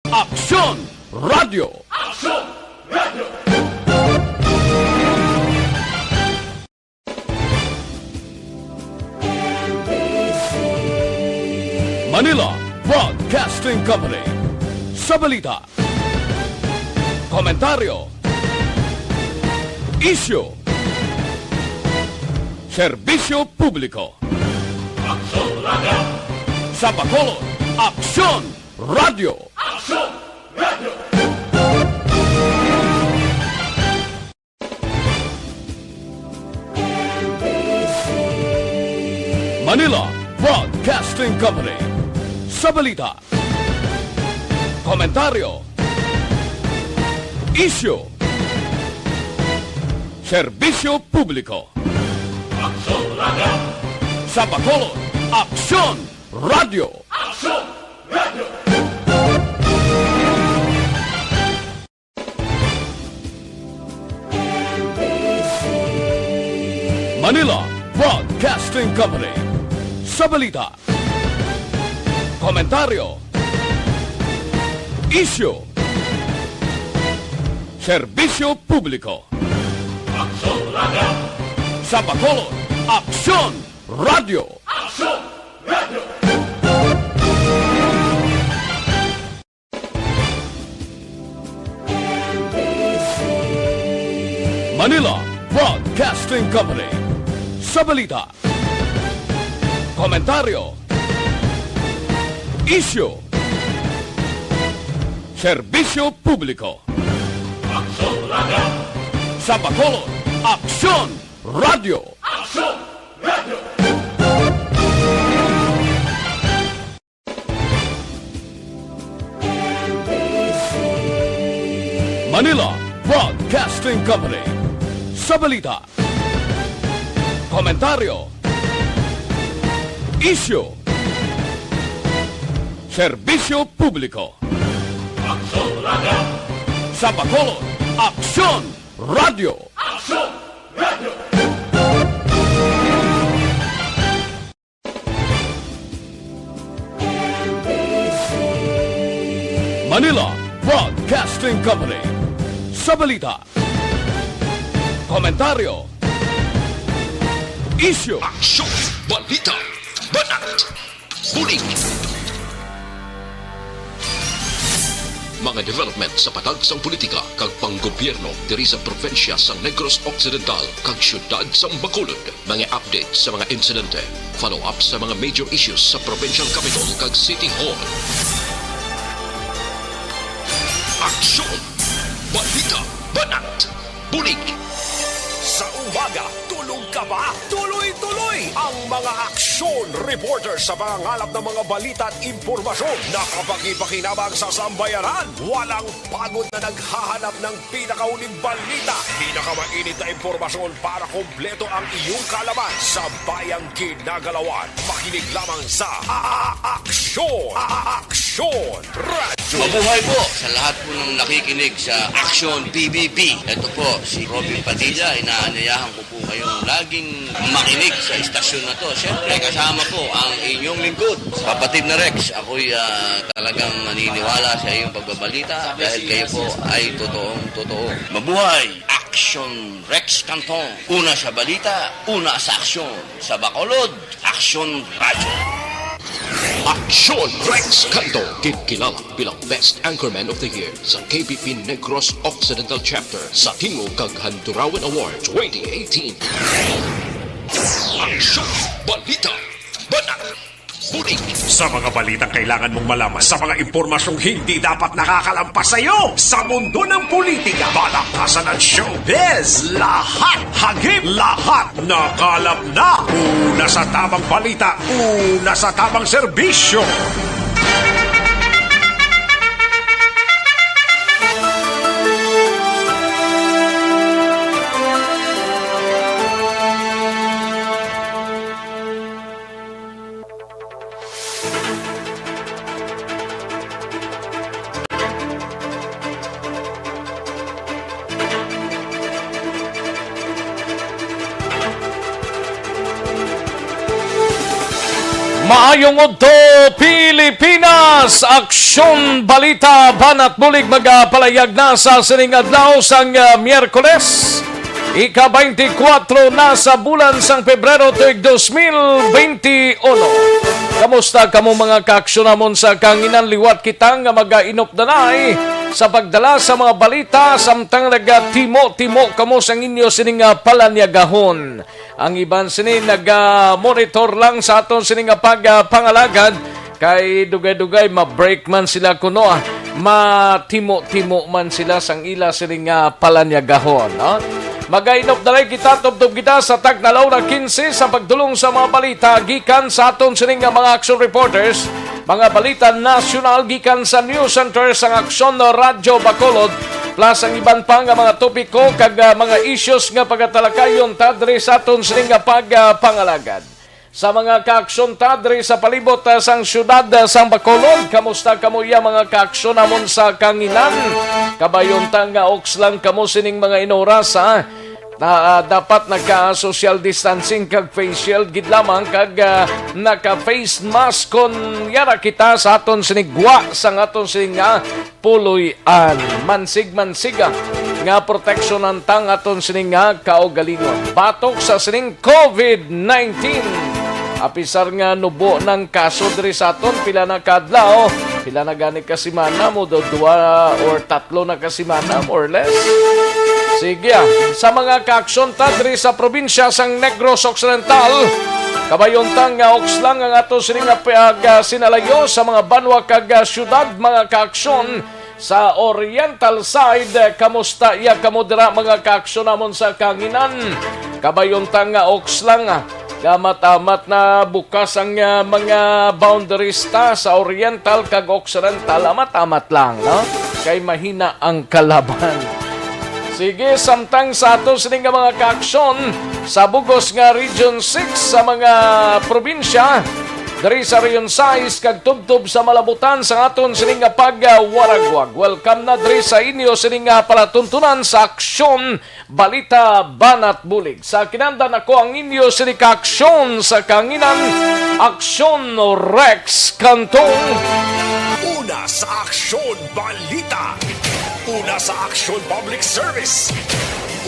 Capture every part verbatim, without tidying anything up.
Aksyon Radio. Aksyon Radio. Manila Broadcasting Company. Sa balita, komentaryo, isyu, serbisyo publiko. Aksyon Radio. Sa Bacolod, Aksyon Radio. Aksyon Radio. Manila Broadcasting Company. Sa balita, komentaryo, isyu, serbisyo publiko. Aksyon Radio. Sa Bacolod, Aksyon Radio. Aksyon Radio. Manila Broadcasting Company. Sa balita, komentaryo, isyu, serbisyo publiko. Aksyon Radio. Sa Bacolod, Aksyon Radio. Aksyon Radio. Manila Broadcasting Company. Sa balita, komentaryo, isyu, serbisyo publiko. Aksyon Radio. Sa Bacolod, Aksyon Radio. Aksyon Radio. Manila Broadcasting Company. Sa balita, komentaryo, isyu, serbisyo publiko. Aksyon Radio. Sa Bacolod, Aksyon Radio. Aksyon Radio. Manila Broadcasting Company. Sa balita, komentaryo, isyu, aksyon, balita, banat, bulig. Mga development sa patag sang politika kag panggobyerno diri sa probinsya sang Negros Occidental kag siyudad sang Bacolod. Mga update sa mga insidente, follow-up sa mga major issues sa provincial capitol kag city hall. Aksyon! Balita! Banat! Bulig! Sa umaga, tulog ka ba? Tuloy-tuloy ang mga aksyon reporter sa pangangalap ng mga balita at impormasyon na kapakipakinabang sa sambayanan. Walang pagod na naghahanap ng pinakauling balita, pinakamainit na impormasyon para kompleto ang iyong kaalaman sa bayang ginagalawan. Makinig lamang sa A-, A-, Aksyon! A-, A-, Aksyon! Radyo! Mabuhay po sa lahat po ng nakikinig sa Aksyon P B B. Ito po si Robin Padilla. Inaanyayahan ko po kayong laging makinig sa istasyon na to. Siyempre, kasama po ang inyong lingkod, kapatid na Rex. Ako'y, ah, talagang naniniwala sa iyong pagbabalita dahil kayo po ay totoong totoo. Mabuhay! Aksyon Rex Canton. Una sa balita, una sa aksyon. Sa Bacolod, Aksyon Radyo. Aksyon Rex Canton, ginkilala bilang Best Anchorman of the Year sa K B P Negros Occidental Chapter sa Tingog kag Handurawan Award twenty eighteen. Aksyon, balita, banat, bulig. Sa mga balitang kailangan mong malaman, sa mga impormasyong hindi dapat nakakalampas sa iyo, sa mundo ng politika, balakasan at showbiz, lahat, hagip, lahat, nakalap na. Una sa tamang balita, una sa tamang serbisyo. Maayong udto, Pilipinas! Aksyon Balita, Banat Bulig, magapalayag na sa sining adlaw sang, ah, Miyerkules, ika twenty-four na sa bulan sang Pebrero tuig dos mil twenty-one. Kamusta kamo, mga kaaksyon namon sa kanginan? Liwat kita nga magainupdanay sa pagdala sa mga balita, samtang nagatimo-timo kamo sang inyo sining, ah, palanyagahon. Ang iban sini naga-monitor lang sa aton sini nga pag, ah, pangalagad, kay dugay-dugay ma-break man sila kuno, ah, matimo-timo man sila sang ila sini nga palanyagahon, no? Magainupdanay kita, tubtob kita sa tagna la una quince sa pagdulong sa mga balita gikan sa aton sini nga mga action reporters, mga balita nasyonal gikan sa News Center sang Aksyon Radyo Bacolod, plus ang iban pa nga mga topiko kag, ah, mga issues nga pagatalakayon ta diri sa aton sini nga pag, ah, pangalagad. Sa mga kaaksyon ta diri sa palibot, ah, sang siyudad, ah, sang Bacolod, kamusta kamo iya, mga kaaksyon namon sa kanginan? Kabayon ta nga oks lang kamo sining mga inoras, ha? Na, ah, dapat naka-social distancing kag face shield gid lamang kag, ah, naka-face mask kon yara kita sa aton sining gwa sang aton sining, ah, puloy-an. Mansig-mansiga nga proteksyonan ta ang aton sining nga kaugalingon batok sa sining covid nineteen. Apisar nga nubo nang kaso diri sa aton, pila na ka adlaw, pila na gani ka semana mo, do, duwa or tatlo na ka semana, more or less. Sige, ah. Sa mga kaaksyon ta diri sa probinsya sang Negros Occidental, kabayon ta nga oks lang ang ato sining nga pag, ah, sinalayo sa mga banwa kag, ah, syudad, mga kaaksyon. Sa Oriental side, kamusta iya kamo dira, mga kaaksyon namon sa kanginan? Kabayon ta nga oks lang, ah. Amat-amat na bukas ang, ah, mga boundaries ta sa Oriental kag Occidental. Amat-amat lang, no? Kay mahina ang kalaban. Sige, samtang sa ato sini nga mga kaaksyon sa bugos nga Region six sa mga probinsya, diri sa Region sais kag tubtob sa malabutan sa aton sini nga pagwaragwag. Welcome na diri sa inyo sini nga palatuntunan sa Aksyon Balita Banat Bulig. Sa kinandan, ako ang inyo sini ka aksyon sa kanginan, Aksyon Rex Cantong. Una sa Aksyon Balita. Una sa Aksyon Public Service.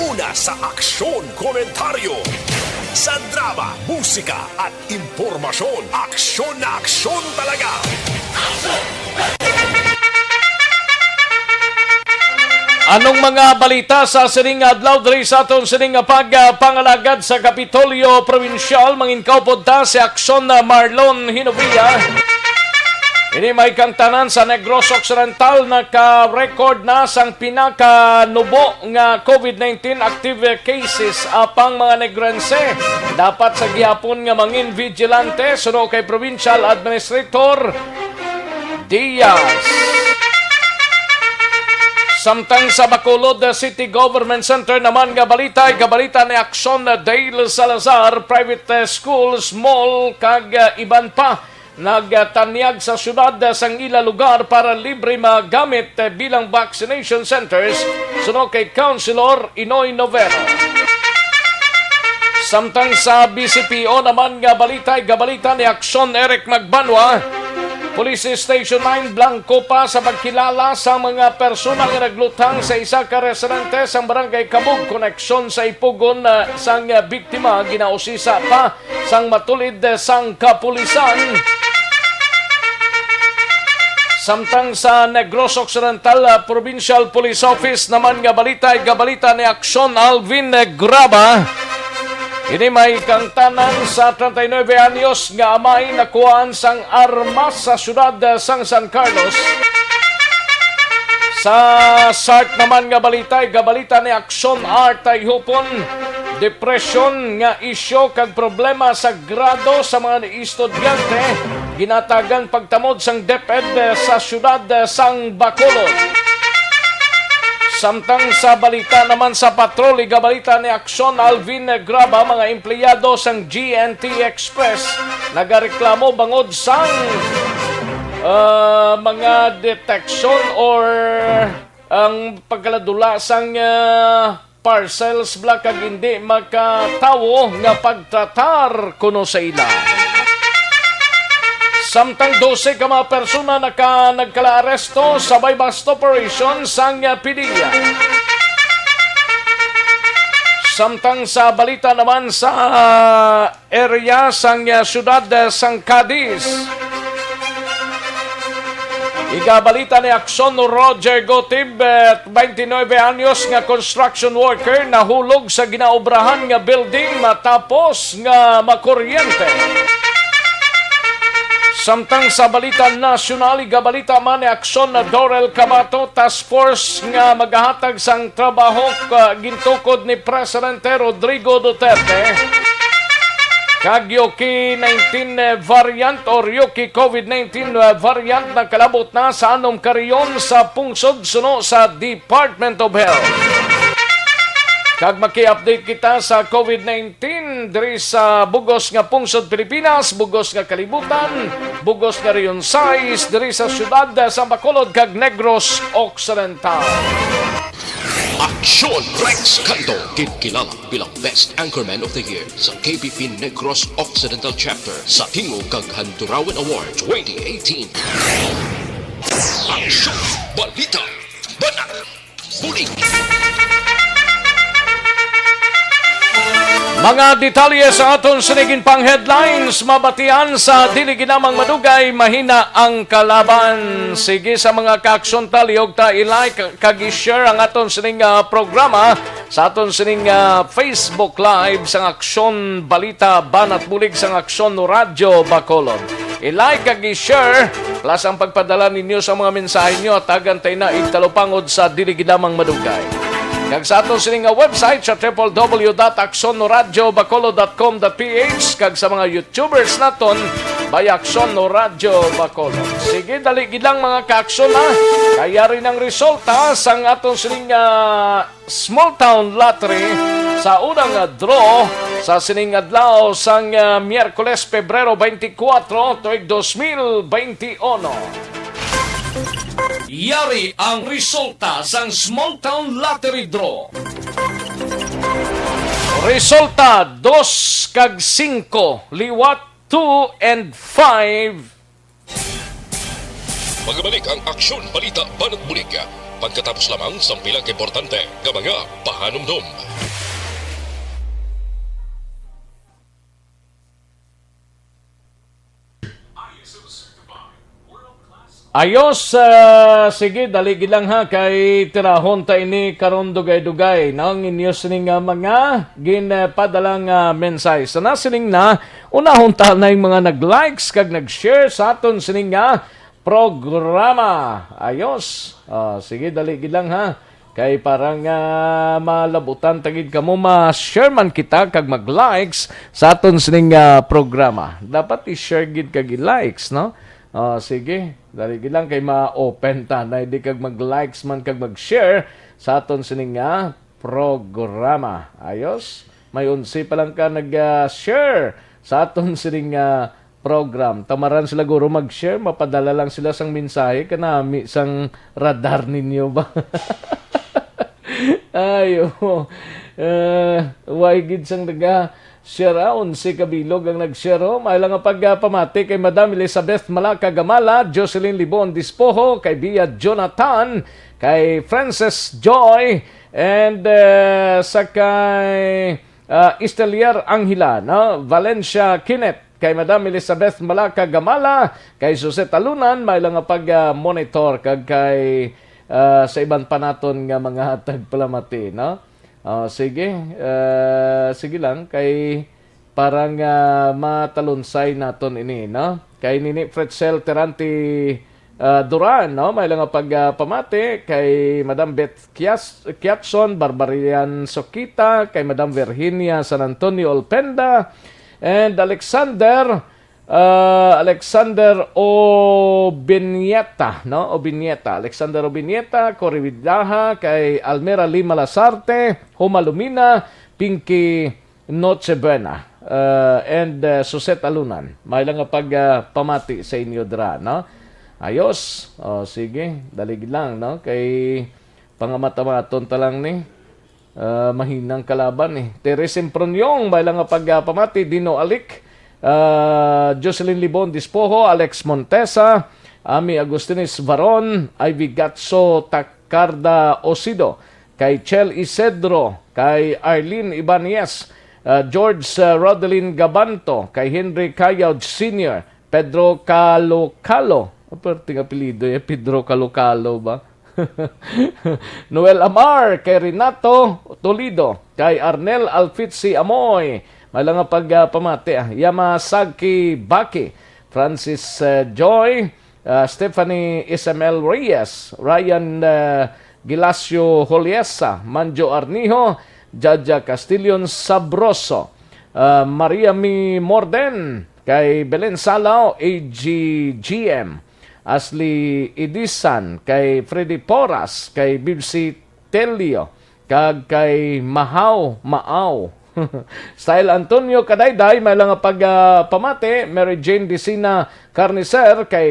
Una sa Aksyon Komentaryo. Sa drama, musika, at impormasyon, aksyon na aksyon talaga. Anong mga balita sa sining adlaw diri sa aton sining nga pag, ah, pangalagad sa Kapitolyo Probinsyal? Manginkaupod ta si Aksyon na Marlon Hinovia. Ini may kangtanan sa Negros Occidental, naka-record na sang pinakanubo nga covid nineteen active cases. Apang mga Negrense dapat sa gihapon nga mangin vigilante, suno kay Provincial Administrator Diaz. Samtang sa Bacolod City Government Center naman nga balita, ikabalita ni Aksyon Dale Salazar, private, eh, schools, mall, kag, eh, iban pa nagtanyag sa syudad, eh, sang ila lugar para libre magamit, eh, bilang vaccination centers, suno kay Councilor Inoy Novero. Samtang sa B C P O naman nga balita, ikabalita ni Aksyon Eric Magbanwa, Police Station nine, blanko pa sa pagkilala sa mga persona nga naglutang sa isa ka residente sang Barangay Kabug, koneksyon sa ipugon, ah, sang biktima, ginausisa pa sang matulid sang kapulisan. Samtang sa Negros Occidental, ah, Provincial Police Office naman nga balita, ikabalita ni Aksyon Alvin Graba. Ini may kangtanan sa treinta y nuebe anyos nga amay nakuhaan sang armas sa siyudad sang San Carlos. Sa SART naman nga balita, ikabalita ni Aksyon Art Tayhupon, depresyon nga isyu kag problema sa grado sa mga estudyante, ginatagan pagtamod sang DepEd sa siyudad sang Bacolod. Samtang sa balita naman sa patrol, ikabalita ni Aksyon Alvin Graba, mga empleyado sang G N T Express nagareklamo bangod sang, ah, mga detection or ang pagkaladula sang, ah, parcels bala kag hindi makatawo nga pagtratar kuno sa ila. Samtang dose ka mga persona naka-, nagkala-aresto sa buy-bust operation sang, ah, P D E A. Samtang sa balita naman sa, ah, area sang, ah, siyudad, ah, sang Cadiz. Igabalita ni Aksyon Roger Gotib, eh, twenty-nine anyos nga construction worker nahulog sa ginaobrahan nga building matapos nga makuryente. Samtang sa balita nasyonal, igabalita man ni Aksyon na Dorel Cabato, task force nga magahatag sang trabaho ka gintukod ni Presidente Rodrigo Duterte, kag Yuki nineteen variant or Yuki COVID nineteen variant nakalabot na sa anom ka rehiyon sa pungsod suno sa Department of Health. Kag maki-update kita sa COVID nineteen diri sa bugos nga pungsod Pilipinas, bugos nga kalibutan, bugos nga rehiyon sais diri sa siyudad sa Bacolod kag Negros Occidental. Aksyon Rex Canto, ginkilala bilang Best Anchorman of the Year sa K P P Negros Occidental Chapter sa Tingog kag Handurawan Award twenty eighteen. Aksyon! Balita! Banat! Bulig! Mga detalye sa aton sining pang headlines mabatian sa dili ginamang madugay, mahina ang kalaban. Sige sa mga kaaksyon, talihog ta i-like kag i-share ang aton sining, ah, programa sa aton sining, ah, Facebook Live sang Aksyon Balita Banat Bulig sang Aksyon Radyo Bacolod. I-like kag i-share, plus ang pagpadala ninyo sa mga mensahe nyo, tagan tayo na igtalupangod sa dili gid lamang madugay. Kag sa aton sini nga website sa triple W dot aksyon radyo bacolod dot com dot P H, kag sa mga YouTubers naton, by Aksyon Radyo Bacolod. Sige, dali gid lang, mga kaaksyon, ha. Kay yari nang resulta sang aton sini nga Small Town Lottery sa unang, ah, draw sa sining adlaw sang, ah, Miyerkules, Pebrero twenty-four, tuig dos mil twenty-one. Yari ang resulta sang Small Town Lottery Draw. Resulta, dos kag singko, liwat two and five. Magabalik ang Aksyon Balita Banat Bulig pagkatapos lamang sang pila ka importante nga mga pahanumdom. Ayos, ah, sige, dali gid lang ha, kay tirahon ta ini karon dugay-dugay, no? Ang inyo sining, ah, mga ginpadala nga mensahe. Sa nasiling na, unahon ta na yung mga nag-likes kag nag-share sa aton sining nga programa. Ayos. Ah, sige, dali gid lang ha. Kay para nga malabutan ta gid kamo, ma-share man kita kag mag-likes sa aton sining, ah, programa. Dapat i-share gid kag i-likes, no? Ah, sige, dali gid lang kay ma-open ta na, di kag mag-likes man kag mag-share sa aton sining, ah, programa. Ayos? May onse pa lang ka nag, ah, share sa aton sining, ah, program. Tamaran sila guro mag-share, mapadala lang sila sang mensahe kanami sang radar ninyo ba? Ay, oo. Eh, way gid sang naga-share, ah, onse ka bilog ang nag-share, oh. May lang nga pagpamati kay Madam Elizabeth Malaca Gamala, Jocelyn Libon Dispoho, kay Bia Jonathan, kay Frances Joy, and, eh, sa kay, ah, Estelier Angela, no? Valencia Kenneth, kay Madam Elizabeth Malaca Gamala, kay Jose Talunan, may lang nga pag, ah, monitor, kag kay, ah, sa iban pa naton nga mga tagpalamati, no? Ah, sige, ah, sige lang, kay para nga matalunsay naton ini, no? Kay Nini Fretzel Terante, ah, Duran, no? May lang nga pag, ah, pamati kay Madam Beth Kias-, Kiatson, Barbarian Sokita, kay Madam Virginia San Antonio Olpenda, and Alexander, ah, Alexander Obinieta, no? Obinieta, Alexander Obinieta, Cory Vidaja, kay Almera Lima Lasarte, Homa Lumina, Pinky Noche Buena, ah, and, ah, Suset Alunan. May lang nga pag, ah, pamati sa inyo dira, no? Ayos. O, sige, dalig lang, no? Kay pangamat-amaton ta lang ni. Ah, mahinang kalaban, eh. Teres Impronyong, may lang nga pag, ah, pamati. Dino Alik, ah, Jocelyn Libon Dispojo, Alex Montesa, Ami Agustines Varon, Ivy Gatso Tacarda Osido, kay Chel Isedro, kay Arlene Ibanez, ah, George, ah, Rodelin Gabanto, kay Henry Cayaud Senior, Pedro Calocalo, perting apelyido, eh, Pedro Calocalo ba? Noel Amar, kay Renato Tolido, kay Arnel Alfitsi Amoy, may lang nga pag, ah, pamati, ah, Yamasaki Baki, Francis, ah, Joy, ah, Stephanie Isabel Reyes, Ryan, ah, Gilasio Joliesa, Manjo Arnijo, Jaja Castillion Sabroso, ah, Maria Mi Morden, kay Belen Salao, A G G M, Ashley Idisan, kay Freddy Poras, kay Bibsi Telio, kag kay Mahaw Maaw. Style Antonio Kadayday, may lang nga pag, ah, pamati, Mary Jane Dicina Carnicer, kay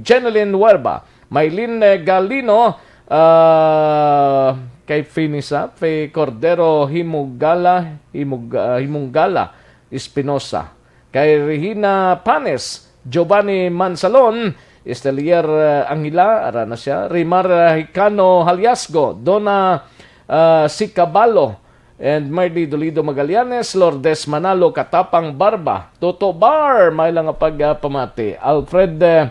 Jeneline Huerba, Maylin, eh, Galino, ah, kay Finisa, kay Cordero Himugala, Himug-, ah, Himungala Espinosa, kay Regina Panes, Giovanni Mansalon, Estelier, eh, Angila, ara na siya, Rimar, eh, Hicano Haliasgo, Donna, ah, Sicabalo, and Mardy Dolido Magallanes, Lourdes Manalo Katapang Barba, Toto Bar, may lang nga pag, ah, pamati, Alfred, eh,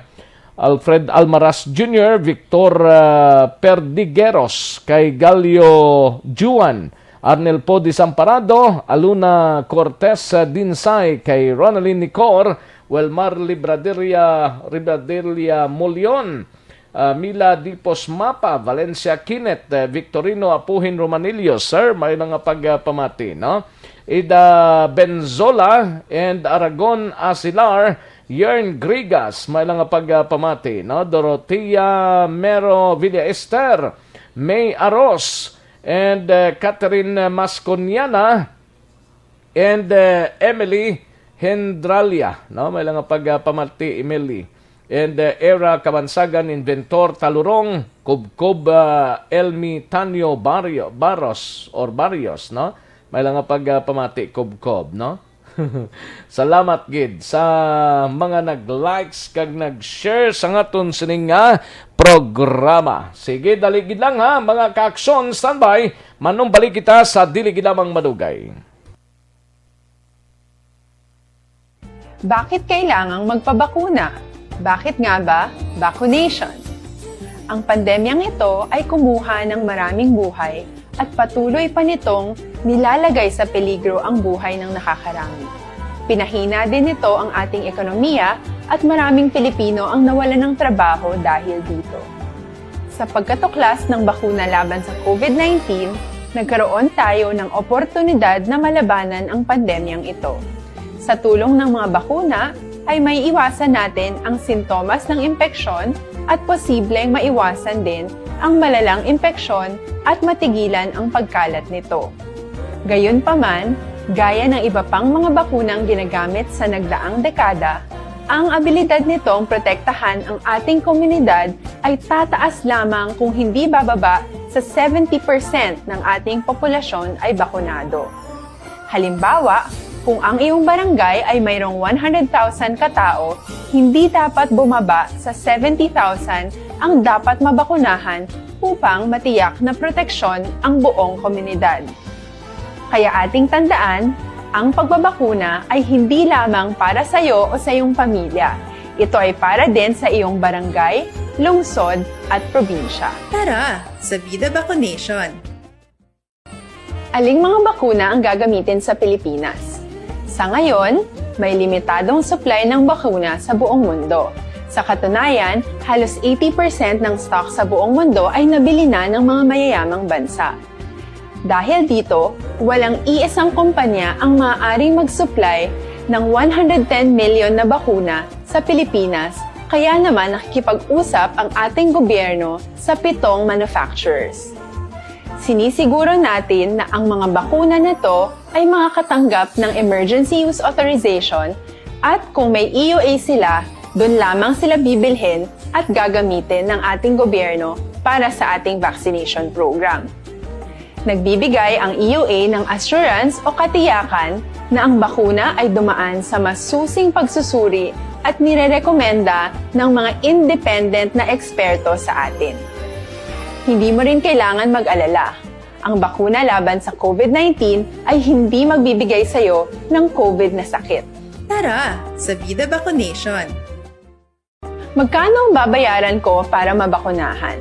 Alfred Almaraz Junior, Victor, ah, Perdigueros, kay Galio Juan, Arnel Poe Desamparado, Aluna Cortez, ah, Dinsay, kay Ronaldin Nicor, Welmar Libraderia, Libraderia Molion, ah, Mila Dipos Mapa, Valencia Kinet, eh, Victorino Apuhin Romanillo, sir, may lang nga pag, ah, pamati, no? Ida Benzola and Aragon Asilar, Yern Grigas, may lang nga pag, ah, pamati, no? Dorothea Mero Villaester, May Aros, and, eh, Catherine Masconiana, and, eh, Emily Hendralia, no? May lang nga pag, ah, pamati, Emily. And, eh, Era Kabansagan, Inventor Talurong, Kubkob, ah, Elmi Tanyo Barrio, Barros or Barrios, no? May lang nga pag, ah, pamati, Kubkob, no? Salamat gid sa mga nag-likes kag nag-share sa ngaton sining nga programa. Sige, dali gid lang ha, mga ka-aksyon, standby. Manumbalik kita sa dili gid lamang madugay. Bakit kailangang magpabakuna? Bakit nga ba vaccination? Ang pandemyang ito ay kumuha ng maraming buhay at patuloy pa nitong nilalagay sa peligro ang buhay ng nakakarami. Pinahina din nito ang ating ekonomiya at maraming Pilipino ang nawalan ng trabaho dahil dito. Sa pagkatuklas ng bakuna laban sa COVID nineteen, nagkaroon tayo ng oportunidad na malabanan ang pandemyang ito. Sa tulong ng mga bakuna, ay maiiwasan natin ang sintomas ng impeksyon at posibleng maiwasan din ang malalang impeksyon at matigilan ang pagkalat nito. Gayunpaman, gaya ng iba pang mga bakunang ginagamit sa nagdaang dekada, ang abilidad nitong protektahan ang ating komunidad ay tataas lamang kung hindi bababa sa seventy percent ng ating populasyon ay bakunado. Halimbawa, kung ang iyong barangay ay mayroong one hundred thousand katao, hindi dapat bumaba sa seventy thousand ang dapat mabakunahan upang matiyak na proteksyon ang buong komunidad. Kaya ating tandaan, ang pagbabakuna ay hindi lamang para sa iyo o sa iyong pamilya. Ito ay para din sa iyong barangay, lungsod, at probinsya. Tara, sa Vida Vaccination! Aling mga bakuna ang gagamitin sa Pilipinas? Sa ngayon, may limitadong supply ng bakuna sa buong mundo. Sa katunayan, halos eighty percent ng stock sa buong mundo ay nabili na ng mga mayayamang bansa. Dahil dito, walang iisang kumpanya ang maaaring mag-supply ng one hundred ten million na bakuna sa Pilipinas, kaya naman nakikipag-usap ang ating gobyerno sa pitong manufacturers. Sinisiguro natin na ang mga bakuna na to ay makakatanggap ng emergency use authorization at kung may E U A sila, doon lamang sila bibilhin at gagamitin ng ating gobyerno para sa ating vaccination program. Nagbibigay ang E U A ng assurance o katiyakan na ang bakuna ay dumaan sa masusing pagsusuri at nirerekomenda ng mga independent na eksperto sa atin. Hindi mo rin kailangan mag-alala. Ang bakuna laban sa COVID nineteen ay hindi magbibigay sa iyo ng COVID na sakit. Tara sa Vida Vaccination! Magkano ang babayaran ko para mabakunahan?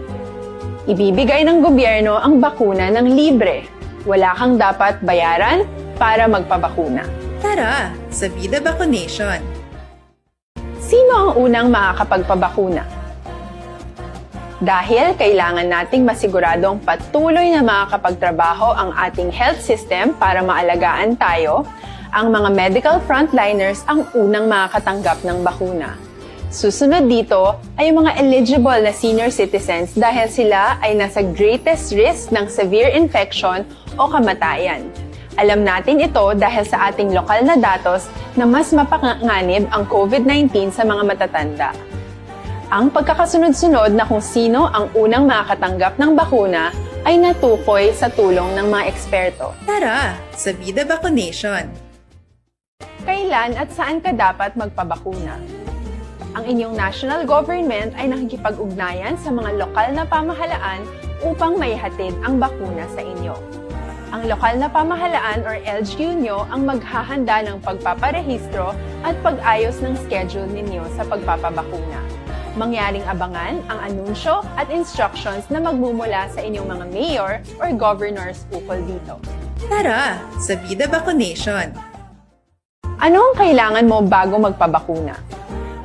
Ibibigay ng gobyerno ang bakuna ng libre. Wala kang dapat bayaran para magpabakuna. Tara sa Vida Vaccination! Sino ang unang makakapagpabakuna? Dahil kailangan nating masiguradong patuloy na makakapagtrabaho ang ating health system para maalagaan tayo, ang mga medical frontliners ang unang makakatanggap ng bakuna. Susunod dito ay ang mga eligible na senior citizens dahil sila ay nasa greatest risk ng severe infection o kamatayan. Alam natin ito dahil sa ating lokal na datos na mas mapanganib ang COVID nineteen sa mga matatanda. Ang pagkakasunod-sunod na kung sino ang unang makakatanggap ng bakuna ay natukoy sa tulong ng mga eksperto. Tara sa Vida Vaccination! Kailan at saan ka dapat magpabakuna? Ang inyong national government ay nakikipag-ugnayan sa mga lokal na pamahalaan upang maihatid ang bakuna sa inyo. Ang lokal na pamahalaan or L G U nyo ang maghahanda ng pagpaparehistro at pag-ayos ng schedule ninyo sa pagpapabakuna. Mangyaring abangan ang anunsyo at instructions na magmumula sa inyong mga mayor or governors ukol dito. Tara sa Vida Vaccination! Ano ang kailangan mo bago magpabakuna?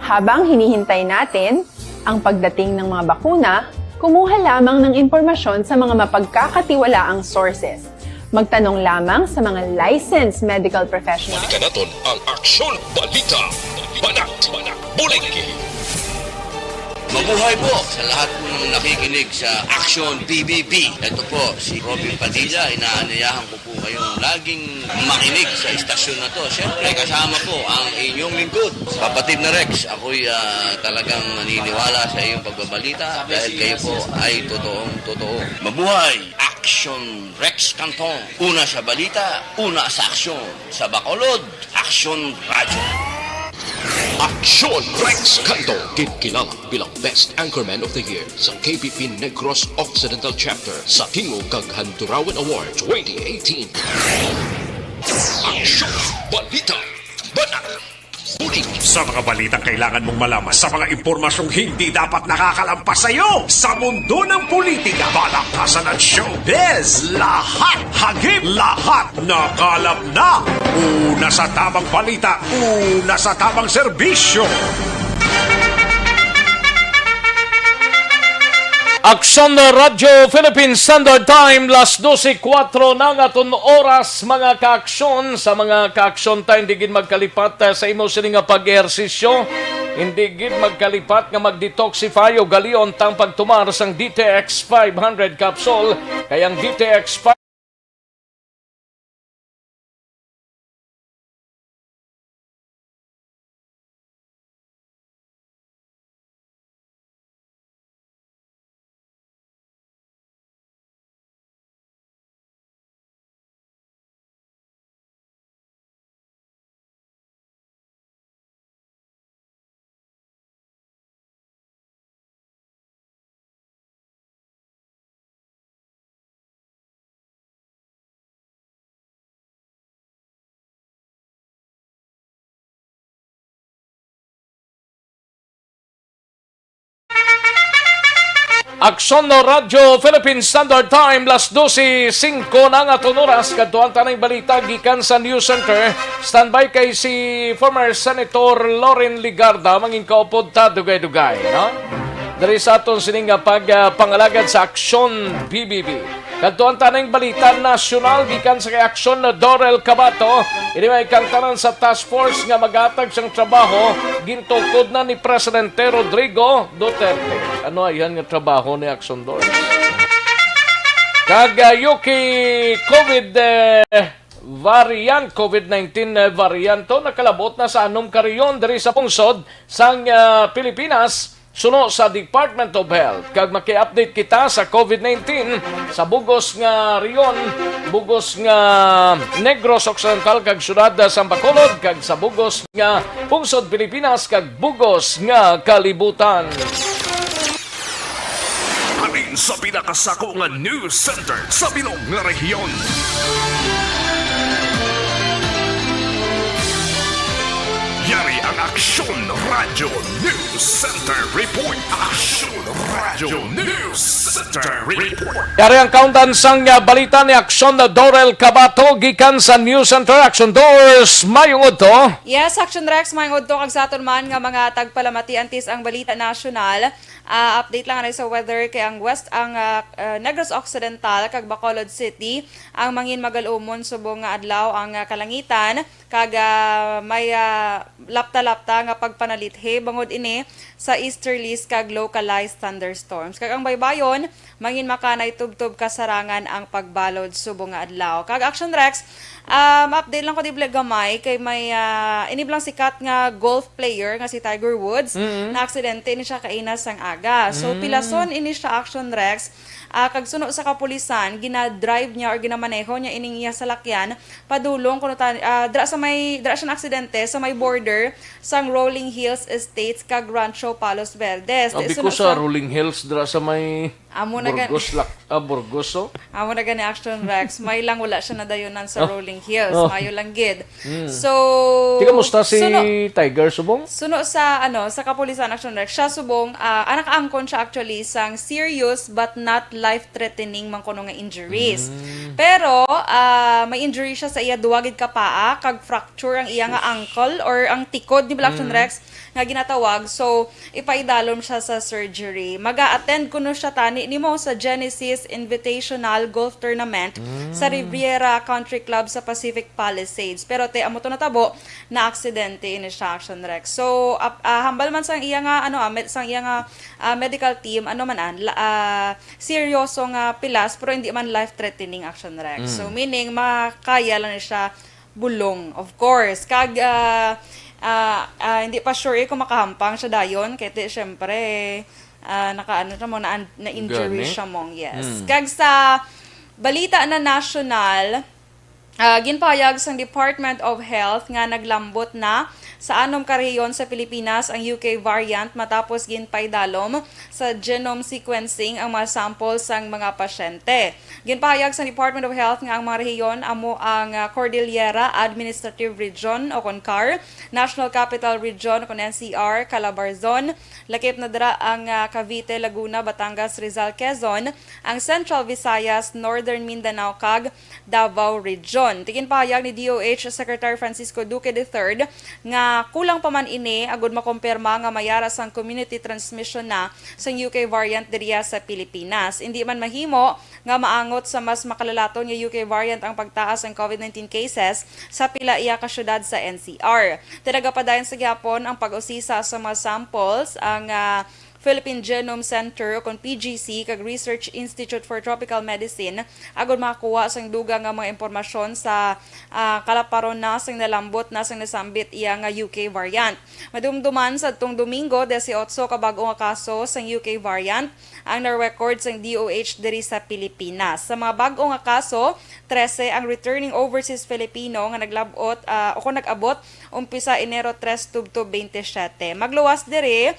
Habang hinihintay natin ang pagdating ng mga bakuna, kumuha lamang ng impormasyon sa mga mapagkakatiwalaang sources. Magtanong lamang sa mga licensed medical professional. Balikan naton ang Aksyon Balita. Banat, Buliki. Mabuhay po sa lahat po ng nakikinig sa Aksyon B B B. Ito po si Robin Padilla. Inaanyayahan ko po kayong laging makinig sa istasyon na to. Siyempre, kasama po ang inyong lingkod, Kapatid na Rex. Ako'y, ah, talagang naniniwala sa iyong pagbabalita dahil kayo po ay totoong totoo. Mabuhay! Aksyon Rex Canton. Una sa balita, una sa aksyon. Sa Bacolod, Aksyon Radyo. Aksyon Rex Canton, ginkilala bilang Best Anchorman of the Year sa K P P Negros Occidental Chapter sa Tingog kag Handurawan Award twenty eighteen. Aksyon Balita Banat Buliki. Sa mga balitang kailangan mong malaman, sa mga impormasyong hindi dapat nakakalampas sa iyo, sa mundo ng politika, balakasan at showbiz, lahat, hagip, lahat, nakalap na. Una sa tamang balita, una sa tamang serbisyo. Aksyon Radyo Philippine Standard Time, las dose kuwatro na ang aton oras, mga kaaksyon. Sa mga kaaksyon ta, hindi gid magkalipat, eh, sa imo sini nga pag-ehersisyo. Hindi gid magkalipat nga mag-detoxify o galion tang pagtumar sang D T X five hundred capsule, kay ang D T X five Aksyon no Radyo Philippine Standard Time, las dose singko na ang aton oras. Kadtuan ta ning balita gikan sa News Center. Standby kay si former Senator Loren Legarda, mangin kaupod ta dugay-dugay, no? Diri sa aton sining nga pag, ah, pangalagad sa Aksyon B B B. Kadtuan ta ning balita nasyonal gikan sa kay Aksyon na Dorel Cabato. Ini may kang tanan sa task force nga maghatag sang trabaho gintukod na ni Presidente Rodrigo Duterte. Ano ayan nga trabaho ni Aksyon Dorel? Kag, ah, yuki COVID, eh, variant, COVID nineteen, eh, variant to, nakalabot na sa anom ka rehiyon diri sa pungsod sang, ah, Pilipinas. Suno sa Department of Health, kag maki-update kita sa COVID nineteen sa bug-os nga rehiyon, bug-os nga Negros Occidental kag siyudad sa Bacolod, kag sa bug-os nga pungsod Pilipinas kag bug-os nga kalibutan. Halin sa pinakasako nga news center sa bilog nga rehiyon. Yari ang Aksyon Radyo News Center Report. Aksyon Radyo News Center Report. Yari ang kaundan sang, ah, balita ni Aksyon Dorel Cabato gikan sa News Center. Aksyon Dors, mayong udto. Yes, Aksyon Rex, mayong udto kag sa aton man nga mga tagpalamati. Antes ang balita nasyonal, ah, update lang anay sa weather kay ang west, ang, ah, ah, Negros Occidental kag Bacolod City ang mangin magal-umon subong nga adlaw ang, ah, kalangitan. Kag, ah, may, ah, lapta-lapta nga pagpanalithi bangod ini sa easterlies kag localized thunderstorms. Kag ang baybayon, mangin makanay tubtob kasarangan ang pagbalod subong nga adlaw. Kag Action Rex, um, update lang ko dibli gamay kay may, ah, ini bala ang sikat nga golf player nga si Tiger Woods, Mm-mm. na aksidente ini siya kaina sang aga. So, Mm. pilason ini siya, Action Rex. Ah, kag suno sa kapulisan, ginadrive niya or ginamaneho niya ining iya salakyan padulong kuno ta-, ah, dra sa may, dra siya na aksidente sa may border sang Rolling Hills Estates kag Rancho Palos Verdes. Abi Di ko suno sa sa Rolling Hills, dra sa may Amo na gani. Burgos, Lak-, ah, Burgos, oh. Amo na gani, Action Rex. May lang wala siya nadayonan sa Oh. Rolling Hills. Oh. Mayo lang gid. Mm. So, Di, kamusta si suno, Tiger subong? suno sa, ano, sa kapulisan, Action Rex, siya subong, ah, ah, nakaangkon siya actually sang serious but not life-threatening man kuno nga injuries. Mm. Pero, ah, may injury siya sa iya duwa gid ka paa, kag fracture ang iya nga ankle or ang tikod, di ba, Action Mm. Rex, nga ginatawag. So, ipaidalom siya sa surgery. Maga-attend kuno siya tani nimo sa Genesis Invitational Golf Tournament sa Mm. Riviera Country Club sa Pacific Palisades. Pero te, amo to natabo, na aksidente ini siya, Action Rex. So, ap-, ah, hambal man sang iya nga, ano, ah, med-, sang iya nga, ah, medical team, ano man an, la-, ah, seryoso nga pilas, pero hindi man life-threatening, Action Rex. So, Mm. meaning, makaya lang ni siya bulong, of course. Kag, ah, ah, ah, hindi pa sure, eh, kung makahampang siya dayon, kay ti, syempre, ah, naka-, ano siya mo, na, na-injury Gani? siya mong, yes. Mm. Kag sa balita na national, ah, ginpahayag sang Department of Health nga naglambot na sa anom ka rehiyon sa Pilipinas ang U K variant matapos ginpaidalom sa genome sequencing ang mga sample sang mga pasyente. Ginpahayag sa Department of Health nga ang mga rehiyon amo ang, ah, Cordillera Administrative Region o kon CAR, National Capital Region o kon N C R, Calabarzon, lakip na dira ang, ah, Cavite, Laguna, Batangas, Rizal, Quezon, ang Central Visayas, Northern Mindanao, kag Davao Region. Ti ginpahayag ni D O H Secretary Francisco Duque the third nga kulang pa man ini agud makumpirma nga may ara sang community transmission na sang U K variant diriya sa Pilipinas. Indi man mahimo nga maangot sa mas makalalaton nga U K variant ang pagtaas sang COVID nineteen cases sa pila iya ka syudad sa N C R. Ti nagapadayon sa gihapon ang pag-usisa sa mga samples ang, ah, Philippine Genome Center o kon P G C kag Research Institute for Tropical Medicine agud makakuha sang dugang nga mga impormasyon sa, ah, kalaparon na sang nalambot na sang nasambit iya nga U K variant. Madumduman sadtong Domingo, dieciocho ka bag-o nga kaso sang U K variant ang na-record sang D O H diri sa Pilipinas. Sa mga bag-o nga kaso, trese ang returning overseas Filipino nga naglab-ot, ah, o kon nag-abot umpisa Enero tres tubtob twenty-seven. Magluwas diri,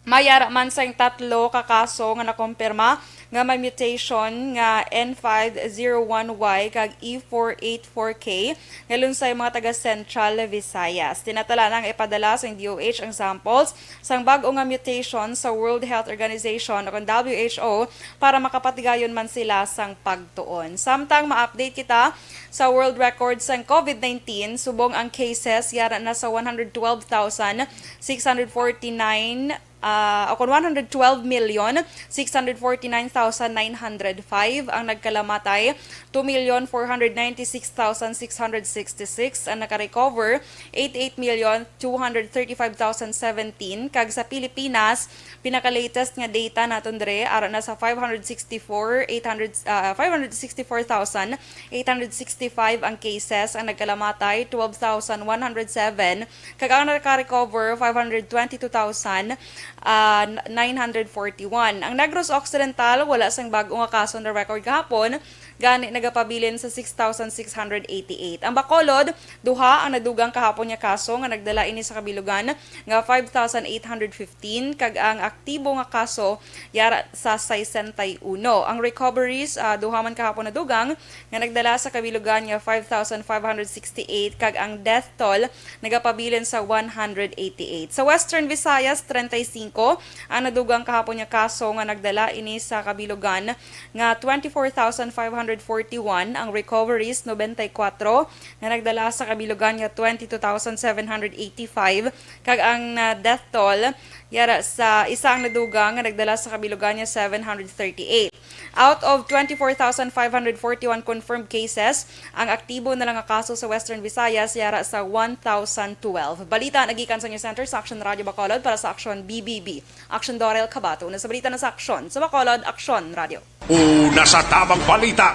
may ara man sang tatlo ka kaso nga nakumpirma nga may mutation nga N five zero one Y kag E four eight four K nga lunsay mga taga Central Visayas. Tinatala na nga ipadala sang D O H ang samples sang bag-o nga mutation sa World Health Organization o kon W H O para makapatigayon man sila sang pagtuon. Samtang ma-update kita sa world record sang COVID nineteen, subong ang cases yara na sa one hundred twelve thousand six hundred forty-nine, ah, o kon one hundred twelve million six hundred forty-nine thousand nine hundred five ang nagkalamatay, two million four hundred ninety-six thousand six hundred sixty-six ang nakarecover, eighty-eight million two hundred thirty-five thousand seventeen, kag sa Pilipinas, pinaka-latest nga data naton dre, ara na sa five hundred sixty-four, eight hundred, ah, five hundred sixty-four thousand eight hundred sixty-five ang cases, ang nagkalamatay, twelve thousand one hundred seven, kag ang nakarecover, five hundred twenty-two thousand ah, nine hundred forty-one. Ang Negros Occidental wala sang bag-o nga kaso na record gahapon, gani nagapabilin sa six thousand six hundred eighty-eight. Ang Bacolod, duha ang nadugang kahapon nga kaso nga nagdala ini sa kabilugan nga five thousand eight hundred fifteen, kag ang aktibo nga kaso yara sa sesenta y uno. Ang recoveries, ah, duha man kahapon nadugang nga nagdala sa kabilugan nga five thousand five hundred sixty-eight, kag ang death toll nagapabilin sa one hundred eighty-eight. Sa Western Visayas, treinta y cinco ang nadugang kahapon nga kaso nga nagdala ini sa kabilugan nga twenty-four thousand five hundred forty-one, ang recoveries, nobenta y kuwatro, nga nagdala sa kabilugan nga twenty-two thousand seven hundred eighty-five, kag ang, ah, death toll yara sa isa ang nadugang nga nagdala sa kabilugan nga seven hundred thirty-eight. Out of twenty-four thousand five hundred forty-one confirmed cases, ang aktibo na lang nga kaso sa Western Visayas yara sa one thousand twelve. Balita nagikan sa News Center sa Action Radio Bacolod para sa Action B B B. Action Dorel Kabato. Una sa balita na sa Action sa Bacolod, Action Radio. Una sa tabang balita,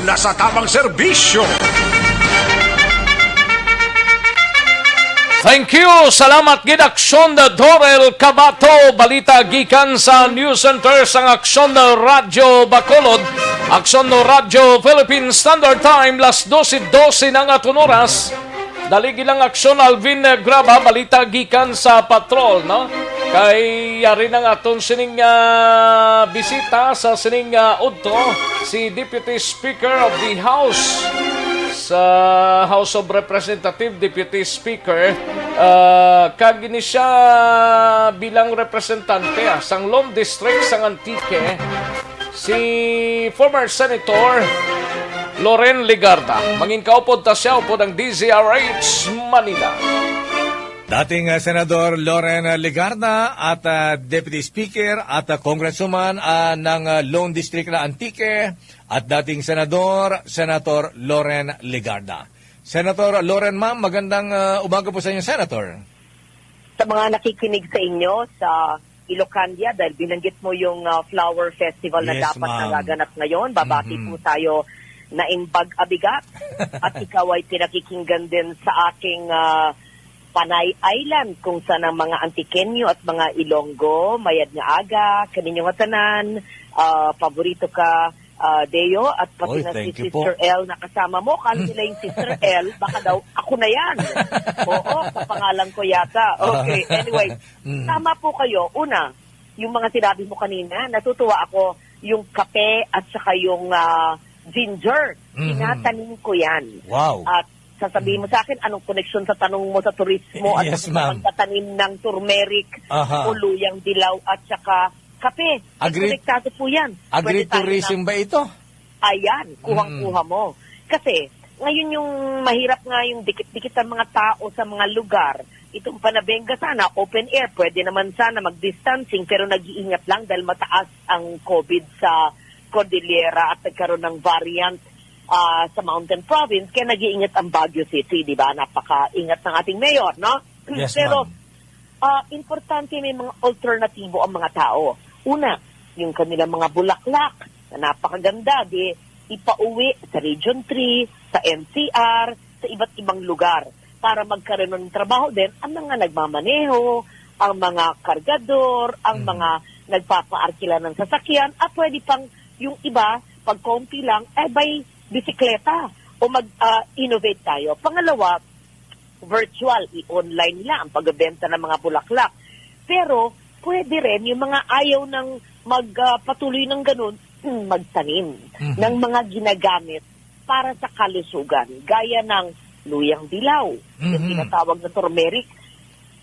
una sa tabang serbisyo. Thank you. Salamat gid, Aksyon Dorel Kabato. Balita gikan sa News Center sang Aksyon Radyo Bacolod. Aksyon Radyo Philippine Standard Time, las dose dose na nga aton oras. Dali gid lang, Aksyon Alvin Graba, balita gikan sa patrol, no? Kay yari na nga aton sining, ah, bisita sa sining, ah, udto, si Deputy Speaker of the House sa House of Representative, Deputy Speaker, ah, kag ini siya bilang representante, ah, sang Lone District sang Antique, si former Senator Loren Legarda. Mangin kaupod ta siya upod ang D Z R H Manila. Dating, ah, Senador Loren Legarda at, ah, Deputy Speaker at, ah, Congresswoman, ah, ng, ah, Lone District na Antique at dating Senador, Senator Loren Legarda. Senator Loren, ma'am, magandang, ah, umaga po sa inyo, Senator. Sa mga nakikinig sa inyo sa Ilocandia, dahil binanggit mo yung, ah, flower festival na Yes, dapat ma'am. nagaganap ngayon, babati Mhm. po tayo na imbag abigat at ikaw ay pinakikinggan din sa aking, ah, Panay Island, kung saan ang mga Antiqueño at mga Ilonggo, mayad nga aga kaninyo nga tanan, ah, paborito ka, ah, Deo, at pati Oy, na si thank you po. Sister L na kasama mo. Kala nila yung Sister L, baka daw ako na yan. Oo, sa pangalan ko yata. Okay, anyway, Mm. tama po kayo. Una, yung mga sinabi mo kanina, natutuwa ako, yung kape at saka yung, ah, ginger. Mhm. Tinatanim ko yan. Wow. At sasabihin mo Mm. sa akin, anong koneksyon sa tanong mo sa turismo at Yes, sa ma'am. pagtatanim ng turmeric Aha. o luyang dilaw at saka kape? Ay, Agri-, konektado po yan. Pwede tayo agritourism na ba ito? Ayan, kuhang-kuha Mm. mo. Kasi, ngayon yung mahirap nga yung dikit-dikit ang mga tao sa mga lugar. Itong Panabenga sana, open air, pwede naman sana mag-distancing, pero nag-iingat lang dahil mataas ang COVID sa Cordillera at nagkaroon ng variant, ah, sa Mountain Province, kaya nag-iingat ang Baguio City, di ba? Napaka-ingat ng ating mayor, no? Yes, Pero, ma'am. ah, importante may mga alternatibo ang mga tao. Una, yung kanilang mga bulaklak na napakaganda, di ipauwi sa Region three, sa N C R, sa iba't ibang lugar para magkaroon ng trabaho din ang mga nagmamaneho, ang mga kargador, ang Mhm. mga nagpapaarkila ng sasakyan, at pwede pang yung iba, pag kaunti lang, eh, by bisikleta o mag, ah, innovate tayo. Pangalawa, virtual, i-online nila ang pagbebenta ng mga bulaklak. Pero pwede rin yung mga ayaw ng magpatuloy ng ganun, magtanim Mhm. ng mga ginagamit para sa kalusugan, gaya ng luyang dilaw, yung Mhm. tinatawag na turmeric.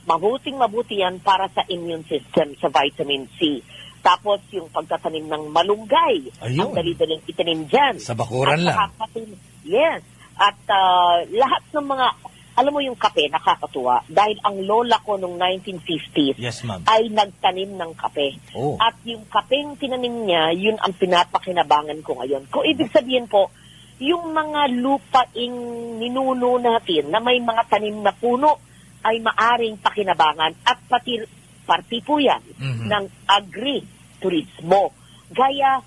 Mabuting mabuti yan para sa immune system, sa vitamin C. Tapos yung pagtatanim ng malunggay, Ayun. ang dali-daling itanim dyan. Sa bakuran At lang. saka pati, yes. At, ah, lahat ng mga, alam mo yung kape, nakakatuwa. Dahil ang lola ko nung nineteen fifties Yes, ma'am. ay nagtanim ng kape. Oh. At yung kapeng tinanim niya, yun ang pinapakinabangan ko ngayon. Kung ibig sabihin po, yung mga lupaing ninuno natin na may mga tanim na puno ay maaring pakinabangan at pati, parte po yan Mhm. ng agri-turismo. Gaya,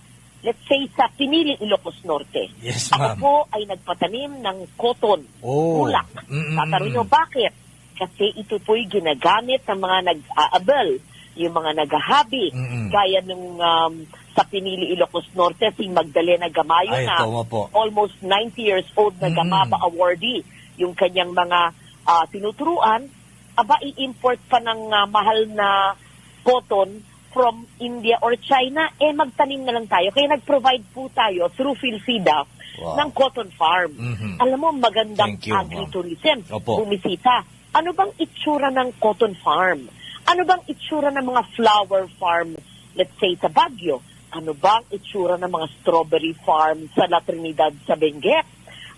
let's say, sa Pinili, Ilocos Norte. Yes, Ako ma'am. po ay nagpatanim ng cotton, Oh. bulak. Mm-mm. Tatanungin nyo, bakit? Kasi ito po'y ginagamit ng mga nag-aabal yung mga nagahabi, Mm-mm. gaya nung, um, sa Pinili, Ilocos Norte, si Magdalena Gamayo Ay, na ito nga po. almost ninety years old na Mm-mm. Gamaba awardee. Yung kanyang mga, ah, tinuturuan, aba, i-import pa ng, ah, mahal na cotton from India or China, eh, magtanim na lang tayo. Kaya nag-provide po tayo through PhilFIDA Wow. ng cotton farm. Mhm. Alam mo, magandang Thank you, ma'am. agritourism. Opo. Bumisita. Ano bang itsura ng cotton farm? Ano bang itsura ng mga flower farm, let's say, sa Baguio? Ano bang itsura ng mga strawberry farm sa La Trinidad, sa Benguet?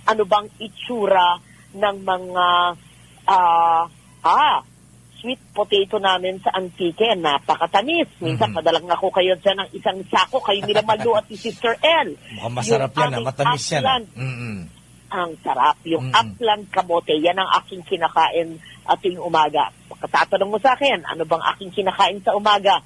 Ano bang itsura ng mga, ah, ah, sweet potato namin sa Antique? Napakatamis. Minsan, Mhm. padala nga ko kayo dyan ng isang sako. Kayo nila Malu at si Sister L. Mukhang masarap Yung yan, ah. aming Matamis yan, ah. aklan. Mm-mm. Ang sarap. Yung Mm-mm. aklan kamote, yan ang aking kinakain tuwing umaga. Pagkatatanong mo sa akin, ano bang aking kinakain sa umaga?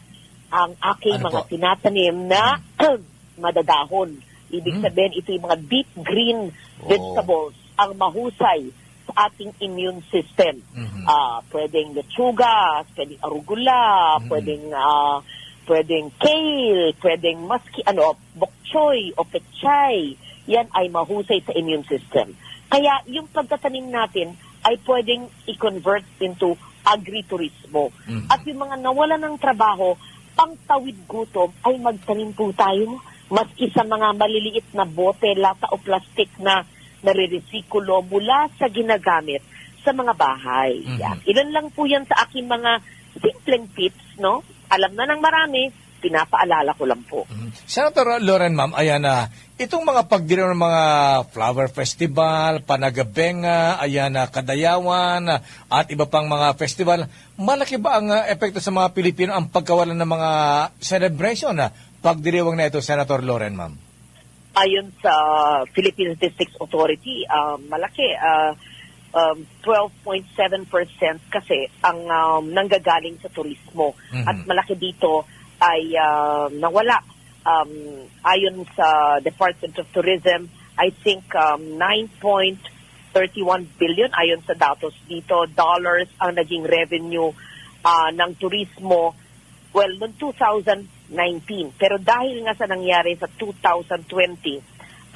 Ang aking Ano mga po? tinatanim na Mm. madadahon. Ibig Mm. sabihin, ito yung mga deep green Oh. vegetables ang mahusay sa ating immune system. Mhm. Ah, pwedeng lechuga, pwedeng arugula, Mm. pwedeng, ah, pwedeng kale, pwedeng maski ano, bok choy o pechay, yan ay mahusay sa immune system. Kaya yung pagtatanim natin ay pwedeng i-convert into agriturismo. Mhm. At yung mga nawala ng trabaho, pangtawid gutom ay magtanim po tayo. Maski sa mga maliliit na bote, lata o plastik na nare-resikulo mula sa ginagamit sa mga bahay. Mhm. Yan. Ilan lang po yan sa aking mga simpleng tips, no? Alam na ng marami, pinapaalala ko lang po. Mhm. Senator Loren, ma'am, ayan na, itong mga pagdiriwang ng mga flower festival, Panagabenga, ayan na, Kadayawan, at iba pang mga festival, malaki ba ang, ah, epekto sa mga Pilipino ang pagkawala ng mga celebration na pagdiriwang na ito, Senator Loren, ma'am? Ayon sa Philippine Statistics Authority, ah, malaki, ah, um, twelve point seven percent kasi ang, um, nanggagaling sa turismo. Mhm. At malaki dito ay, ah, nawala. Um, ayon sa Department of Tourism, I think, um, nine point thirty-one billion, ayon sa datos dito, dollars ang naging revenue, ah, ng turismo, well, noong two thousand nineteen. Pero dahil nga sa nangyari sa two thousand twenty,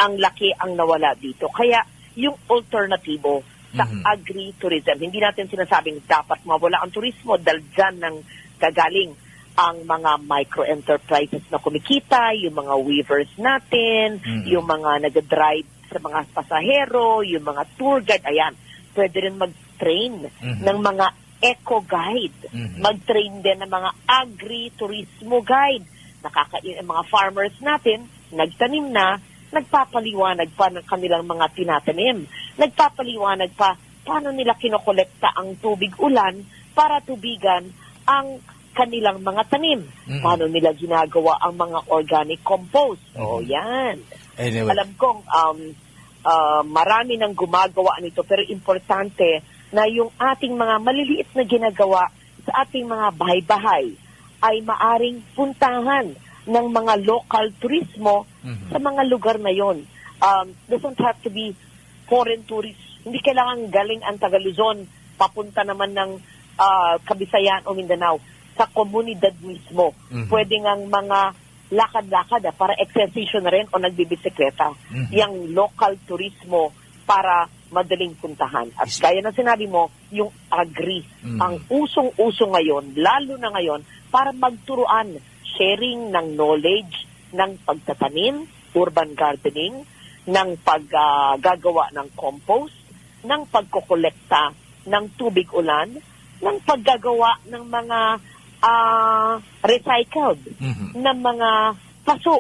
ang laki ang nawala dito. Kaya yung alternatibo sa Mhm. agritourism, hindi natin sinasabing dapat mawala ang turismo dahil dyan nang gagaling ang mga micro-enterprises na kumikita, yung mga weavers natin, Mhm. yung mga nag-drive sa mga pasahero, yung mga tour guide, ayan, pwede rin mag-train Mhm. ng mga eco guide. Mhm. Mag-train din ng mga agri-turismo guide. Nakaka-, yung mga farmers natin, nagtanim na, nagpapaliwanag pa ng kanilang mga tinatanim. Nagpapaliwanag pa paano nila kinokolekta ang tubig ulan para tubigan ang kanilang mga tanim. Mm. Paano nila ginagawa ang mga organic compost. O, Mhm. yan. Anyway. Alam kong, um, ah, marami nang gumagawa nito, pero importante na yung ating mga maliliit na ginagawa sa ating mga bahay-bahay ay maaring puntahan ng mga lokal turismo Mhm. sa mga lugar na yon. Um, doesn't have to be foreign tourists. Hindi kailangan galing ang taga Luzon, papunta naman ng, ah, Kabisayan o Mindanao. Sa komunidad mismo, Mhm. pwede ngang mga lakad-lakad, ah, para exercise na rin o nagbibisikleta. Mhm. Yang lokal turismo para madaling puntahan. At Is- gaya ng sinabi mo, yung agri, Mhm. ang usong-uso ngayon, lalo na ngayon, para magturuan, sharing ng knowledge, ng pagtatanim, urban gardening, ng pag, ah, gagawa ng compost, ng pagkokolekta ng tubig ulan, ng paggagawa ng mga, ah, recycled Mhm. na mga paso.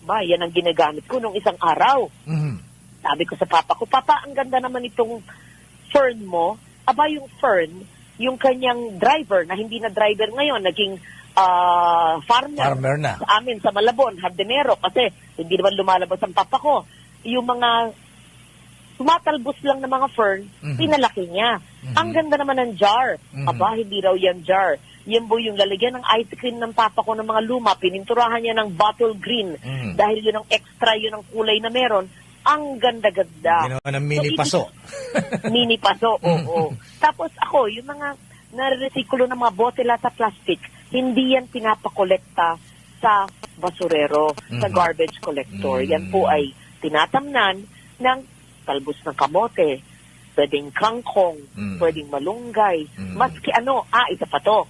Ba, yan ang ginagamit ko nung isang araw. Mhm. Sabi ko sa papa ko, "Papa, ang ganda naman itong fern mo." Aba, yung fern, yung kanyang driver na hindi na driver ngayon, naging, ah, farmer Farmer na. sa amin sa Malabon, hardinero, kasi hindi naman lumalabas ang papa ko. Yung mga tumatalbos lang ng mga fern, Mhm. pinalaki niya. Mhm. Ang ganda naman ng jar. Mhm. Aba, hindi raw yan jar. Yan po yung lalagyan ng ice cream ng papa ko ng mga luma, pininturahan niya ng bottle green. Mhm. Dahil yun ang extra, yun ang kulay na meron. Ang ganda-ganda. Ginawa ng So, mini ibig paso. Mini paso, Mm. oo. Tapos ako, yung mga nare-recycle ng mga bote, lata, plastic, hindi yan pinapakolekta sa basurero, sa Mhm. garbage collector. Yan po Mm. ay tinatamnan ng talbos ng kamote, pwedeng kangkong, Mm. pwedeng malunggay, Mm. maski ano. Ah, isa pa to,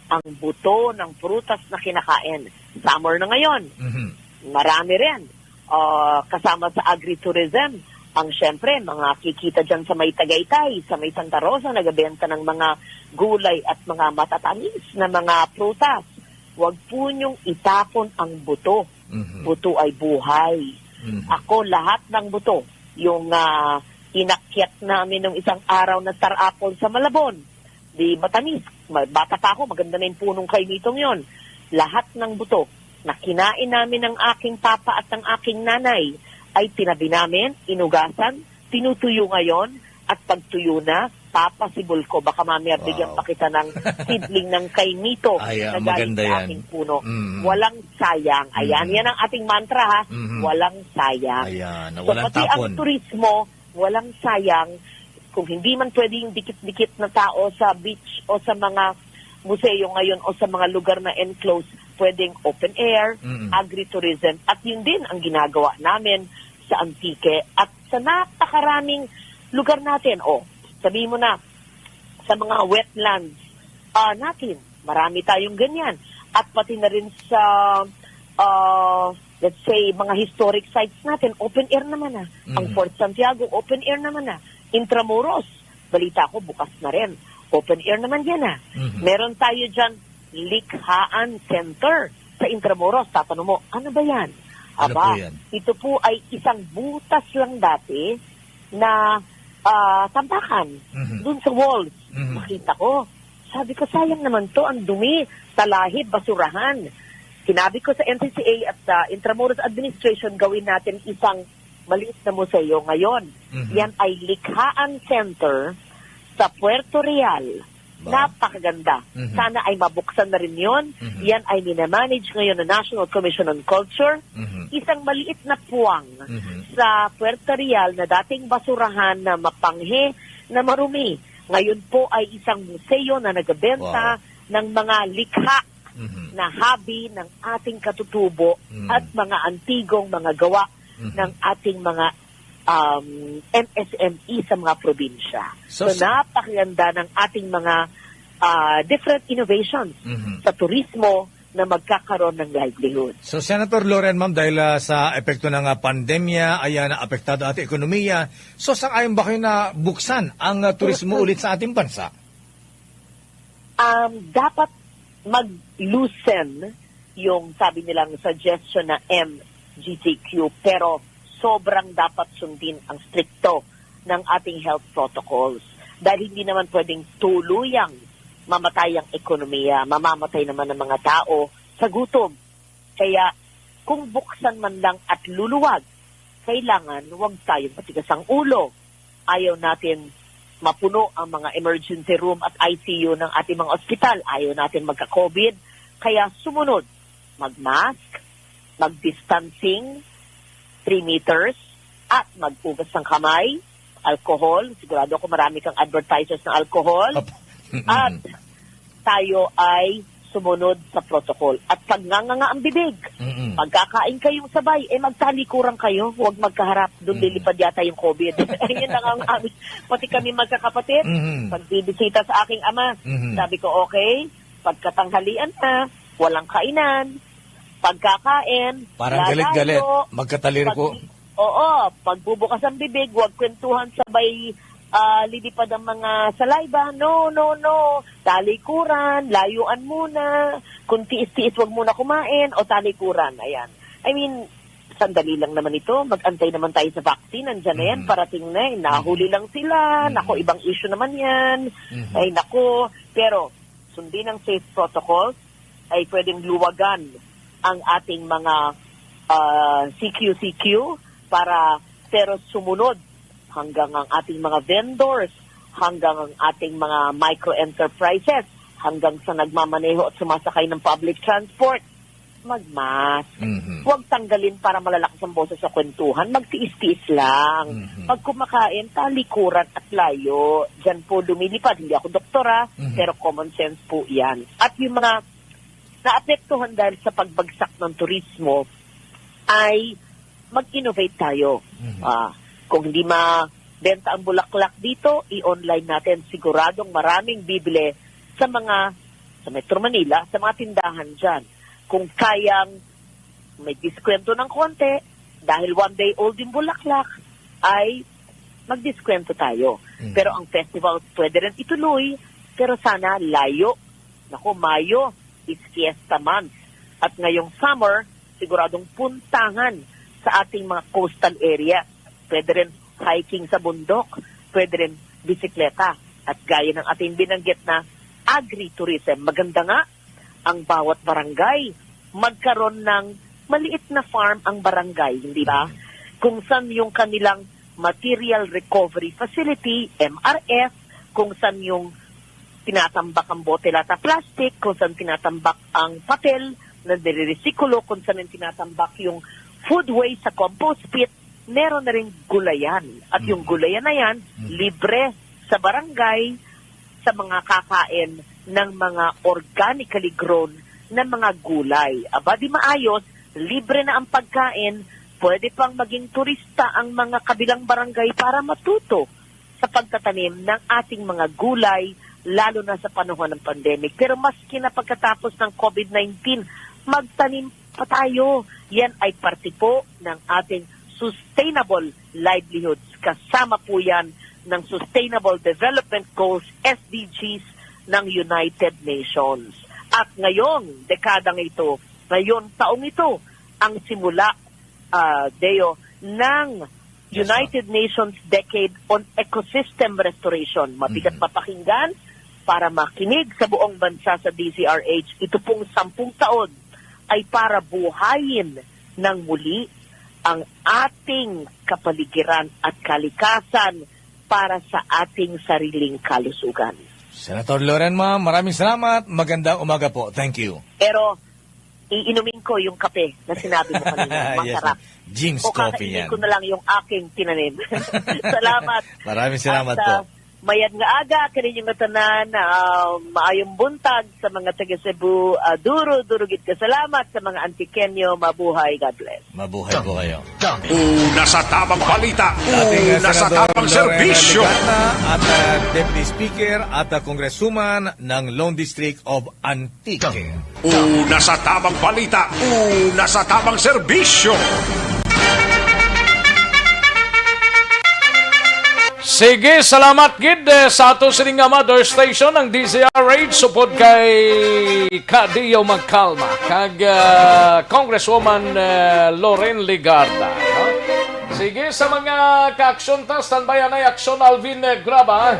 ang buto ng prutas na kinakain. Summer na ngayon. Mhm. Marami rin. Ah, kasama sa agritourism, ang siyempre, mga kikita dyan sa may Tagaytay, sa may Santa Rosa, nagabenta ng mga gulay at mga matatamis na mga prutas. Huwag po niyong itapon ang buto. Mhm. Buto ay buhay. Mhm. Ako, lahat ng buto, yung, ah, inakyat namin nung isang araw na star apple sa Malabon, di matamis. Ma-, bata pa ako, maganda na yung punong kainitong yon. Lahat ng buto na kinain namin ng aking papa at ng aking nanay ay tinabi namin, inugasan, tinutuyo ngayon, at pagtuyo na, papasibol ko. Baka mamaya bigyan Wow. pa kita ng seedling ng kainito Ay, ah, na galing maganda sa yan. aking puno. Mm. Walang sayang. Ayan, Mm. yan ang ating mantra, ha. Mhm. Walang sayang. Ayan, So, walang pati ang tapon. turismo, walang sayang. Kung hindi man pwedeng dikit-dikit na tao sa beach o sa mga museo ngayon o sa mga lugar na enclosed, pwedeng open air, Mm. agritourism. At yun din ang ginagawa namin sa Antique at sa napakaraming lugar natin. O, sabi mo na, sa mga wetlands, ah, natin, marami tayong ganyan. At pati na rin sa, ah, let's say, mga historic sites natin, open air naman na. Ang Mm. Fort Santiago, open air naman na. Intramuros, balita ko, bukas na rin. Open air naman yan, ah. Mhm. Meron tayo dyan, Likhaan Center sa Intramuros. Tatanong mo, "Ano ba yan?" Ano Aba, po yan? ito po ay isang butas lang dati na, ah, tampakan Mhm. dun sa walls. Mhm. Makita ko. Sabi ko, "Sayang naman to, ang dumi, talahib, basurahan." Sinabi ko sa N C C A at sa Intramuros Administration, "Gawin natin isang maliit na museo ngayon." Mhm. Yan ay Likhaan Center sa Puerto Real. Ba? Napakaganda. Mhm. Sana ay mabuksan na rin yon. Mhm. Yan ay minamanage ngayon ng National Commission on Culture. Mhm. Isang maliit na puwang Mhm. sa Puerto Real na dating basurahan na mapanghe, na marumi. Ngayon po ay isang museo na nagabenta Wow. ng mga likha Mhm. na habi ng ating katutubo Mhm. at mga antigong mga gawa Mhm. ng ating mga, um, M S M E sa mga probinsya. So, So, sa napakaganda ng ating mga, ah, different innovations Mhm. sa turismo na magkakaroon ng livelihood. So, Senator Loren, ma'am, dahil, ah, sa epekto ng, ah, pandemya, ayan, naapektado ating ekonomiya. So, sang-ayon ba kayo na buksan ang, ah, turismo ulit sa ating bansa? Um, dapat mag-loosen yung, sabi nilang, suggestion na M G T Q, pero sobrang dapat sundin ang strikto ng ating health protocols. Dahil hindi naman pwedeng tuluyang mamatay ang ekonomiya, mamamatay naman ang mga tao sa gutom. Kaya kung buksan man lang at luluwag, kailangan huwag tayong matigas ang ulo. Ayaw natin mapuno ang mga emergency room at I C U ng ating mga ospital. Ayaw natin magka-COVID. Kaya sumunod, mag-mask, mag-distancing, three meters, at maghugas ng kamay, alcohol. Sigurado ako marami kang advertisers ng alcohol. Ap-, At tayo ay sumunod sa protocol. At pag nganganga ang bibig, Mm-mm. pagkakain kayong sabay, eh, magtalikuran kayo, huwag magkaharap. Doon Mm. lilipad yata yung COVID. Ayun lang ang amin. Pati kami magkakapatid, Mm-hmm. pagbibisita sa aking ama, Mm-hmm. sabi ko, "Okay, pagkatanghalian na, walang kainan, pagkakain, Parang lalayo, galit-galit, magkataliri pag-, ko. Oo, pagbubukas ang bibig, huwag kwentuhan sabay, ah, lilipad ang mga saliva. No, no, no. Talikuran, layuan muna. Kung tiis-tiis, huwag muna kumain o talikuran." Ayan. I mean, sandali lang naman ito. Mag-antay naman tayo sa vaccine. Nandiyan na yan, Mhm. parating na eh. Nahuli Mhm. lang sila. Mhm. Nako, ibang issue naman yan. Mhm. Ay, nako. Pero, sundin ang safe protocols, ay pwedeng luwagan ang ating mga, ah, C Q C Q para, pero sumunod hanggang ang ating mga vendors, hanggang ang ating mga micro enterprises, hanggang sa nagmamaneho at sumasakay ng public transport, mag-mask. Mhm. Huwag tanggalin para malalakas ang boses sa kwentuhan. Magtiis-tiis lang. Mhm. Pag kumakain, talikuran at layo. Diyan po lumilipad. Hindi ako doktora, Mhm. pero common sense po yan. At yung mga naapektuhan dahil sa pagbagsak ng turismo ay mag-innovate tayo. Mhm. Ah, kung hindi mabenta ang bulaklak dito, i-online natin. Siguradong maraming bibili sa mga, sa Metro Manila, sa mga tindahan dyan. Kung kayang may diskwento ng konti, dahil one day old yung bulaklak, ay magdiskwento tayo. Mhm. Pero ang festival pwede rin ituloy, pero sana layo. Naku, Mayo is fiesta month. At ngayong summer, siguradong puntahan sa ating mga coastal area. Pwede rin hiking sa bundok, pwede rin bisikleta. At gaya ng ating binanggit na agritourism, maganda nga ang bawat barangay magkaroon ng maliit na farm ang barangay, hindi ba? Kung saan yung kanilang material recovery facility, M R F, kung saan yung tinatambak ang bote, lata, plastic, kung saan tinatambak ang papel na nire-resikulo, kung saan yung tinatambak yung food waste sa compost pit, meron na rin gulayan. At yung Mm. gulayan na yan, Mm. libre sa barangay, sa mga kakain ng mga organically grown na mga gulay. Aba, di maayos, libre na ang pagkain, pwede pang maging turista ang mga kabilang barangay para matuto sa pagtatanim ng ating mga gulay, lalo na sa panahon ng pandemic. Pero maski na pagkatapos ng covid nineteen, magtanim pa tayo. Yan ay parte po ng ating sustainable livelihoods. Kasama po yan ng Sustainable Development Goals, S D Gs, ng United Nations. At ngayong dekadang ito, ngayon taong ito, ang simula, ah, Deo, ng Yes, ma'am. United Nations Decade on Ecosystem Restoration. Mabigat Mhm. mapakinggan para makinig sa buong bansa sa D Z R H. Ito pong sampung taon ay para buhayin ng muli ang ating kapaligiran at kalikasan para sa ating sariling kalusugan. Senator Loren, ma'am, maraming salamat. Magandang umaga po. Thank you. Pero iinumin ko yung kape na sinabi mo kanina. Yes, Masarap. ma'am. Jim's O Coffee kakainin yan. ko na lang yung aking tinanim. Salamat. Maraming salamat At, po. ah, mayad nga aga, kaninyo nga tanan, ah, maayong buntag sa mga taga Cebu. Ah, duro, duro gid ka salamat sa mga Antiqueño. Mabuhay. God bless. Mabuhay po kayo. Una sa tamang balita, Dating, uh, una sa Senador tamang Loren serbisyo. Legarda at, uh, Deputy Speaker at, uh, Congresswoman ng Lone District of Antique. Una sa tamang balita, una sa tamang serbisyo. Sige, salamat gid, eh, sa ato sining nga mother station, ang D Z R H, supod kay Kadiyao Magkalma kag, ah, Congresswoman, eh, Loren Legarda, no? Sige, sa mga kaaksyon ta, standby anay aksyon, Alvin, eh, Graba.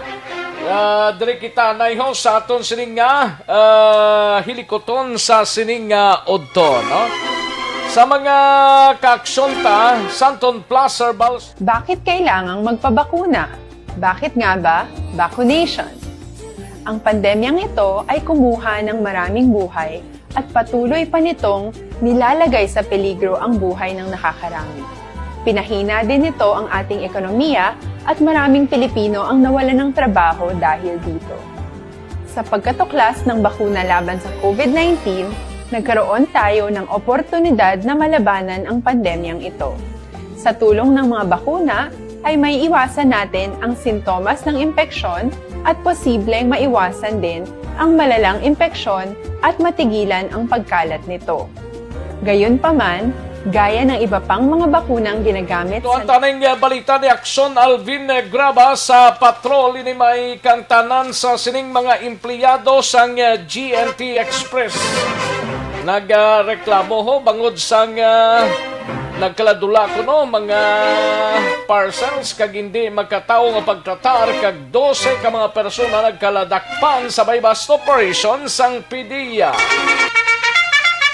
Ah, diri kita anay ho sa aton sining nga, ah, hilikuton sa sining nga udto, no? Sa mga kaaksyon ta, Santon Plus Herbal Bakit kailangang magpabakuna? Bakit nga ba vaccination? Ang pandemyang ito ay kumuha ng maraming buhay at patuloy pa nitong nilalagay sa peligro ang buhay ng nakakarami. Pinahina din nito ang ating ekonomiya at maraming Pilipino ang nawalan ng trabaho dahil dito. Sa pagkatuklas ng bakuna laban sa covid nineteen, nagkaroon tayo ng oportunidad na malabanan ang pandemyang ito. Sa tulong ng mga bakuna, ay maiiwasan natin ang sintomas ng impeksyon at posibleng maiwasan din ang malalang impeksyon at matigilan ang pagkalat nito. Gayunpaman, gaya ng iba pang mga bakunang ginagamit Ito ang sa taning, eh, balita ni Aksyon Alvin, eh, Graba. Sa patrol ini may kang tanan sa sining mga empleyado sang, eh, G N T Express. Nagareklamo ho bangod sang, ah, nagkaladula kuno mga parcels kag hindi makatawo nga pagtratar kag dose ka mga persona nagkaladakpan sa buy-bust operation sang P D E A.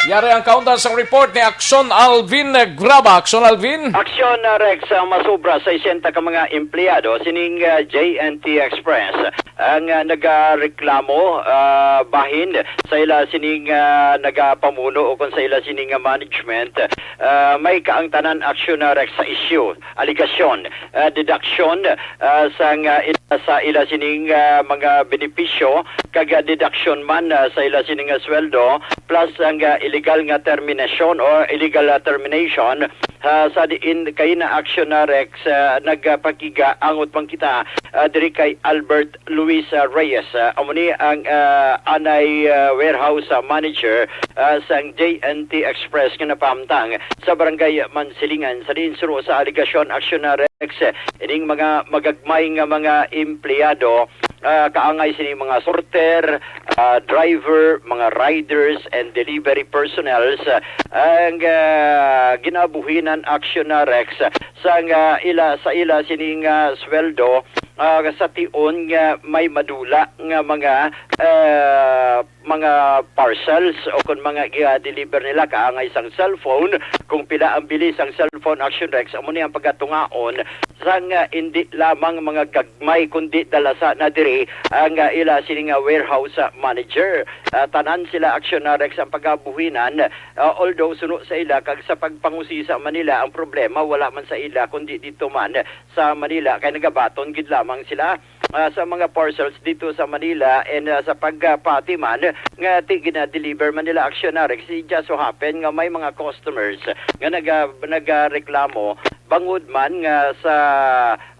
Yari ang kaundan sang report ni Aksyon Alvin Graba. Aksyon Alvin. Aksyon, uh, Rex, uh, masobra sesenta ka mga empleyado sining, uh, J N T Express ang, uh, nagareklamo, uh, bahin sa ila sining, uh, nagapamuno o kon sa ila sining, uh, management. Uh, may kaangtanan aksyon na, Rex, sa isyu, aligasyon, uh, deduction, uh, sang, uh, ila, sa ila sining, uh, mga benepisyo kag, ah, deduction man, ah, sa ila sini nga sweldo, plus ang, ah, illegal nga termination or illegal, ah, termination, ah, sa diin kay na Action Rex, ah, nagpakiga angot man kita, ah, diri kay Albert Luis, ah, Reyes. Ah, amo ni ang, ah, anay, ah, warehouse, ah, manager, ah, sang J N T Express nga napahamtang sa barangay Mansilingan. Sa diin suno sa alegasyon, Action Rex, ining mga magagmay nga mga empleyado, ah, kaangay sini mga sorter, ah, driver, mga riders, and delivery personnels, ah, ang, ah, ginabuhinan, Action Rex, sang, ah, ila, sa ila sining, ah, sweldo, ah, sa tion nga may madula nga mga, ah, mga parcels o kon mga i-deliver nila, kaangay sang cellphone, kung pila ang bili sang cellphone, Action Rex, amo ni ang pagatungaon sang, ah, indi lamang mga gagmay kundi dalasa na diri ang, ah, ila sini nga warehouse, ah, manager. Ah, tanan sila, Action Rex, ang pagabuhinan, ah, although suno sa ila kag sa pagpangusisa man nila ang problema, wala man sa ila kundi dito man sa Manila, kay nagabaton gid lamang sila, ah, sa mga parcels dito sa Manila, and, ah, sa pagpati man nga ti gina-deliver man nila, Action Rex. It just so happen nga may mga customers nga naga-, nagareklamo bangod man nga sa,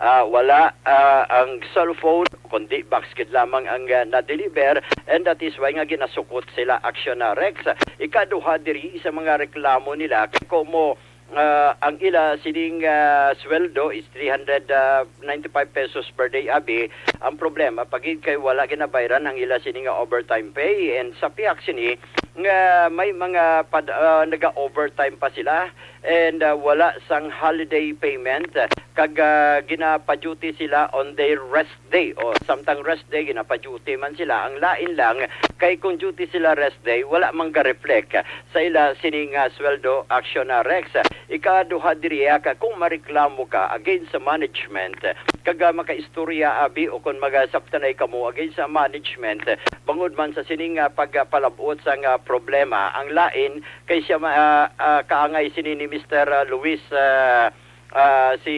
ah, wala, ah, ang cellphone, kundi box gid lamang ang, ah, na-deliver, and that is why nga ginasukot sila, Action Rex. Ikaduha diri sa mga reklamo nila, kay komo, ah, ang ila sining, ah, sweldo is three hundred ninety-five pesos per day, abi. Ang problema pa gid kay wala ginabayran ang ila sini nga overtime pay, and sa pihak sini nga may mga pad-, ah, naga-overtime pa sila, and, ah, wala sang holiday payment, kag, ah, ginapa-duty sila on their rest day, o samtang rest day, ginapa-duty man sila. Ang lain lang, kay kung duty sila rest day, wala man ga-reflect sa ila sini nga sweldo, Action Rex. Ikaduha diri, ah, ka kung mareklamo ka against sa management, kag, ah, makaistorya, abi, o kon magasabtanay kamo against sa management, bangod man sa sini nga pagpalab-ot sa nga problema, ang lain kay siya ma-, ah, ah, kaangay sini ni Mister Luis, ah, ah, si,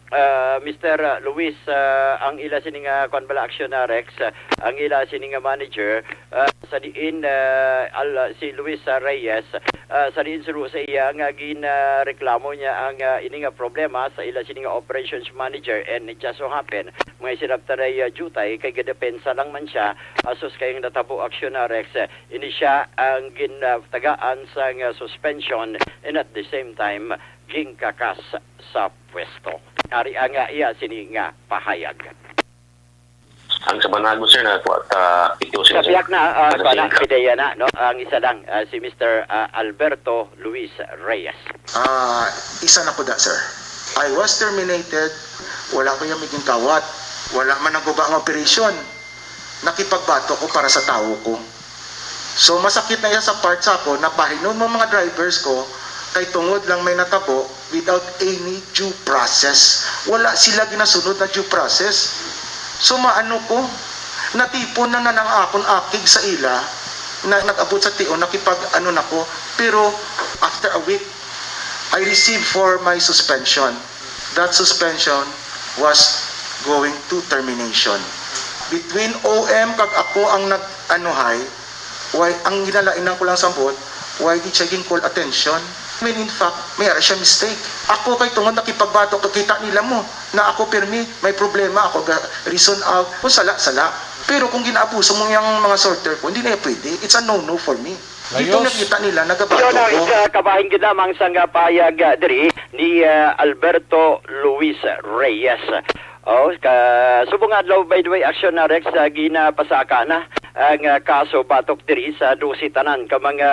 ah, Mister Luis, ah, ang ila sini nga, kuwan bala, Action Rex, ah, ang ila sini nga manager, ah, sa diin, ah, al-, si Luis, ah, Reyes, ah, sa diin suno sa iya nga ginareklamo niya ang, ah, ini nga problema sa ila sini nga operations manager, and it just so happen, mga sinabtanay, ah, jutay, kay gadepensa lang man siya, asus kay ang natabo, Action Rex, ah, ini siya ang gintagaan sang, ah, suspension, and at the same time, gingkakas sa pwesto. Ari ang, ah, iya sini nga pahayag. Ang sa Banago, sir, na kuha ta, ito, sir, Sa sir. Piyak na, ah, Ano, kuha na, sir? Pideya na, no? Ang isa lang, ah, si Mister, ah, Alberto Luis Reyes. Ah, isa na po da, sir. I was terminated. Wala ko yung maging kawat. Wala man naguba ang operasyon. Nakipagbato ko para sa tawo ko. So, masakit na iya sa part sa ako na pahinon mo mga drivers ko kay tungod lang may natabo without any due process. Wala sila ginasunod na due process. So, maano ko, natipon na na ang akon akig sa ila na nag-abot sa tion, nakipag-ano na ko. Pero after a week, I received for my suspension. That suspension was going to termination. Between O M kag ako ang nag-anuhay, why, ang ginalainan ko lang sa buot, why di siya gin-call attention? I mean, in fact, may ara siya mistake. Ako kay tungod nakipagbato, kakita nila mo na ako pirmi, may problema ako, ga reason out, kung sala, sala. Pero kung ginaabuso mo yung mga sorter ko, hindi na pwede. It's a no-no for me. Dito Layos. Nakita nila, nagabato Yun ang ko. Isa kabahin gid lamang sa nga payag, ah, diri ni, ah, Alberto Luis Reyes. Oh, ka, subong adlaw, by the way, Action na Rex, ah, ginapasaka na ang, ah, kaso batok diri sa dose tanan ka mga,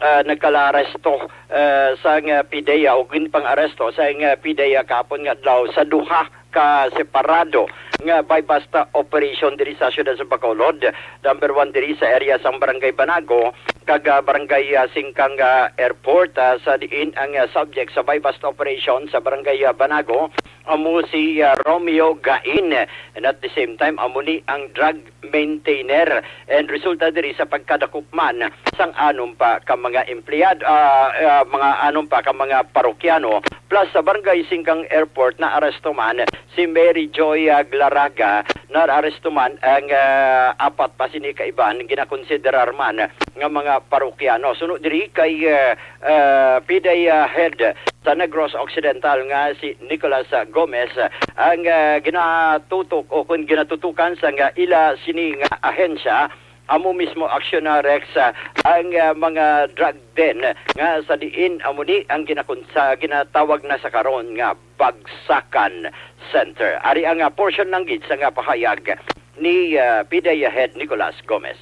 ah, nagkalaresto, ah, sa nga pideya o ginpang-aresto sa nga pideya kapon nga adlaw sa duha ka separado nga buy-bust operation diri sa siyudad sa Bacolod. Number one diri sa area sang Barangay Banago kag, ah, Barangay, ah, Singkang, ah, Airport, ah, sa diin ang, ah, subject sa buy-bust operation sa Barangay, ah, Banago amo si, ah, Romeo Gain. And at the same time, amo ni ang drug maintainer. And resulta diri sa pagkadakop man sang anom pa ka mga empleyado, ah, ah, mga anom pa ka mga parokyano Plus, sa Barangay Singkang Airport, naaresto man si Mary Joy, ah, Glaraga. Naaresto man ang, ah, apat pa sini ka iban ginakonsiderar man nga mga parokyano. Suno diri kay, ah, ah, P D I, ah, head sa Negros Occidental nga si Nicolas, ah, Gomez, ang, ah, ginatutok o kun ginatutukan sang ila sini nga ahensya, amo mismo, Aksyon, ah, Rex, ah, ang, ah, mga drug den nga sa diin amo ni ang ginakon-, sa ginatawag na sa karon nga Bagsakan Center. Ari ang, ah, portion lang gid sa nga pahayag ni, ah, P D I Head Nicolas Gomez.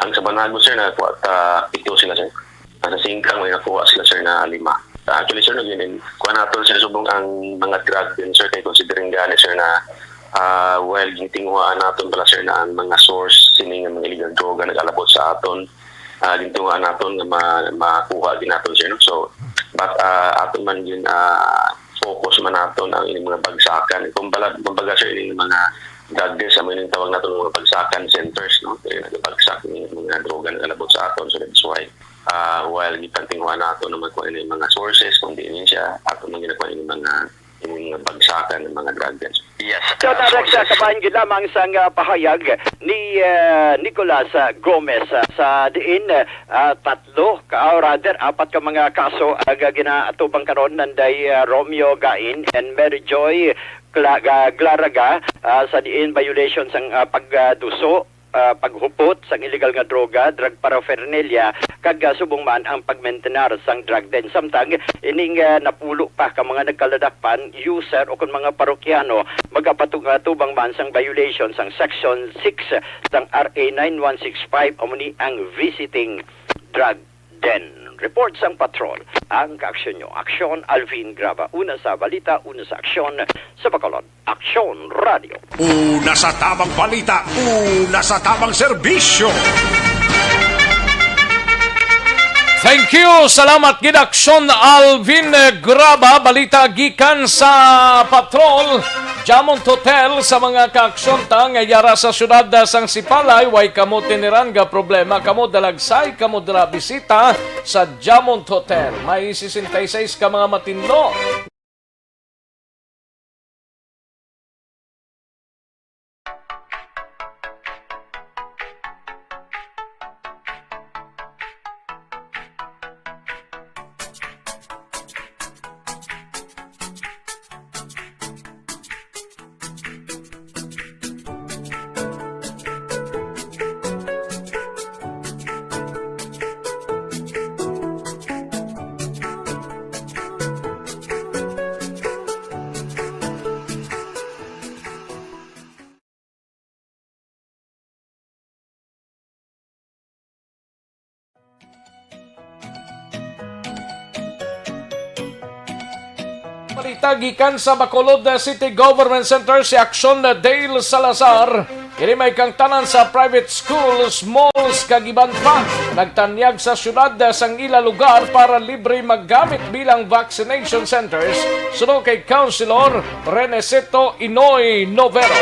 Ang sa Banago, sir, nakakuha ta pito sila, sir. Nasa Singkang, may nakuha sila, sir, na lima. Ah, actually, sir, naging kuha naton, sir, subong ang mga drug din, sir, kay considering gani, sir, na, ah, while gintinguhaan naton pala, sir, na ang mga source sini nga mga illegal droga nag-alabot sa aton, ah, gintinguhaan naton nga ma-, makuha gid naton, sir, no? So, but, ah, aton man gin, ah, focus man naton ang ining mga bagsakan. Kumbaga, kumbaga, sir, ining mga drug dealers, amo ining tawag naton nga mga bagsakan centers, no? Kaya nagabagsak ni mga droga nga nag-alabot sa aton. So, that's why, ah, while gipantinguha nato naman kung ano yung mga sources, kung diin yun siya, ato man ginakuha yung mga, yung mga bagsakan ng mga drug dealers. Yes, So, uh, Tarek, sa sources. Kabahin gid lamang sang, ah, pahayag ni, ah, Nicolas, ah, Gomez, ah, sa diin, ah, tatlo ka, or rather, apat ka mga kaso ang, ah, ginaatubang karon nanday, ah, Romeo Gain and Mary Joy Cla-, Ga-, Glaraga, ah, sa diin violation sang, ah, pagduso, ah, paghupot sang illegal nga droga, drug paraphernalia, kag, ah, subong man ang pagmentenar sang drug den. Samtang ining, ah, napulo pa ka mga nagkaladakpan, user o kon mga parokyano, magapatubang-tubang man sang violation sang Section six sang R A nine one six five, amo ni ang visiting drug den. Report sang patrol, ang kaaksyon nyo. Aksyon, Alvin Graba. Una sa balita, una sa aksyon, sa Bacolod. Aksyon Radio. Una sa tamang balita, una sa tamang serbisyo. Thank you. Salamat gid, Aksyon Alvin Graba. Balita gikan sa patrol. Jamont Hotel sa mga kaaksyon ta nga yara sa siyudad sang Sipalay, way kamo tiniran nga problema, kamo dalagsay, kamo dira bisita sa Jamont Hotel. May sesenta y seis ka mga matinlo. Balita gikan sa Bacolod City Government Center, si Action Dale Salazar, kini may kangtanan sa private schools, malls, kag iban pa, nagtanyag sa syudad sang ila lugar para libre maggamit bilang vaccination centers, suno kay Councilor Renesito Inoy Novero.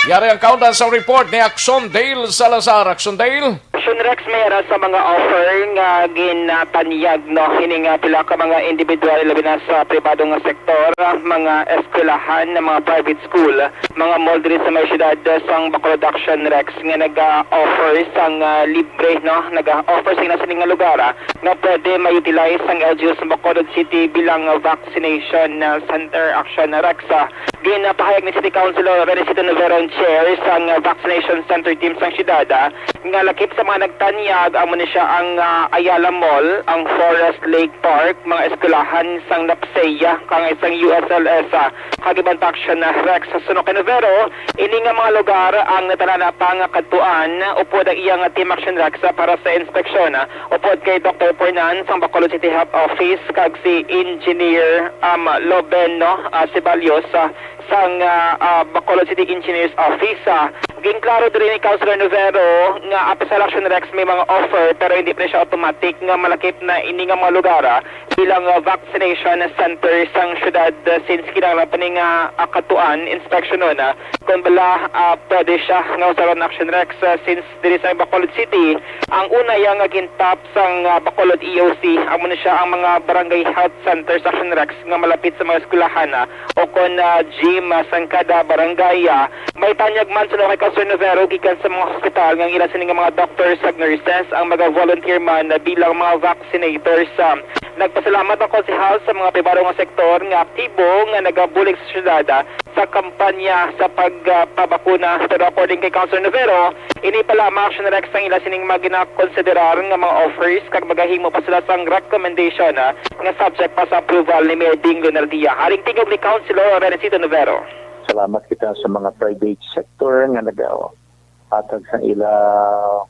Yari ang kaundan sa report ni Action Dale Salazar. Action Dale. Action Rex, may ara sa mga offer nga ginatanyag, no, hini nga pila ka mga individual, labi na sa pribado nga sektor, mga eskwelahan, mga private school, mga mall diri sa may siyudad sang Bacolod, Action Rex, nga naga-offer sang, ah, libre, no, naga-offer sila sini nga lugar, ah, nga pwede ma-utilize sang L G U sa Bacolod City bilang vaccination, ah, center. Action Rex, ah. Ginapahayag ni City Councilor Renesito Novero, ang chair sang vaccination center team sang siyudad, ah, nga lakip sa mga nagtanyag, amo ni siya ang, ah, Ayala Mall, ang Forest Lake Park, mga eskwelahan sang NAPSEA, kag sang U S L S, ah, kag iban pa. Action Rex. Suno kay Novero, ini nga mga lugar ang natalana pa nga kadtuan upod ang iya nga Team Action Rex, ah, para sa inspeksyon, ah, upod kay Doktor Fernan sang Bacolod City Health Office kag si Engineer, um, Loben, no, ah, Ceballos, ah, sang, ah, ah, Bacolod City Engineers Office, ah, Ginklaro diri ni Councilor Novero nga apil sa Action Rex may mga offer, pero hindi pa siya automatic nga malakip na ini nga mga lugar, ah, bilang, ah, vaccination center sang syudad, ah, since kinahanglan pa ni nga, ah, katuan, inspeksyonon, ah, kung bala, ah, pwede siya nga usaron Action Rex, ah, since diri sa Bacolod City, ang una iya nga gintap sang, ah, Bacolod E O C, amo na siya ang mga barangay health center sa Action Rex nga malapit sa mga eskwelahan, ah, o kon, ah, gym, ah, sang kada barangay, ah. May tanyag man suno kay Councilor Novero gikan sa mga hospital nga ang ila sini nga mga doctors kag nurses ang mga volunteer man na bilang mga vaccinators, ah. Nagpasalamat ang konsehal sa mga pribado nga sektor nga aktibo nga nagabulig sa syudad, ah, sa kampanya sa pagpabakuna. Pero according kay Councilor Novero, ini pa lamang Action Rex ang ila sining mga ginakonsiderar nga mga offers kag magahimo pa sila sang recommendation, ah, nga subject pa sa approval ni Mayor Ding Leonardia. Haring tingog ni Councilor Renesito Novero. Salamat kita sa mga private sector nga nagahatag sa ila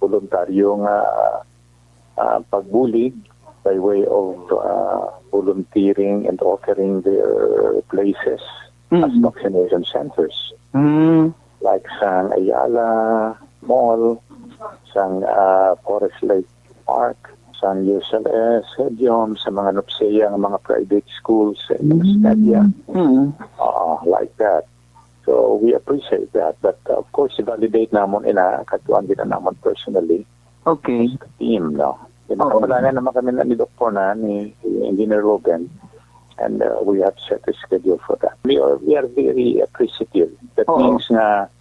voluntaryo nga, ah, pagbulig by way of, ah, volunteering and offering their places as Mm. vaccination centers. Mm. Like sang Ayala Mall, sang, ah, Forest Lake Park, sang U S L S Stadium, sa mga NUPSEA nga mga private schools sa ilang Mm. stadia. Mm. Ah, like that. So, we appreciate that. But, uh, of course, i-validate namon ina, katuan gid namon personally Okay. sa team, no? Di Oo. makapalangan naman kami na ni Doktor na, ni Engineer Logan. And, uh, we have set a schedule for that. We are, we are very appreciative. That Oo. means nga,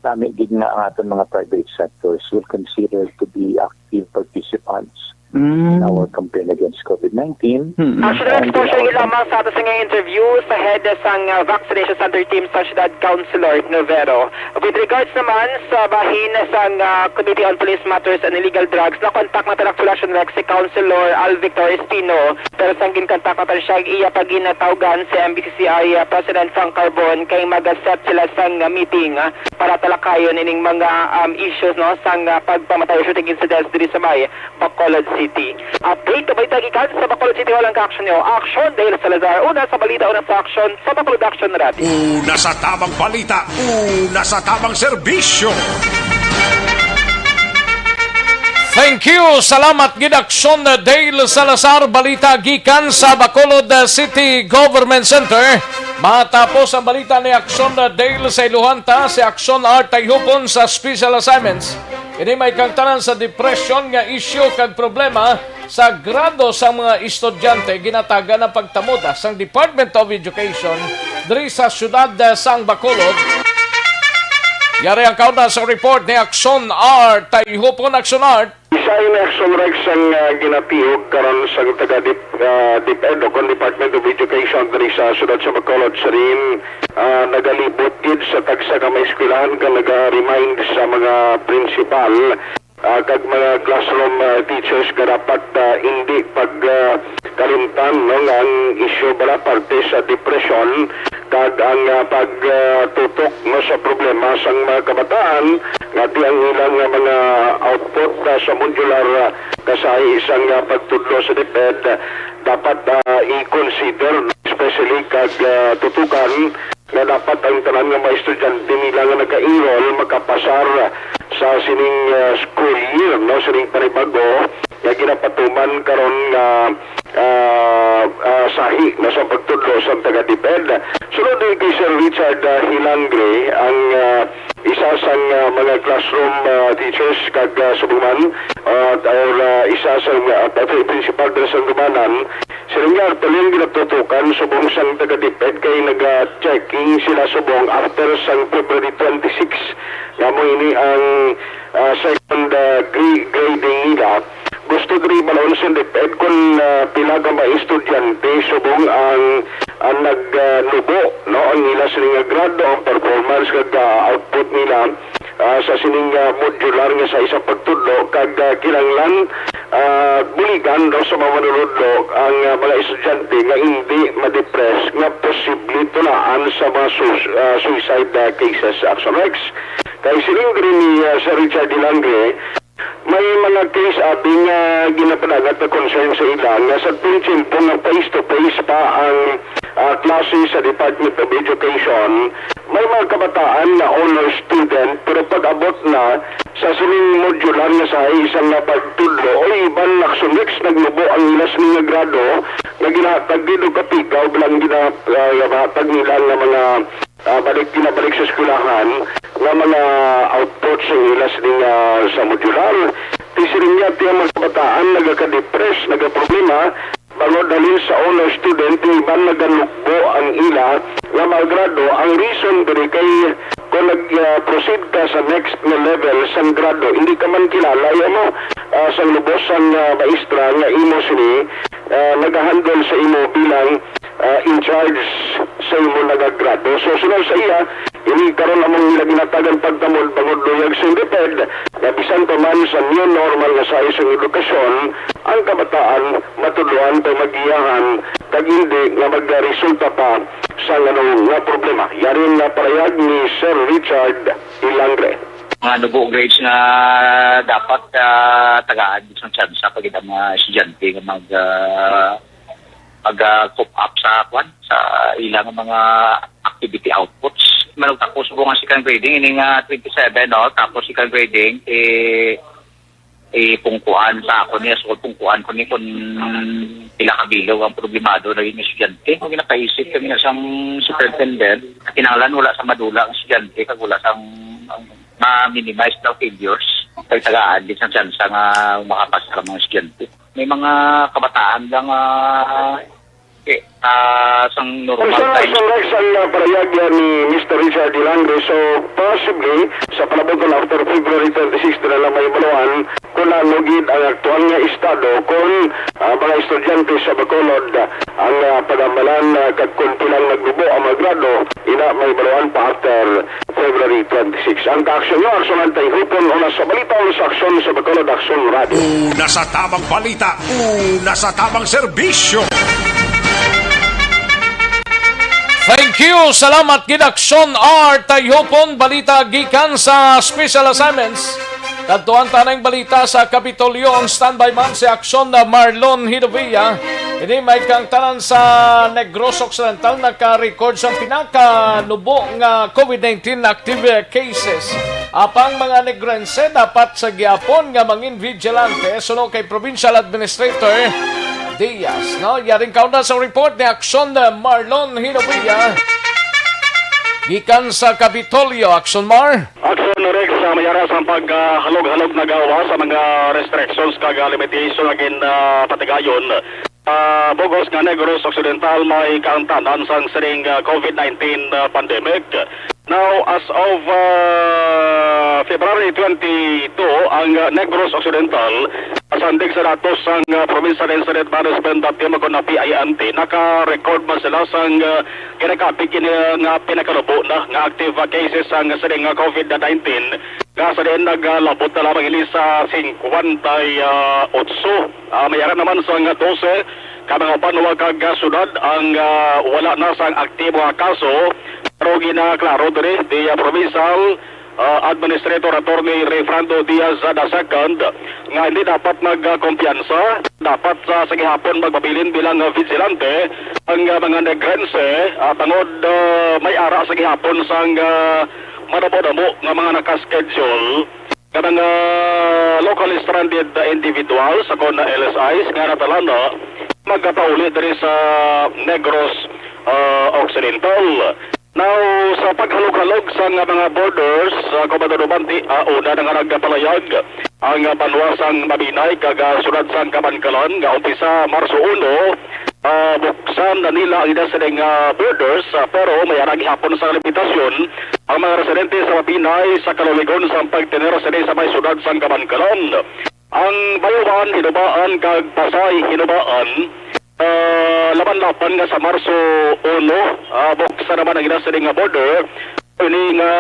nami gid nga ang aton mga private sectors will consider to be active participants Mm. in our campaign against COVID nineteen. Mm. Actually, And exposure we are lamang sa ato sa nga interview sa head sang, uh, vaccination center team sa Syudad, Councilor Novero. With regards naman sa bahin sang, uh, Committee on Police Matters and Illegal Drugs, na-contact na talaga sa Action Rex si Councilor Al Victor Espino, pero sang gin-contact na talaga siya, iya pa ginatawgan si M B C C I, uh, President Frank Carbon kay mag-set sila sang, uh, meeting, uh, para talakayon ining mga, um, issues, no, sang, uh, pagpamatay o shooting incidents diri sa may Bacolod City. Update ka balita gikan sa Bacolod City, walang ka-action nyo. Action, Dale Salazar. Una sa balita, una sa action, sa Bacolod Action Radio. Una sa tamang balita, una sa tamang serbisyo. Thank you. Salamat gid, Action Dale Salazar. Balita gikan sa Bacolod City Government Center. Matapos ang balita ni Action Dale sa iluhan ta, si Action Art Tayhupon sa special assignments. Ini may kangtanan sa depression nga isyu kag problema sa grado sang mga estudyante ginatagan ang pagtamuda sang Department of Education diri sa siyudad sang Bacolod. Yari ang kauna sa report ni Action Art. Tayhupon, Action Art. Isa ini Action Rex ang, ah, ginatiog karon sang taga Dep-, ah, DepEd o kon Department of Education diri sa siyudad sa Bacolod, siring, ah, nagalibot gid sa tagsa ka mga eskwelahan kag naga-remind sa mga principal, ah, kag mga classroom, ah, teachers nga dapat, ah, indi pag, ah, kalimtan, no, nga ang isyu bala parte sa depresyon kag ang, ah, pag, ah, tutok, no, sa problema sang mga kabataan nga di ang ilang, ah, mga output, ah, sa modular, ah, kasahi sang, ah, pagtudlo sa DepEd, ah, dapat, ah, i-consider, especially kag, ah, tutukan nga dapat ang tanan nga mga estudyante nila nga naka-enroll makapasar sa sining, ah, school year, no, sining panibag-o nga ginapatuman karon nga, ah, ah, sahi na sa pagtudlo sa taga DepEd. Sulod ni kay Sir Richard, ah, Hilangre, ang, ah, isa sang, ah, mga classroom, ah, teachers kag, ah, subong man, ah, or, ah, isa sang, ah, principal diri sa Lumbanan, siring nga actually ang ginatutukan subong sang taga DepEd kay naga-checking sila subong after sang February twenty-six, nga mo ini ang, ah, second, ah, gre-, grading nila. Gusto diri balaod sa DepEd kung, ah, pila ka mga estudyante subong ang, ang nag, ah, nubo, no, ang ila sini nga grado, ang performance kag, ah, output nila, ah, sa sining, ah, modular nga sa isang pagtudlo kag, ah, kinahanglan, ah, buligan daw sa mga manunudlo ang, ah, mga estudyante nga hindi ma-depress nga posible tulaan sa mga sus-, ah, suicide, ah, cases. Action Rex. Kay siling diri ni, ah, Sir Richard Hilangre, may mga case abi nga ginapadagat nga concern sa ila nga sa tuong tiyempo nga face to face pa ang, ah, klase sa Department of Education, may mga kabataan na honor student, pero pag-abot na sa sining modular nga sa isang nga pagtudlo, oy, iban na, so next nagnubo ang ila sini nga grado nga ginahatag dito ka pigaw bilang gina-, ah, ginahatag nila nga mga, ah, balik, ginabalik sa eskwelahan nga mga output sa ila sini nga sa modular. Ti siring niya, ti ang mga kabataan nagaka-depress, nagaproblema, bangod halin sa honor student, yung iban nagalugbo ang ila nga mga grado. Ang reason diri kay kung nag-proceed ka sa next nga level sang grado, hindi ka man kilala, ya mo, ah, sang lubos sang, ah, maestra nga imo sini, ah, nagahandle sa imo bilang, ah, in charge sa imo nagagrado. So, sunod sa iya, ini karon among nila ginatagan pagtamod bangod luyag sing DepEd, na bisan pa man sa new normal nga sa isang edukasyon, ang kabataan matudloan pa magiyahan kag hindi nga magresulta pa sa ano nga problema. Yari nga parayag ni Sir Richard Ilangre. Mga nubo grades nga dapat, ah, tagaan isang tsansa pag ang mga estudyante nga mag, ah, mag, ah, cope up sa kwan, sa ilang mga activity outputs. Manugtapos po nga second grading, ini nga twenty-seven, no? Tapos second grading, eh, eh, pungkuan sa ako niya, so pungkuan ko ni kung pila ka bilog ang problemado na yung estudyante. Kung ginapaisip kami na siyang superintendent, kinahanglan wala sa madula ang estudyante, kag wala sang ma-minimize na failures. Kag tagaan din sang tsansa nga makapasa ang mga estudyante. May mga kabataan lang, ah, eh, ah, sang normal Ang times. Sunod sa ang, ah, parayag yan ni Mister Richard Dilangre. So, possibly, sa palabot na after February twenty-six, na lang may ibaluan kung ano gid ang aktual nga estado kung, ah, mga estudyante sa Bacolod, ah, ang, ah, pag-amalan, ah, kag kung pilang nagnubo ang mga grado, ina may ibaluan pa after February twenty-six. Ang kaaksyon nyo, aksyonan tay hupon una sa balita o sa aksyon sa Bacolod Aksyon Radio. Una sa tamang balita, una sa tamang serbisyo. Thank you. Salamat gid, Aksyon R. Tayhopon, balita gikan sa Special Assignments. Kadtuan ta na ang balita sa Kapitolyo. Ang standby man si Aksyon na Marlon Hidovia. Ini may kang tanan sa Negros Occidental naka-record sa pinakanubo nga COVID nineteen active cases. Apang mga Negrense dapat sa gihapon nga mangin vigilante suno kay Provincial Administrator Diaz, no? Yaring kauna sa report ni Aksyon Marlon Hinovia. Gikan sa Kapitolyo, Aksyon Mar. Aksyon Rex, ah, may ara sang paghalog-halog na gawa sa mga restrictions kag, ah, limitation nga gin, ah, patigayon. Ah, bugos nga Negros Occidental may kaangtanan sang sining, ah, COVID nineteen, ah, pandemic. Now, as of, ah, February twenty-two, ang, ah, Negros Occidental, sandig sa datos sang, ah, Provincial Incident Management Team o kon P I M T, naka-record man sila sang, ah, ginakapig kini nga pinakanubo na nga active, ah, cases sang sining, ah, COVID nineteen, nga sa diin nagalabot na lamang ini sa singkwenta y otso. Ah, may ara naman sang dose ka mga banwa kag, ah, syudad ang, ah, wala na sang aktibo nga kaso, pero ginaklaro diri ni, ah, Provincial, ah, Administrator Attorney Rayfrando Diaz the second nga hindi dapat magkumpiyansa. Dapat sa, sa gihapon magpabilin bilang, ah, vigilante ang, ah, mga Negrense, ah, bangod, ah, may ara sa gihapon sang, ah, madamo-damo nga mga naka-schedule nga mga locally stranded individuals, o kon L S Is, nga nadala na magpauli diri sa Negros, ah, Occidental. Now, sa paghalog-halog sa nga mga borders, ah, Commander Dumanti, ah, una na nga nagpalayag ang, ah, banwa sang Mabinay kag, ah, siyudad sang Kabankalan nga umpisa Marso uno, ah, buksan na nila ang ila sining, ah, borders, ah, pero may ara gihapon sa limitasyon ang mga residente sa Mabinay sa kaluwigon sang pagtener sini sa may siyudad sang Kabankalan. Ang Bayuan Hinubaan kag Pasay Hinubaan, ah, laban-laban nga sa Marso uno, ah, buksan naman ang ila sini nga border. Ini nga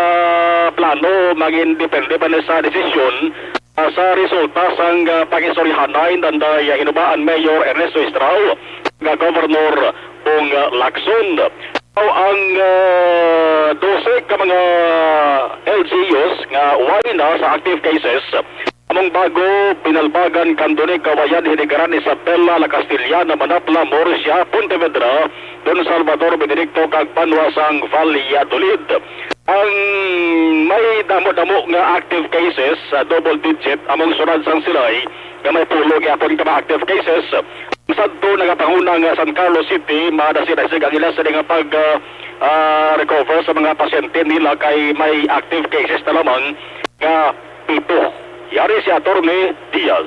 plano mangin depende pa ni sa desisyon, ah, sa resulta sang, ah, pag-istoryahanay nanday, ah, Hinubaan Mayor Ernesto Estrao nga Governor Bong, ah, Lacson. Ang, ah, dose ka mga L G Us nga wali na sa active cases Among Bago, Binalbagan, Candoni, Cauayan, Hinigaran, Isabela, La Castellana, Manapla, Murcia, Pontevedra, Don Salvador, Benedicto, kag banwa sang Valladolid. Ang may damo-damo nga active cases, sa double digit, among sulod sang Silay, nga may pulo gyapon ka mga active cases. Ang sadto nagapanguna nga San Carlos City, madasig-dasig ang ila sila nga pag, ah, ah, recover sa mga pasyente nila kay may active cases na lamang nga pito. Yari si Attorney Diaz.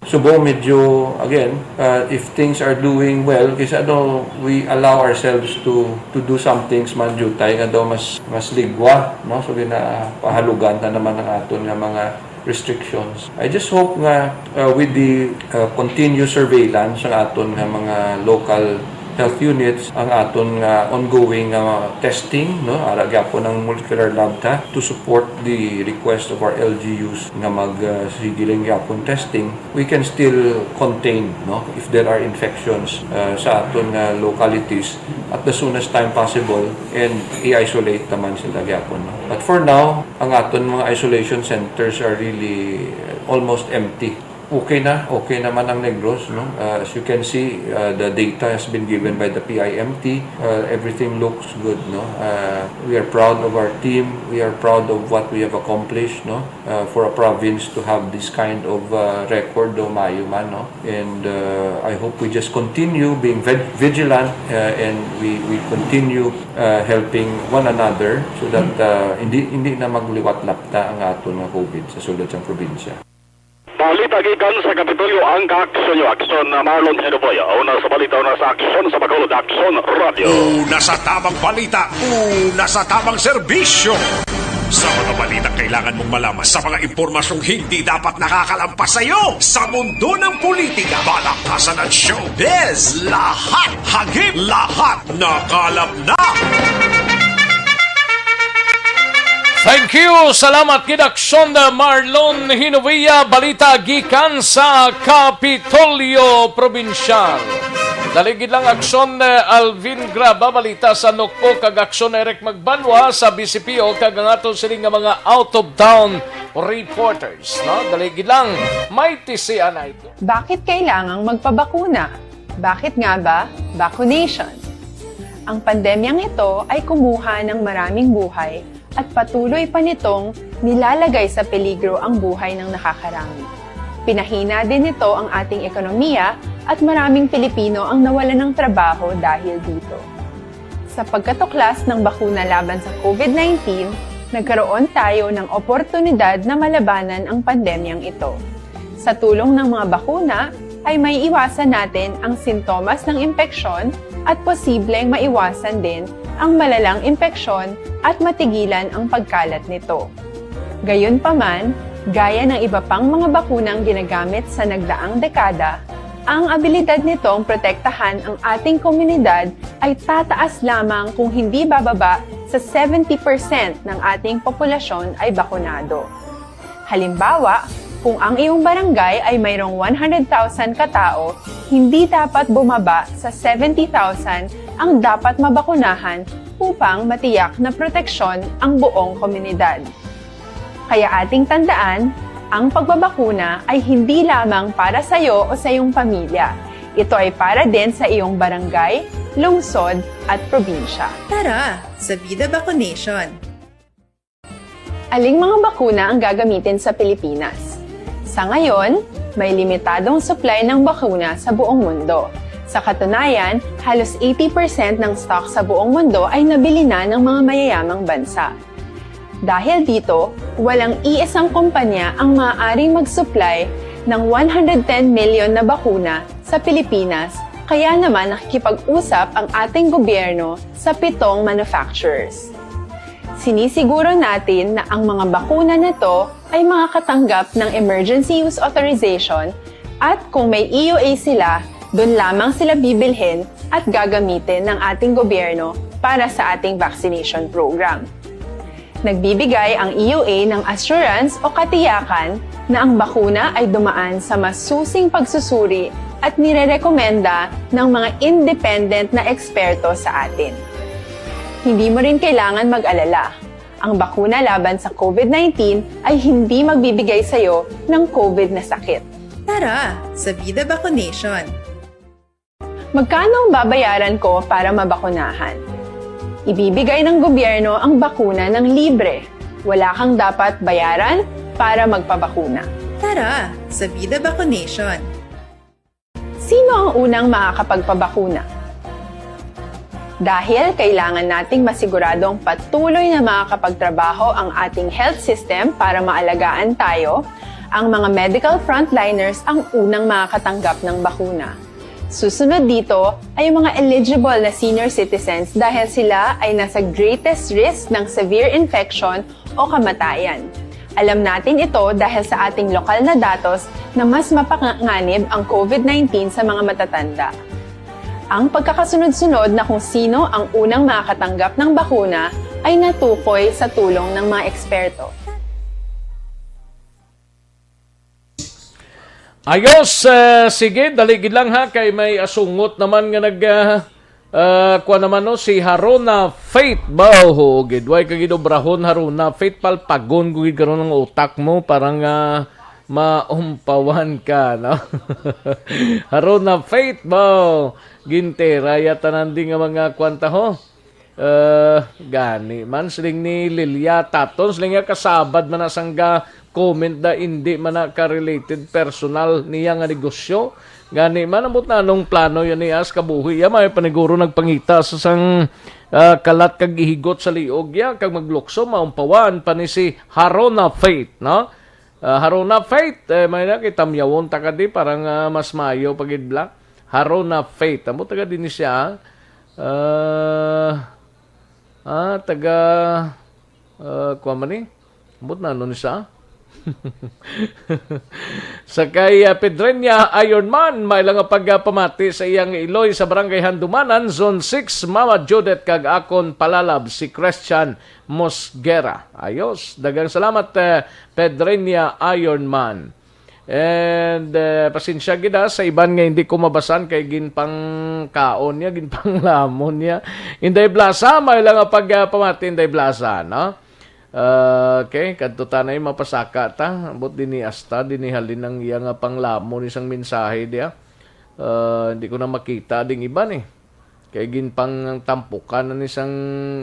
Subong medyo, again, uh, if things are doing well, kaysa ano, we allow ourselves to to do some things man, jutay nga daw mas mas ligwa, no? So, ginapahalugan na naman ang aton nga mga restrictions. I just hope nga, uh, with the, uh, continuous surveillance sa aton nga mga local health units, ang aton nga ongoing nga testing, no? Ara gyapon ang molecular lab ta to support the request of our L G Us nga mag, uh, sige lang gyapon testing. We can still contain, no, if there are infections, uh, sa aton nga localities at the soonest time possible and i-isolate naman sila gyapon, no? But for now, ang aton mga isolation centers are really, uh, almost empty. Okay na, okay naman ang Negros, no? Uh, as you can see, uh, the data has been given by the P I M T. Uh, everything looks good, no? Uh, we are proud of our team. We are proud of what we have accomplished, no? Uh, for a province to have this kind of, uh, record, do maayo man, no? And, uh, I hope we just continue being vig-, vigilant, uh, and we, we continue, uh, helping one another so that, uh, hindi, hindi na magliwat lapta ang aton nga COVID sa sulod sang probinsya. Balita gikan sa Kapitolyo, ang kaaksyon niyo, aksyon na Marlon Henoboya. Una sa balita, una sa aksyon sa Bacolod Aksyon Radio. Una sa tamang balita, una sa tamang serbisyo. Sa mga balita kailangan mong malaman, sa mga impormasyong hindi dapat nakakalampas sa iyo, sa mundo ng politika, balakasan at showbiz, lahat hagip, lahat nakalap na. Thank you. Salamat gid, Aksyon Marlon Hinovia. Balita gikan sa Kapitolyo Probinsyal. Dali gid lang, Aksyon Alvin Graba. Balita sa Nokpo kag Aksyon Eric Magbanwa sa B C P O kag ang ato sini nga mga out of town reporters, no? Dali gid lang, may tisian na ito. Bakit kailangang magpabakuna? Bakit nga ba vaccination? Ang pandemyang ito ay kumuha ng maraming buhay at patuloy pa nitong nilalagay sa peligro ang buhay ng nakakarami. Pinahina din nito ang ating ekonomiya at maraming Pilipino ang nawalan ng trabaho dahil dito. Sa pagkatuklas ng bakuna laban sa COVID nineteen, nagkaroon tayo ng oportunidad na malabanan ang pandemyang ito. Sa tulong ng mga bakuna, ay maiiwasan natin ang sintomas ng impeksyon at posibleng maiwasan din ang malalang impeksyon at matigilan ang pagkalat nito. Gayunpaman, gaya ng iba pang mga bakunang ginagamit sa nagdaang dekada, ang abilidad nitong protektahan ang ating komunidad ay tataas lamang kung hindi bababa sa seventy percent ng ating populasyon ay bakunado. Halimbawa, kung ang iyong barangay ay mayroong one hundred thousand ka tao, hindi dapat bumaba sa seventy thousand ang dapat mabakunahan upang matiyak na proteksyon ang buong komunidad. Kaya ating tandaan, ang pagbabakuna ay hindi lamang para sa iyo o sa iyong pamilya. Ito ay para din sa iyong barangay, lungsod, at probinsya. Tara, sa Vida Vaccination! Aling mga bakuna ang gagamitin sa Pilipinas? Sa ngayon, may limitadong supply ng bakuna sa buong mundo. Sa katunayan, halos eighty percent ng stock sa buong mundo ay nabili na ng mga mayayamang bansa. Dahil dito, walang iisang kumpanya ang maaaring mag-supply ng one hundred ten million na bakuna sa Pilipinas, kaya naman nakikipag-usap ang ating gobyerno sa pitong manufacturers. Sinisiguro natin na ang mga bakuna na to ay makakatanggap ng emergency use authorization at kung may E U A sila, doon lamang sila bibilhin at gagamitin ng ating gobyerno para sa ating vaccination program. Nagbibigay ang E U A ng assurance o katiyakan na ang bakuna ay dumaan sa masusing pagsusuri at nirerekomenda ng mga independent na eksperto sa atin. Hindi mo rin kailangan mag-alala. Ang bakuna laban sa COVID nineteen ay hindi magbibigay sa iyo ng COVID na sakit. Tara sa Vida Vaccination! Magkano ang babayaran ko para mabakunahan? Ibibigay ng gobyerno ang bakuna ng libre. Wala kang dapat bayaran para magpabakuna. Tara sa Vida Vaccination! Sino ang unang makakapagpabakuna? Dahil kailangan nating masiguradong patuloy na makakapagtrabaho ang ating health system para maalagaan tayo, ang mga medical frontliners ang unang makakatanggap ng bakuna. Susunod dito ay ang mga eligible na senior citizens dahil sila ay nasa greatest risk ng severe infection o kamatayan. Alam natin ito dahil sa ating lokal na datos na mas mapanganib ang COVID nineteen sa mga matatanda. Ang pagkakasunod-sunod na kung sino ang unang makakatanggap ng bakuna ay natukoy sa tulong ng mga eksperto. Ayos, eh, sige, dali gid lang ha, kay may asungot naman nga nag, ah, ah, kuha naman no, si Haruna Faith. Ba, oo, gid, way ka gid obrahon, Haruna Faith, palpagon ko gid karon ang utak mo para nga maumpawan ka, no? Haruna Faith, ba, gintera ya tanan di nga mga kwanta ho. Eh, gani man, siling ni Lilia Taton, siling nga kasabad man na sangga comment da, indi man na ka-related personal niya nga negosyo. Gani man, ambot na anong plano yan niya sa kabuhi ya, may paniguro nagpangita sa sang ah, kalat kag ihigot sa liog ya, kag maglukso, maumpawan pa ni si Harona Faith, no? Ah, Harona Faith, eh, may na kitamyawon ta ka di, parang ah, mas mayo pa gid bla. Harona Faith, ambot taga din siya, ah, ah, taga, ah, kuha man ni? Ambot na, ano ni sa? Sa kay ah, Pedreña Ironman, may lang nga pagpamati sa iyang iloy sa Barangay Handumanan, Zone six, Mama Judith kag akon palalab si Christian Mosguera. Ayos, daghang salamat, eh, Pedreña Ironman. And eh, pasensya gid ah, sa iban nga hindi ko mabasan kay ginpangkaon niya, ginpanglamon niya. Inday Blasa, may lang nga pagpamati, Inday Blasa, no? Ah, okay, kadto tanay mapasaka ta. Ambot dinhi asta, dinhi halin ang iya nga panglamon isang mensahe diya. Ah, hindi ko na makita ding iban eh. Kay ginpangtampukan na ni sang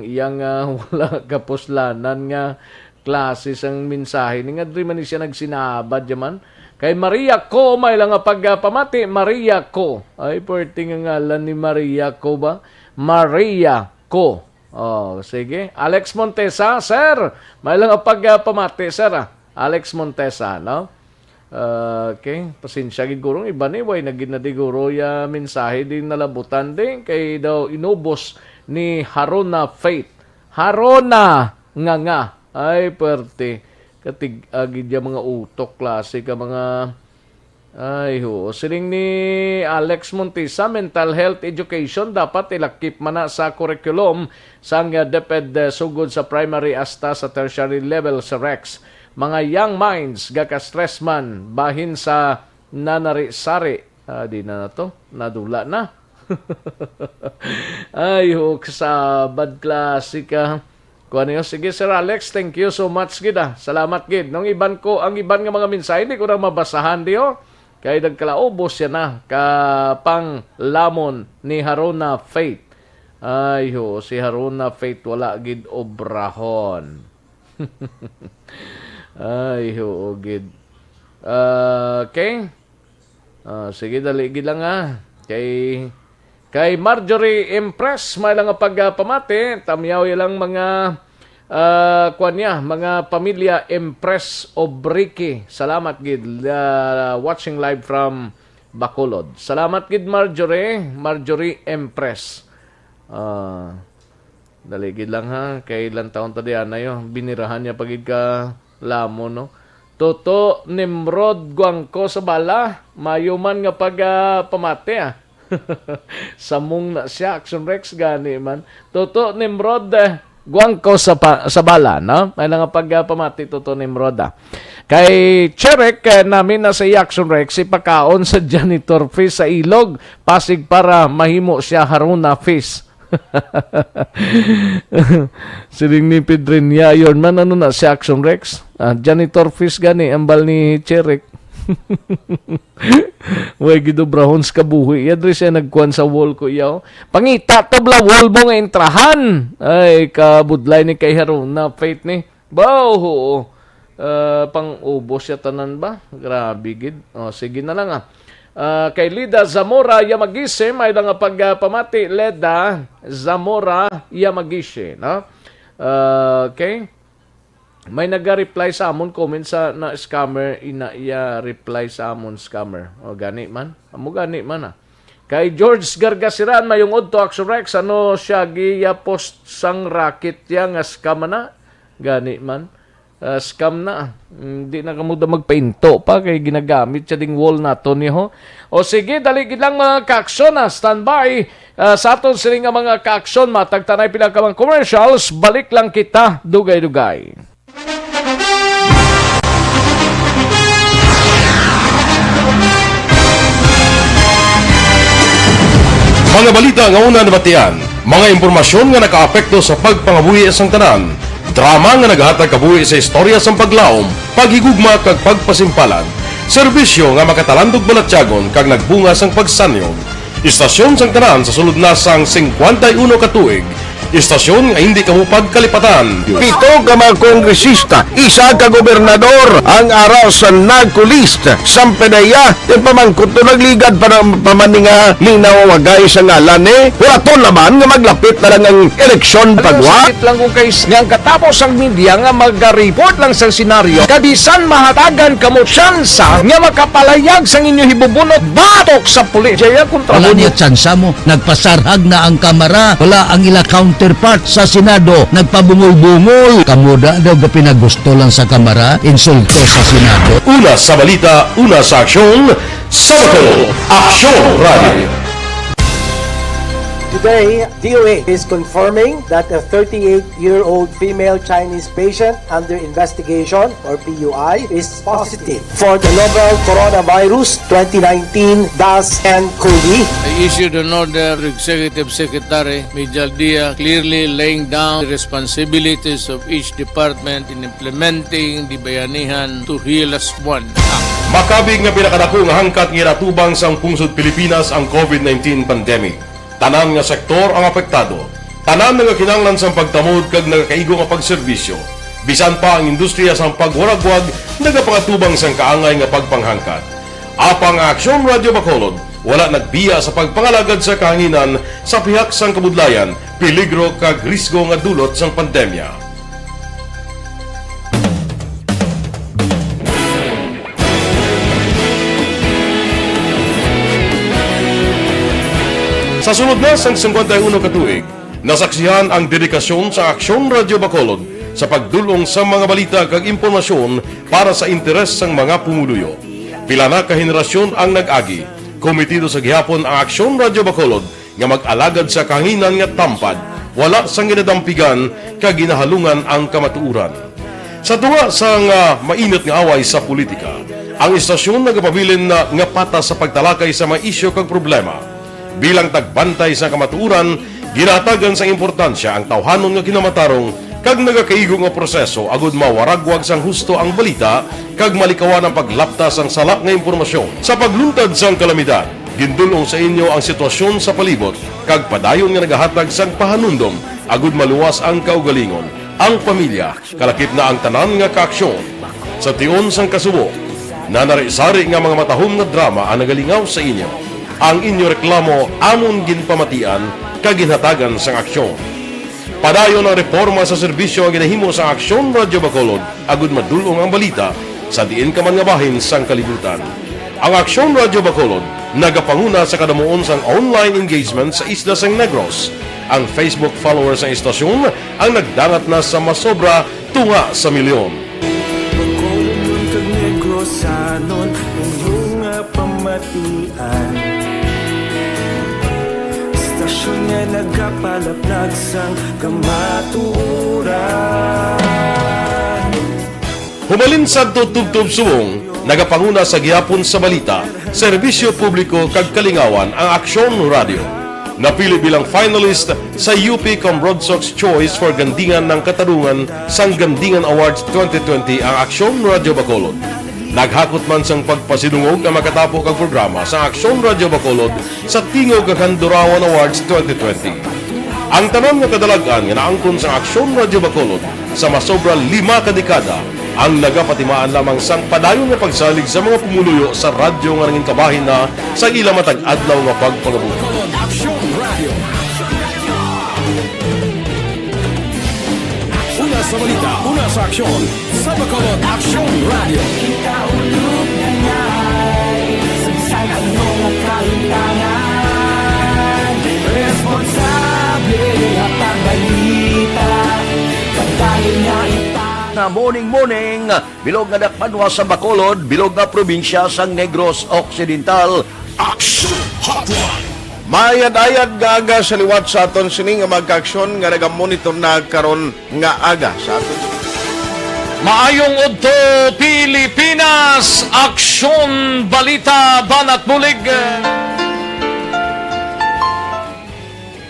iya nga wala kapuslanan nga klase sang mensahe ni nga diri man ni siya nagsinabad yaman. Kay Maria Co, may lang nga pagpamati, Maria Co. Ay, pwerte nga ngalan ni Maria Co ba? Maria Co. Oh, sige. Alex Montesa, sir. May lang ang pagpamati, sir. Ah. Alex Montesa, no? Ah, okay. Pasensya gid guro, iba ni way na gid na di guro ya mensahe di nalabutan di kay daw inubos ni Haruna Faith. Haruna nga nga. Ay, perte. Katig-a gid ya mga utok, klase ka mga Ay, oo. Siling ni Alex Montisa, mental health education dapat ilakip man na sa curriculum sang, ah, DepEd, eh, sugod sa primary hasta sa tertiary level sa rex. Mga young minds, gaka-stress man, bahin sa nanari-sari. Ah, di na na to. Nadula na. Ay, ho, kasabad klase ka. Kuha niyo, sige, Sir Alex, thank you so much gid, ah. Salamat gid. Nung iban ko, ang iban nga mga mensahe, hindi ko na mabasahan diyo. Kay nagkalaubos siya na ka panglamon ni Haruna Faith. Ay, ho, si Haruna Faith wala gid obrahon. Ay, ho, gid. Ah, okay. Ah, sige, dali gid lang, ah. Kay, kay Marjorie Impress, may lang nga pagpamati, tamyaw ilang mga, ah, kuwan niya, mga pamilya Impress Obriki. Salamat gid, ah, watching live from Bacolod. Salamat gid, Marjorie, Marjorie Impress. Ah, Dali gid lang, ha, kay ilang taon ta diyan na yo, binirahan niya pa gid ka lamon, no? Toto Nimrod Guangco Sabala, mayo man nga pag, ah, pamati, ah. Samong na siya, Action Rex, gani man. Toto Nimrod, eh, Guangco sa pa, Sabala, no? May lang nga pag, ah, pamati, Toto Nimrod, ah. Kay Cherek, eh, namin na sa Action Rex, ipakaon sa janitor fish sa ilog, Pasig para mahimo siya Haruna fish. Siling ni Pedrin, "Ya, yun man, ano na si Action Rex? Ah, janitor fees gani, ambal ni Cherek." Way gidobrahon sa kabuhi. Ya, diri siya nagkuhan sa wall ko, yaw. Pangita to, bla, wall mo nga intrahan. Ay, kabudlay ni kay Haruna, Faith ni. Ba, oo. Ah, pang-ubos ya tanan ba? Grabe gid. Oh, sige na lang, ah. Ah, kay Lida Zamora Yamagise, may lang nga pagpamati, Leda Zamora Yamagise, no? Ah, okay. May naga-reply sa amon comment sa na scammer, ina iya reply sa amon scammer. O, gani man. Amo gani man, ah. Kay George Gargasiran, mayong udto, Action Rex, ano siya giya post sang racket ya nga scam na? Gani man. Ah, scam na. Hindi na kamo da magpainto pa kay ginagamit siya ding wall nato niho. O sige, dali gid lang, mga kaaksyon, ah. Standby, ah, sa aton sini nga mga kaaksyon. Matag tanay pila ka mga commercials, balik lang kita, dugay-dugay. Mga balita nga una nabatian, mga impormasyon nga nakaapekto sa pagpangabuhi sang tanan, drama nga nagahatag kabuhi sa istorya sang paglaom, paghigugma kag pagpasimpalan, serbisyo nga makatalandog balatyagon kag nagbunga sang pagsanyog. Istasyon sang tanan sa sulod na sang singkwenta y uno ka tuig. Istasyon nga hindi kamo pagkalipatan. Pito ka mga kongresista, isa ka gobernador ang ara sa NAGCO list. Sang PDEA, ipamangkot to, nagligad pa na, pa man ni nga linawagay sa ngalan ni. Wala to naman nga maglapit na lang ang eleksyon pagwa. Sakit lang kung kay nga ang katapos ang media nga maga-report lang sa senaryo, kabisan mahatagan kamo tsansa nga makapalayag sang inyo hibubunot batok sa pulis. Jaya kontra Wala mo. Niya tsansa mo. Nagpasarhag na ang Kamara. Wala ang ila counterpart sa Senado. Nagpabungol-bungol. Kamo da daw ga pinagusto lang sa Kamara, insulto sa Senado. Una sa balita, una sa aksyon, sa Bacolod, Aksyon Radio. Today, D O H is confirming that a thirty-eight-year-old female Chinese patient under investigation, or P U I, is positive for the novel Coronavirus twenty nineteen dash N COVID. I issued an order to Executive Secretary Mijal Dia, clearly laying down the responsibilities of each department in implementing the Bayanihan to Heal Us One Act. Makabig nga pinakadako nga hangkat nga ginatubang sang pungsod Pilipinas ang COVID nineteen pandemic. Tanan nga sektor ang apektado. Tanan nagakinahanglan sang pagtamod kag nagakaigo nga pagserbisyo. Bisan pa ang industriya sang pagwaragwag nagapangatubang sang kaangay nga pagpanghangkat. Apang ang Aksyon Radio Bacolod wala nagbiya sa pagpangalagad sa kahanginan sa pihak sang kabudlayan, peligro kag risgo nga dulot sang pandemya. Sa sulod na sang singkwenta y uno ka tuig, nasaksihan ang dedikasyon sa Aksyon Radio Bacolod sa pagdul-ong sa mga balita kag impormasyon para sa interes sang mga pumuluyo. Pila na ka henerasyon ang nag-agi. Komitido sa gihapon ang Aksyon Radio Bacolod nga mag-alagad sa kahanginan nga tampad, wala sang ginadampigan kag ginahalungan ang kamatuoran. Sa tunga sang, ah, mainit nga away sa politika, ang istasyon nagapabilin na nga patas sa pagtalakay sa mga isyu kag problema. Bilang tagbantay sa kamatuoran, ginahatagan sang importansya ang tawhanon nga kinamatarong kag nagakaigo nga proseso agud mawaragwag sang husto ang balita kag malikawan ang paglapta sang sala nga impormasyon. Sa pagluntad sang kalamidad, gindul-ong sa inyo ang sitwasyon sa palibot kag padayon nga nagahatag sang pahanumdom agud maluwas ang kaugalingon, ang pamilya, kalakip na ang tanan nga kaaksyon. Sa tion sang kasubo, nanari-sari nga mga matahom nga drama ang nagalingaw sa inyo. Ang inyo reklamo amon ginpamatian kag ginhatagan sang aksyon. Padayon ang reporma sa serbisyo nga ginahimo sang Aksyon Radio Bacolod agud madul-ong ang balita sa diin ka man nga bahin sang kalibutan. Ang Aksyon Radio Bacolod nagapanguna sa kadamuon sang online engagement sa isla sang Negros. Ang Facebook followers sang istasyon ang nagdangat na sa masobra tunga sa milyon. Bacolodnon kag Negrosanon, inyo nga pamatian. Istasyon nga nagapalaplag sang kamatuoran. Humalin sadto tubtob subong, nagapanguna sa gihapon sa balita, serbisyo publiko kag kalingawan ang Aksyon Radio. Napili bilang finalist sa U P Cambroadsox Choice for Gandingan ng Katarungan sang Gandingan Awards twenty twenty ang Aksyon Radyo Bacolod. Naghakot man sang pagpasidungog ang makatapo kag programa sa Aksyon Radyo Bacolod sa Tingog kag Handurawan Awards twenty twenty. Ang tanan nga kadalag-an nga naangkon sa Aksyon Radyo Bacolod sa masobra lima ka dekada ang nagapatimaan lamang sang padayon nga pagsalig sa mga pumuluyo sa radyo nga nangin kabahin na sa ila matag adlaw nga pagpangabuhi. Aksyon Radio. Una sa balita, una sa aksyon. Sa Bacolod, Aksyon Radio. Responsable at pagbalita. Pagdali na ita. Nga morning, morning. Bilog nga dakpanwa sa Bacolod, bilog nga probinsya sang Negros Occidental. Action Hotline. Maayad-ayad nga aga sa liwat sa aton sini nga mga kaaksyon nga nagamonitor na karon nga aga sa aton. Maayong udto, Pilipinas! Aksyon, balita, banat bulig.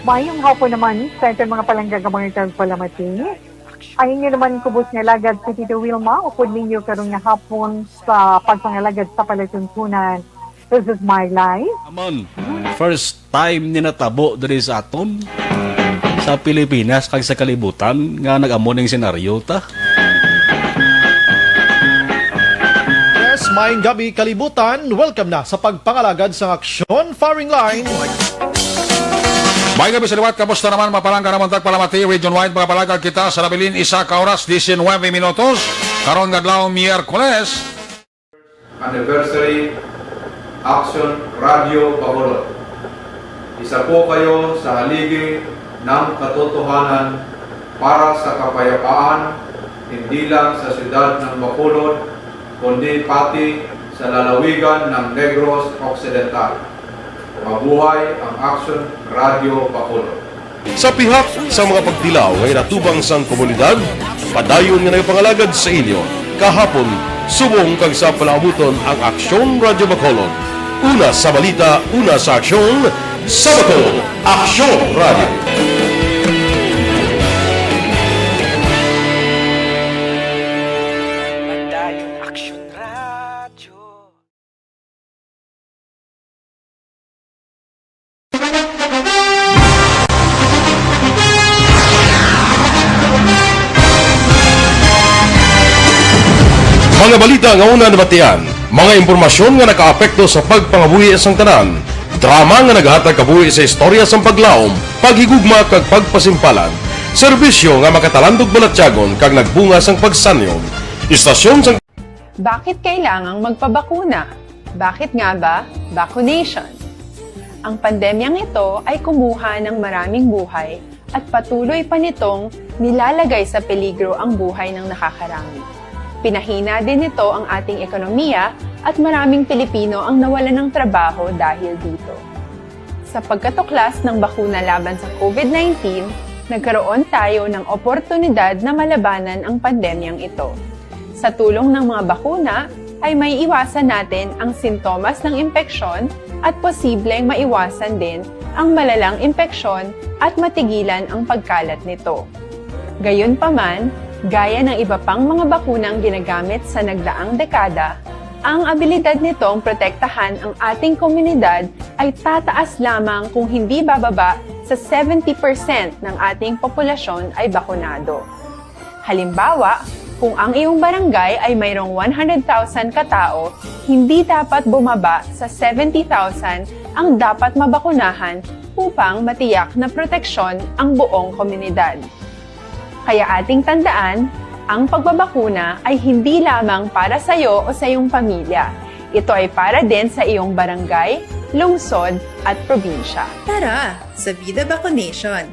Maayong hapon naman sa aton mga palangga nga mga tagpalamati. Ang inyo naman kubos nga alagad si Tito Wilma, upod ninyo karon nga hapon sa pagpangalagad sa palatuntunan. This is my life. Amon, first time ni natabo diri sa aton, sa Pilipinas kag sa kalibutan nga nag-amo ning senaryo ta. Yes, maayong gabi, kalibutan. Welcome na sa pagpangalagad sang Aksyon Firing Line. May gabi sa liwat, kamusta naman, mga palangga namon tagpalamati, region-wide, mga palangga kita sa nabilin, isa ka oras, diecinuebe minutos, karon nga adlaw, Miyerkules. Anniversary, Action Radio Bacolod. Isa po kayo sa haligi ng katotohanan para sa kapayapaan, hindi lang sa siyudad ng Bacolod, kundi pati sa lalawigan ng Negros Occidental. Mabuhay ang Action Radio Bacolod. Sa pihak sa mga pagtilaw nga inatubang sang komunidad, padayon nga nagapangalagad sa inyo kahapon, subong kag sa palaabuton ang Aksyon Radyo Bacolod. Una sa balita, una sa aksyon, sa Bacolod, Aksyon Radyo. Padayon Aksyon Radyo. Mga balita nga una nabatian, mga impormasyon nga nakaapekto sa pagpangabuhi sang tanan, drama nga naghatag kabuhi sa istorya sang paglaom, paghigugma kag pagpasimpalan, serbisyo nga makatalandog balatyagon kag nagbunga sang pagsanyon, istasyon sang Bakit kailangang magpabakuna? Bakit nga ba vaccination? Ang pandemyang ito ay kumuha ng maraming buhay at patuloy pa nitong nilalagay sa peligro ang buhay ng nakakarami. Pinahina din nito ang ating ekonomiya at maraming Pilipino ang nawalan ng trabaho dahil dito. Sa pagkatuklas ng bakuna laban sa COVID nineteen, nagkaroon tayo ng oportunidad na malabanan ang pandemyang ito. Sa tulong ng mga bakuna, ay maiiwasan natin ang sintomas ng impeksyon at posibleng maiwasan din ang malalang impeksyon at matigilan ang pagkalat nito. Gayunpaman, gaya ng iba pang mga bakunang ginagamit sa nagdaang dekada, ang abilidad nitong protektahan ang ating komunidad ay tataas lamang kung hindi bababa sa seventy percent ng ating populasyon ay bakunado. Halimbawa, kung ang iyong barangay ay mayroong one hundred thousand katao, hindi dapat bumaba sa seventy thousand ang dapat mabakunahan upang matiyak na proteksyon ang buong komunidad. Kaya ating tandaan, ang pagbabakuna ay hindi lamang para sa iyo o sa iyong pamilya. Ito ay para din sa iyong barangay, lungsod, at probinsya. Tara sa Vida Vaccination!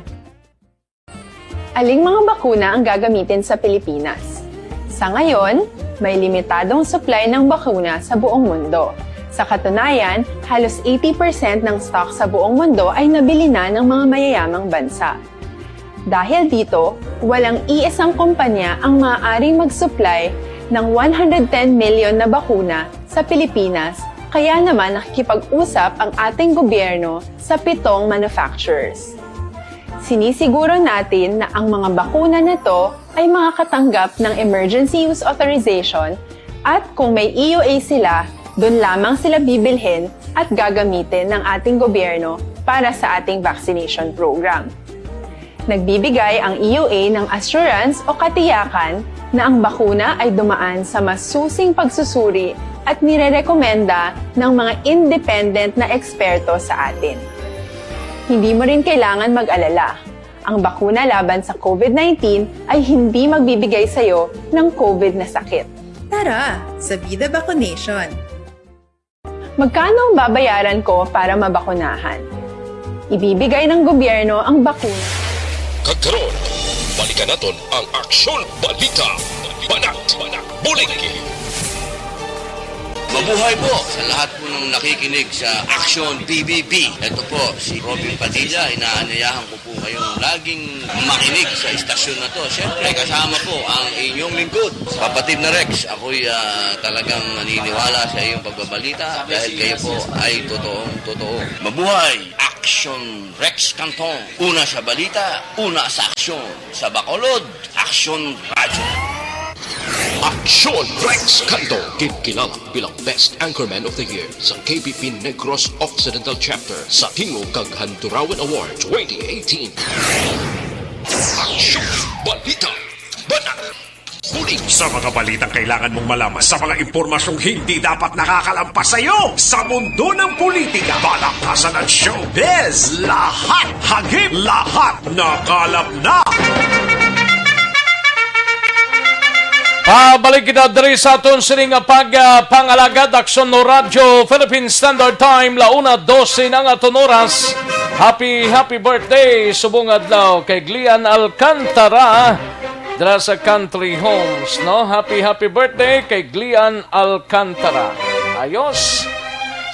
Aling mga bakuna ang gagamitin sa Pilipinas? Sa ngayon, may limitadong supply ng bakuna sa buong mundo. Sa katunayan, halos eighty percent ng stock sa buong mundo ay nabili na ng mga mayayamang bansa. Dahil dito, walang iisang kumpanya ang maaaring mag-supply ng one hundred ten million na bakuna sa Pilipinas Kaya naman nakikipag-usap ang ating gobyerno sa pitong manufacturers. Sinisiguro natin na ang mga bakuna na to ay makakatanggap ng emergency use authorization at kung may E U A sila, doon lamang sila bibilhin at gagamitin ng ating gobyerno para sa ating vaccination program. Nagbibigay ang E U A ng assurance o katiyakan na ang bakuna ay dumaan sa masusing pagsusuri at nirerekomenda ng mga independent na eksperto sa atin. Hindi mo rin kailangan mag-alala. Ang bakuna laban sa COVID nineteen ay hindi magbibigay sa iyo ng COVID na sakit. Tara sa Bida Vaccination! Magkano ang babayaran ko para mabakunahan? Ibibigay ng gobyerno ang bakuna. Kag karon, balikan naton ang Aksyon Balita. Banat, bulig. Mabuhay po sa lahat po ng nakikinig sa Aksyon B B B. Ito po si Robin Padilla. Inaanyayahan ko po kayong laging makinig sa istasyon na to. Siyempre, kasama po ang inyong lingkod, Kapatid na Rex. Ako'y ah, talagang naniniwala sa iyong pagbabalita dahil kayo po ay totoong totoo. Mabuhay! Aksyon Rex Cantong. Una sa balita, una sa aksyon. Sa Bacolod, Aksyon Radyo. Aksyon Rex Canto, ginkilala bilang Best Anchorman of the Year sa K B P Negros Occidental Chapter sa Tingog kag Handurawan Award twenty eighteen. Aksyon Balita, Banat, bulig. Sa mga balitang kailangan mong malaman, sa mga impormasyong hindi dapat nakakalampas sa iyo, sa mundo ng politika, palakasan at showbiz, lahat hagip, lahat nakalap na. Pabalik kita diri sa aton sini nga pag, ah, pangalagad, Aksyon no Radyo Philippine Standard Time, la una doce na ang aton oras. Happy, happy birthday, subong adlaw kay Glian Alcantara, dira sa Country Homes, no? Happy, happy birthday kay Glian Alcantara. Ayos.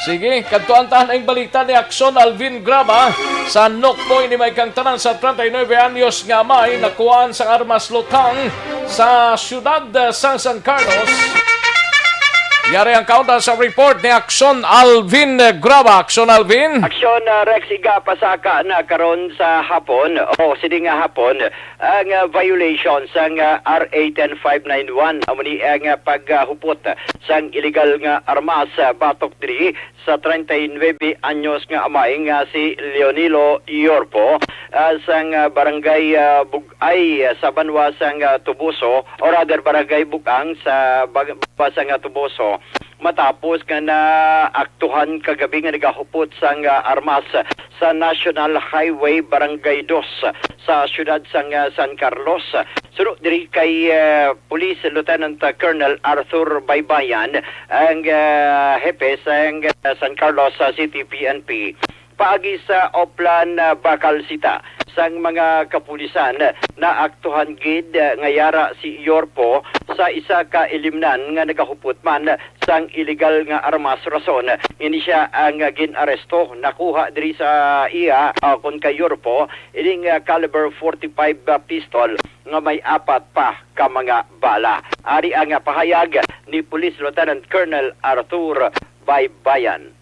Sige, kadtuan ta ang balita ni Aksyon Alvin Graba. Sa Nokpo, ini may kang tanan sa treinta y nuebe anyos nga amay nakuhaan sang armas lutang sa siyudad sang San Carlos. Yari ang kaunta sa report ni Aksyon Alvin Graba. Aksyon Alvin. Aksyon, ah, Rex, iga pasaka na karon sa hapon o sini nga hapon ang ah, violation sang ah, R A ten five nine one, amo ni ang ah, paghupot sang iligal nga armas ah, batok diri sa treinta y nuebe anyos nga amay nga si Leonilo Yorpo, ah, sang ah, barangay ah, Bug-ay, ah, sa banwa sang ah, Tubuso, or rather barangay Bug-ang sa bag- banwa sang ah, Tubuso, matapos nga naaktuhan kagabi nga nagahupot sang ah, armas sa National Highway Barangay Dos sa siyudad sang ah, San Carlos. Suno diri kay ah, Police Lieutenant Colonel Arthur Baybayan, ang ah, hepe sang ah, San Carlos ah, City P N P. Paagi sa Oplan ah, Bakal Sita sang mga kapulisan, naaktuhan gid ah, nga yara si Yorpo sa isa ka ilimnan nga nagahupot man sang iligal nga armas, rason ini siya ang gin-aresto. Nakuha diri sa iya, ah, kon kay Yorpo, ining ah, caliber forty-five pistol nga may apat pa ka mga bala. Ari ang pahayag ni Police Lieutenant Colonel Arthur Baybayan.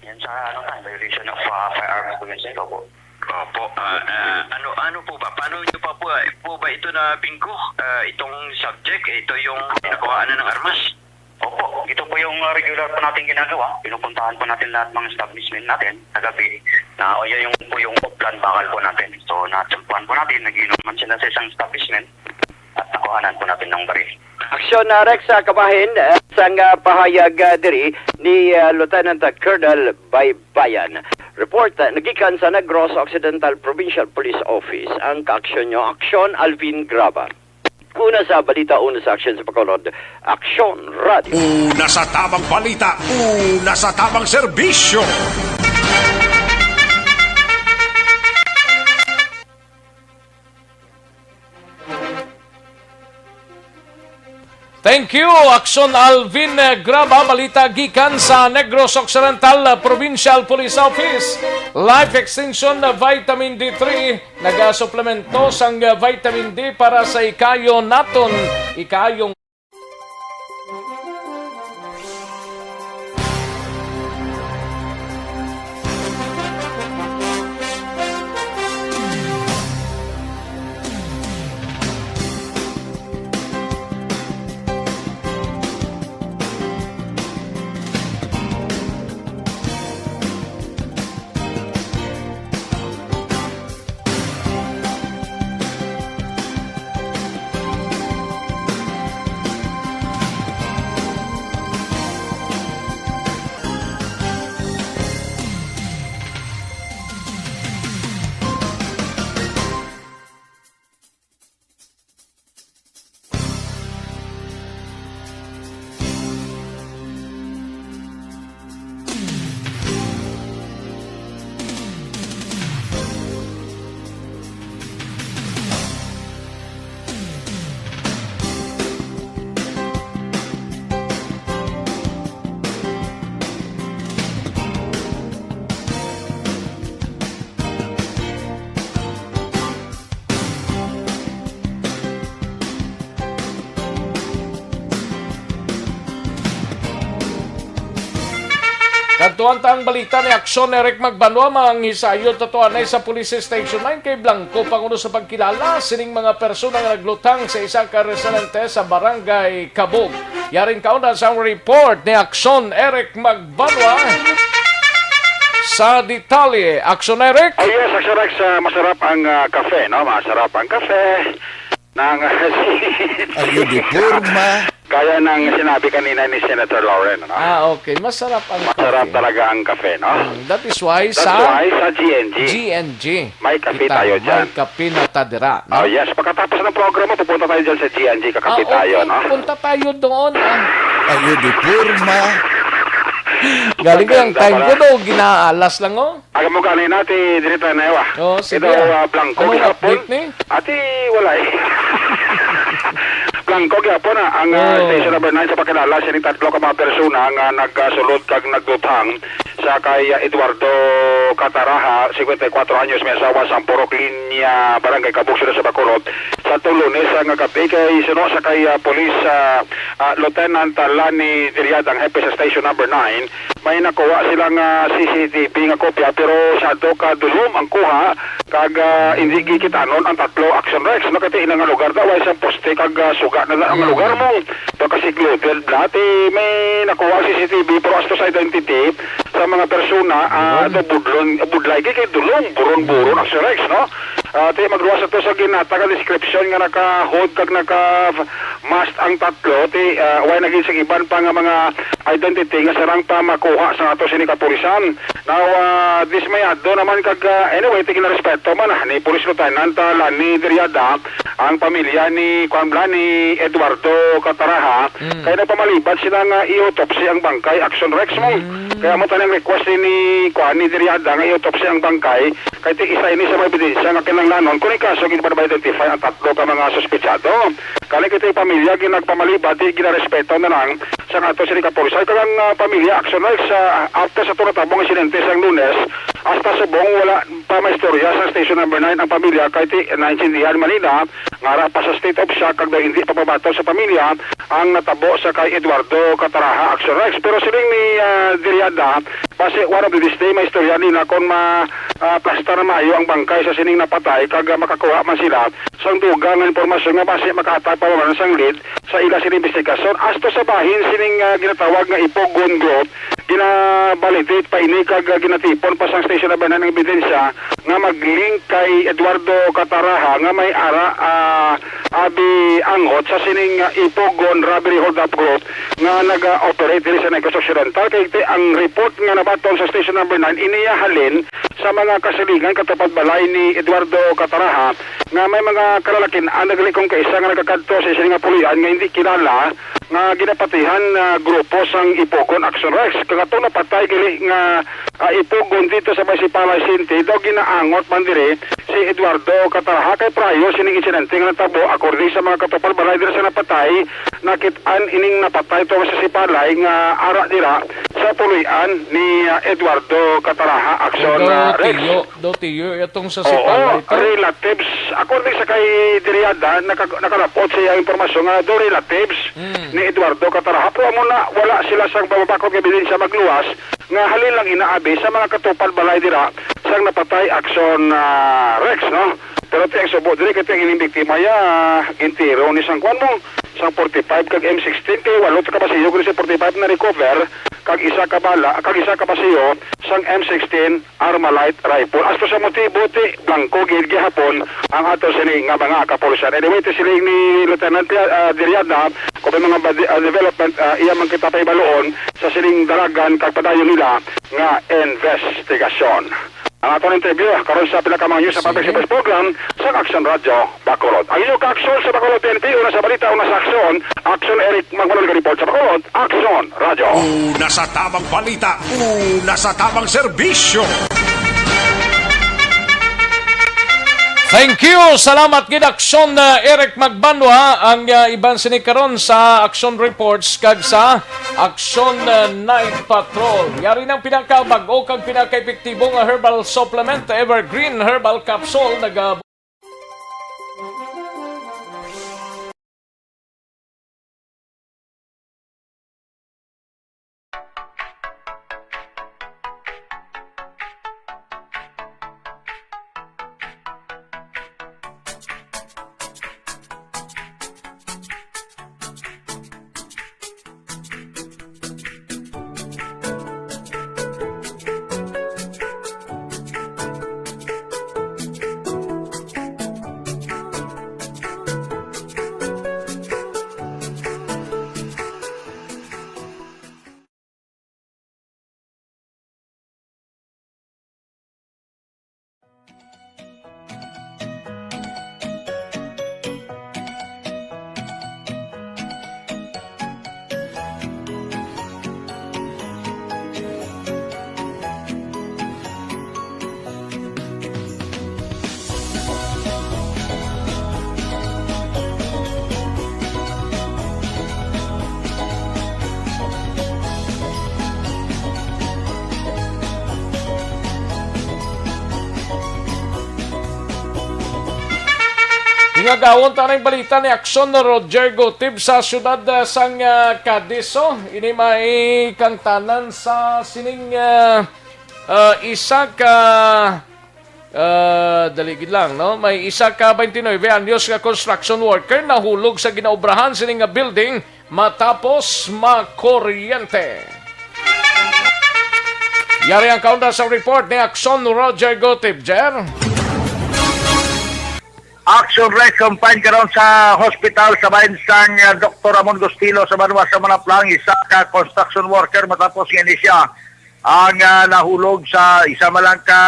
Yan sa ano na, violation of uh, firearms convention po. Opo. Ah, ah, ano ano po ba? Paano niyo pa po, ah, po ba ito na binggo? Ah, itong subject, ito yung nakuhaan na ng armas? Opo, ito po yung uh, regular po natin ginagawa. Pinupuntahan po natin lahat ng establishment natin sa gabi na o yan yung po yung plan bakal po natin. So, natsampuan po natin, nagiinom man sila sa isang establishment at nakuhanan po natin ng baril. Aksyon na Rex sa kabahin eh, sang ah, pahayag ah, diri ni ah, Lieutenant Colonel Baybayan. Report ah, nagikan sa Negros Occidental Provincial Police Office. Ang kaaksyon nyo, Aksyon Alvin Graba. Una sa balita, una sa aksyon sa Bacolod, Aksyon Radio. Una sa tamang balita, una sa tamang serbisyo. Thank you, Aksyon Alvin Graba. Balita gikan sa Negros Occidental Provincial Police Office. Life Extension Vitamin D three, nagasuplemento sang vitamin D para sa ikayo naton, ikayong Tuwanta ang balita ni Aksyon Eric Magbanwa, manghisayod ta to anay sa Police Station nine kay Blanco, pangulo sa pagkilala sining mga persona nga naglutang sa isa ka residente sa Barangay Kabog. Yaring kauna sa report ni Aksyon Eric Magbanwa. Sa detalye, Aksyon Eric. Oh yes, Aksyon Rex, ah, masarap ang ah, kafe, no? Masarap ang kafe. Nang Ay, uniforma. Gaya ng sinabi kanina ni Senator Lauren, ano? Ah, okay. Masarap ang Masarap kape. Talaga ang kape, no? Mm, that is why That's sa why sa G N G, G N G, may kape kita, tayo dyan. May kape na ta dira, no? Oh, yes. Pagkatapos ng programa, pupunta tayo dyan sa G N G, kakape Ah, tayo, okay. No? Punta tayo doon, ah. Ay, uniforma. Galing ko yung time ko, no? Ginaalas lang, oh. Aga mo gani na, ti diri ta na, ewa. Oh, sige, Ito, ah. Ah, blanco Anong gihapon. Update ni? Ati, wala eh. Blanco gihapon, ah, ang ah, Oh. Station number nine sa pakilala sining tatlo ka mga persona nga nagsulod kag nagdutang sa kay ah, Eduardo Cataraha, singkwenta y kuwatro anyos, may asawa sa Purok Linya, Barangay Kabog, Siyudad sa Bacolod, sa Lunes ah, nga gabi kay suno sa kay ah, Police ah, ah, Lieutenant ah, Lani Diriada, ang hepe sa Station number nine, may nakuha sila nga C C T V nga kopya, pero sado ka dulom ang kuha, kag ah, hindi gikitanon ang tatlo. Action Rex, no, kay ina nga lugar daw, way sang poste, kag ah, suga na lang ang Mm. lugar mo. Daw kasi included dati, may nakuha ang C C T V, pero as to sa identity sa mga persona, ah, Yun. Daw budlon, budlay, kay, kay dulom, buron-buron, Mm. Action Rex, no? Ah, ti magluwas ato sa ginatag nga description nga naka-hood kag naka-mask ang tatlo, ti, ah, way naging sa iban pa nga mga identity nga sarang pa makuha sa ato sini kapulisan. Now, ah, dismayado naman kag, ah, anyway, ti ginarespeto man, ah, ni Police Lieutenant, ah, Lani Diriada ang pamilya ni, kuwan bala, ni Eduardo Cataraha, Mm. kay nagpamalibad sila nga i-autopsy ang bangkay, Action Rex mo. Mm. Kaya mo taning request ni, ni, kuwan, ni Diriada nga i-autopsy ang bangkay, kay ti isa ini sa mga ebidensya nga kinahanglanon kung ikaso gid pa identify ang tatlo ka mga suspetsado. Kani kay ti pamilya ginagpamalibad, ti ginarespeto na lang sa ato sini kapulisan. Kag ang, ah, pamilya, Action Rex, sa after sa to natabo nga insidente sang Lunes, hasta subong wala pa maistorya sa Station Number Nine ang pamilya, kay ti naintindihan man nila nga ara pa sa state of shock kag daw hindi pa mabaton sa pamilya ang natabo sa kay Eduardo Cataraha, Action Rex. Pero siling ni, ah, Diriada, basi one of these day maistorya nila kon ma, ah, plastar na maayo ang bangkay sa sining napatay kag, ah, makakuha man sila sang dugang nga impormasyon nga basi makahatag pa man sang lead sa ila sining investigasyon. As to sa bahin sining, ah, ginatawag nga Ipogon Group, gina-validate pa ini kag, ah, ginatipon pa sang Station Number Nine ang ebidensya nga mag-link kay Eduardo Cataraha nga may ara, ah, abi angot sa sining, ah, Ipogon Robbery Hold-up Group nga naga-operate diri sa Negros Occidental. Kay ti-, ang report nga nabaton sa Station Number Nine, iniya halin sa mga kasilingan katupad balay ni Eduardo Cataraha nga may mga kalalakin-an, nagli kung kaisa nga nagakadto sa isa nga puloy-an nga hindi kilala nga ginapatihan, ah, grupo sang Ipogon, Action Rex. Kag atong napatay gali nga, ah, Ipogon dito sa Municipal City, daw ginaangot man diri si Eduardo Cataraha kay prior sining insidente nga natabo, according sa mga katupad balay diri sa napatay, nakit-an ining napatay tungod sa sipalay nga ara dira sa puloy-an ni, ah, Eduardo Cataraha, Action, Pero ah, Rex. Tiyo, Do tiyo, itong sa Oo, sipalay to? Relatives. According sa kay Diriada, naka-, nakalapot sa iyang impormasyon nga do relatives Mm. ni Eduardo Cataraha. Pero amo na, wala sila sang mababakod nga ebidensya magluwas nga halin lang inaabi sa mga katupad balay dira sang napatay, Action, ah, Rex, no? Pero ti ang subo diri kay ti ang ining biktima ya, gintiro ni sang kuwan mo, sang forty-five kag M sixteen, kay walo ka basiyo gid sa forty-five na recover, kag isa ka bala, kag isa ka basiyo sang M sixteen Armalite rifle. As to sa motibo, ti blanco gid gihapon ang ato sini nga mga kapulisan. Anyway, ti siling ni Lieutenant, ah, Diriada, kung may mga badi-, ah, development, ah, iya man kita pahibaluon sa sining dalagan kag padayon nila nga investigasyon. Ang aton interview karon sa pila ka mga news sa Public Sige. Service Program sa Action Radio Bacolod. Ang inyong ka-aksyon sa Bacolod P N P, una sa balita, una sa aksyon, Action Eric Magmanol nga report sa Bacolod, Action Radio. Una sa tamang balita, una sa tamang serbisyo. Thank you. Salamat gid, Aksyon, uh, Eric Magbanwa. Ang, uh, iban sini karon sa Action Reports kag sa Action, uh, Night Patrol. Yari ng pinakabag-o kag pinakaepektibo nga herbal supplement, Evergreen Herbal Capsule. Nag- Nga gawon ta ning balita ni Aksyon Roger Gutib sa siyudad, ah, sang, ah, Cadiz. So, ini may kangtanan sa sining, ah, ah, isa ka, ah, dali gid lang, no? May isa ka twenty-nine anyos nga construction worker nahulog sa ginaobrahan sini nga building matapos makuryente. Yari ang kaunda sa report ni Aksyon Roger Gutib, Jer. Action Red confined karon sa hospital sa bahin sang, ah, Doktor Ramon Gustilo sa banwa sa Manapla ang isa ka construction worker matapos nga ini siya ang, ah, nahulog sa isa man lang ka,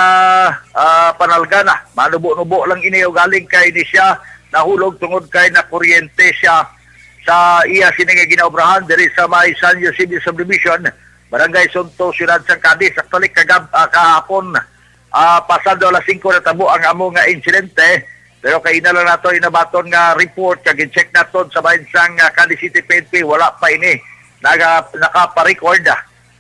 ah, panalga na. Manubo-nubo lang ini ugaling kay ini siya nahulog tungod kay nakuryente siya sa iya sini nga ginaobrahan diri sa may San Jose Subdivision, Barangay Sunto, Siyudad sang Cadiz. Actually, kagab-, ah, kahapon, ah, pasado alas singko natabo ang amo nga insidente. Pero kay ina lang nato inabaton nga report kag in-check naton sa bahin sang, ah, Cadiz City P N P, wala pa ini naga-, nakaparecord,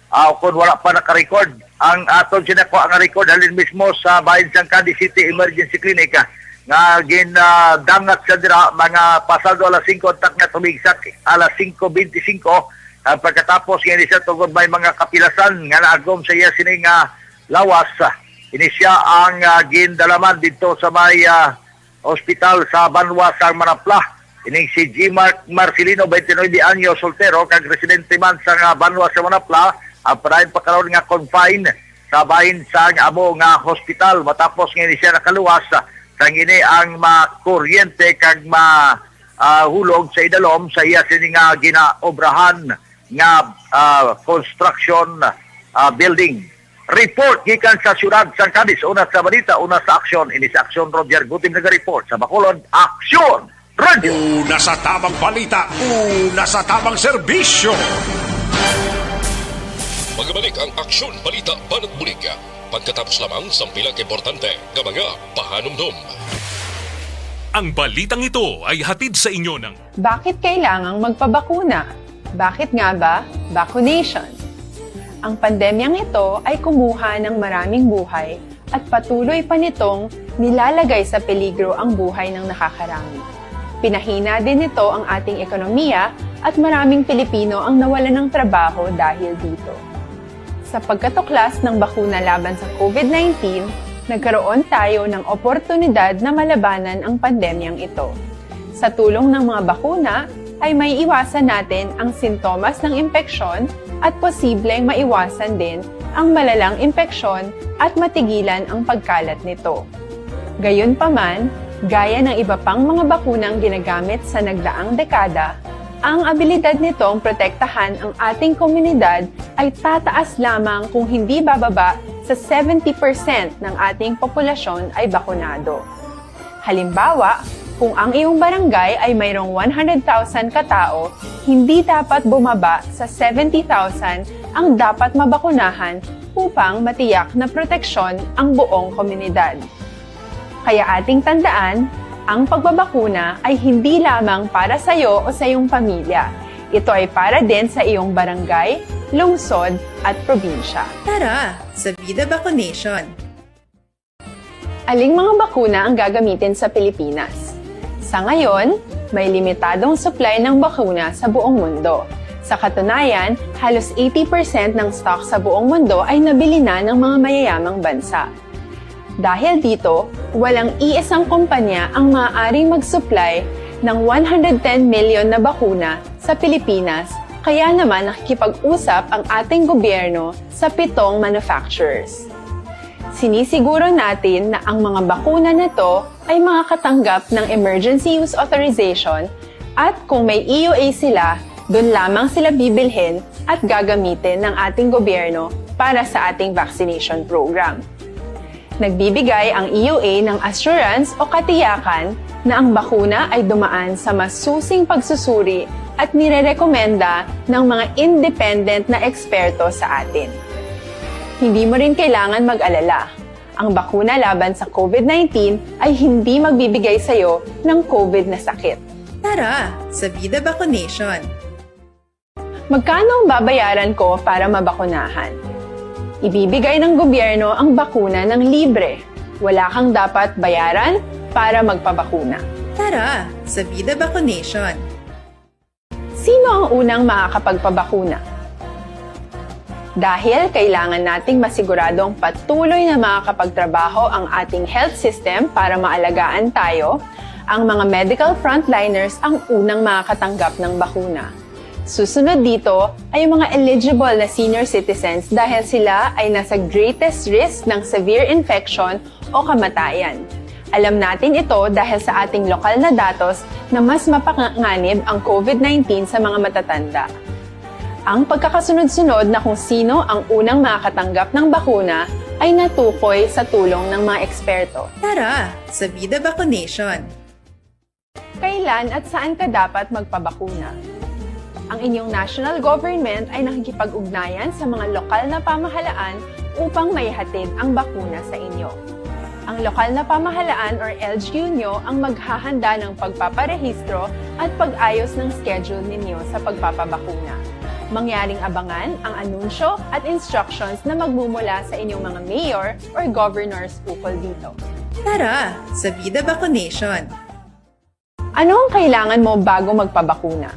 ah, o kung wala pa nakarecord. Ang aton sinakuha nga record halin mismo sa bahin sang Cadiz City Emergency Clinic, ah, nga gin, ah, dangat sa dira mga pasado alas singko, tak nga tumigsak alas singko benti-singko, ah, pagkatapos nga ini siya tungod may mga kapilasan nga naagom sa iya sini nga lawas, ah, ini siya ang, ah, gindalaman didto sa may, ah, ospital sa banwa sang Manapla. Ining si G Mark Marcelino, twenty-nine anyos, soltero, kag residente man sa nga banwa sa Manapla, ang padayon pa karon nga confine sa bahin sang amo nga hospital matapos nga ini siya nakaluwas, ah, sang ini ang makuryente kag ma, ah, hulog sa idalom sa iya sini nga ginaobrahan nga, ah, construction, ah, building. Report gikan sa siyudad sang Cadiz, una sa balita, una sa aksyon. Ini sa aksyon, Roger Gutib naga-report sa Bacolod. Aksyon! Radyo! Una sa tamang balita, una sa tamang serbisyo. Magbalik ang aksyon, balita, banat bulig. Pagkatapos lamang sang pila ka importante nga mga pahanumdom. Ang balitang ito ay hatid sa inyo ng Bakit kailangang magpabakuna? Bakit nga ba vaccination? Ang pandemyang ito ay kumuha ng maraming buhay at patuloy pa nitong nilalagay sa peligro ang buhay ng nakakarami. Pinahina din nito ang ating ekonomiya at maraming Pilipino ang nawalan ng trabaho dahil dito. Sa pagkatuklas ng bakuna laban sa COVID nineteen, nagkaroon tayo ng oportunidad na malabanan ang pandemyang ito. Sa tulong ng mga bakuna, ay maiiwasan natin ang sintomas ng impeksyon at posibleng maiwasan din ang malalang impeksyon at matigilan ang pagkalat nito. Gayunpaman, gaya ng iba pang mga bakunang ginagamit sa nagdaang dekada, ang abilidad nitong protektahan ang ating komunidad ay tataas lamang kung hindi bababa sa seventy percent ng ating populasyon ay bakunado. Halimbawa, kung ang iyong barangay ay mayroong one hundred thousand ka tawo, hindi dapat bumaba sa seventy thousand ang dapat mabakunahan upang matiyak na proteksyon ang buong komunidad. Kaya ating tandaan, ang pagbabakuna ay hindi lamang para sa iyo o sa iyong pamilya. Ito ay para din sa iyong barangay, lungsod, at probinsya. Tara, sa Vida Vaccination! Aling mga bakuna ang gagamitin sa Pilipinas? Sa ngayon, may limitadong supply ng bakuna sa buong mundo. Sa katunayan, halos eighty percent ng stock sa buong mundo ay nabili na ng mga mayayamang bansa. Dahil dito, walang iisang kumpanya ang maaaring mag-supply ng one hundred ten million na bakuna sa Pilipinas, kaya naman nakikipag-usap ang ating gobyerno sa pitong manufacturers. Sinisiguro natin na ang mga bakuna na to ay makakatanggap ng emergency use authorization at kung may E U A sila, doon lamang sila bibilhin at gagamitin ng ating gobyerno para sa ating vaccination program. Nagbibigay ang E U A ng assurance o katiyakan na ang bakuna ay dumaan sa masusing pagsusuri at nirerekomenda ng mga independent na eksperto sa atin. Hindi mo rin kailangan mag-alala. Ang bakuna laban sa COVID nineteen ay hindi magbibigay sa iyo ng COVID na sakit. Tara, sa Vida Vaccination! Magkano ang babayaran ko para mabakunahan? Ibibigay ng gobyerno ang bakuna ng libre. Wala kang dapat bayaran para magpabakuna. Tara sa Vida Vaccination! Sino ang unang makakapagpabakuna? Dahil kailangan nating masiguradong patuloy na makakapagtrabaho ang ating health system para maalagaan tayo, ang mga medical frontliners ang unang makakatanggap ng bakuna. Susunod dito ay ang mga eligible na senior citizens dahil sila ay nasa greatest risk ng severe infection o kamatayan. Alam natin ito dahil sa ating lokal na datos na mas mapanganib ang COVID nineteen sa mga matatanda. Ang pagkakasunod-sunod na kung sino ang unang makakatanggap ng bakuna ay natukoy sa tulong ng mga eksperto. Tara sa Vida Vaccination! Kailan at saan ka dapat magpabakuna? Ang inyong national government ay nakikipag-ugnayan sa mga lokal na pamahalaan upang maihatid ang bakuna sa inyo. Ang lokal na pamahalaan or L G U nyo ang maghahanda ng pagpaparehistro at pag-ayos ng schedule ninyo sa pagpapabakuna. Mangyaring abangan ang anunsyo at instructions na magmumula sa inyong mga mayor or governors ukol dito. Tara sa Vida Vaccination! Ano ang kailangan mo bago magpabakuna?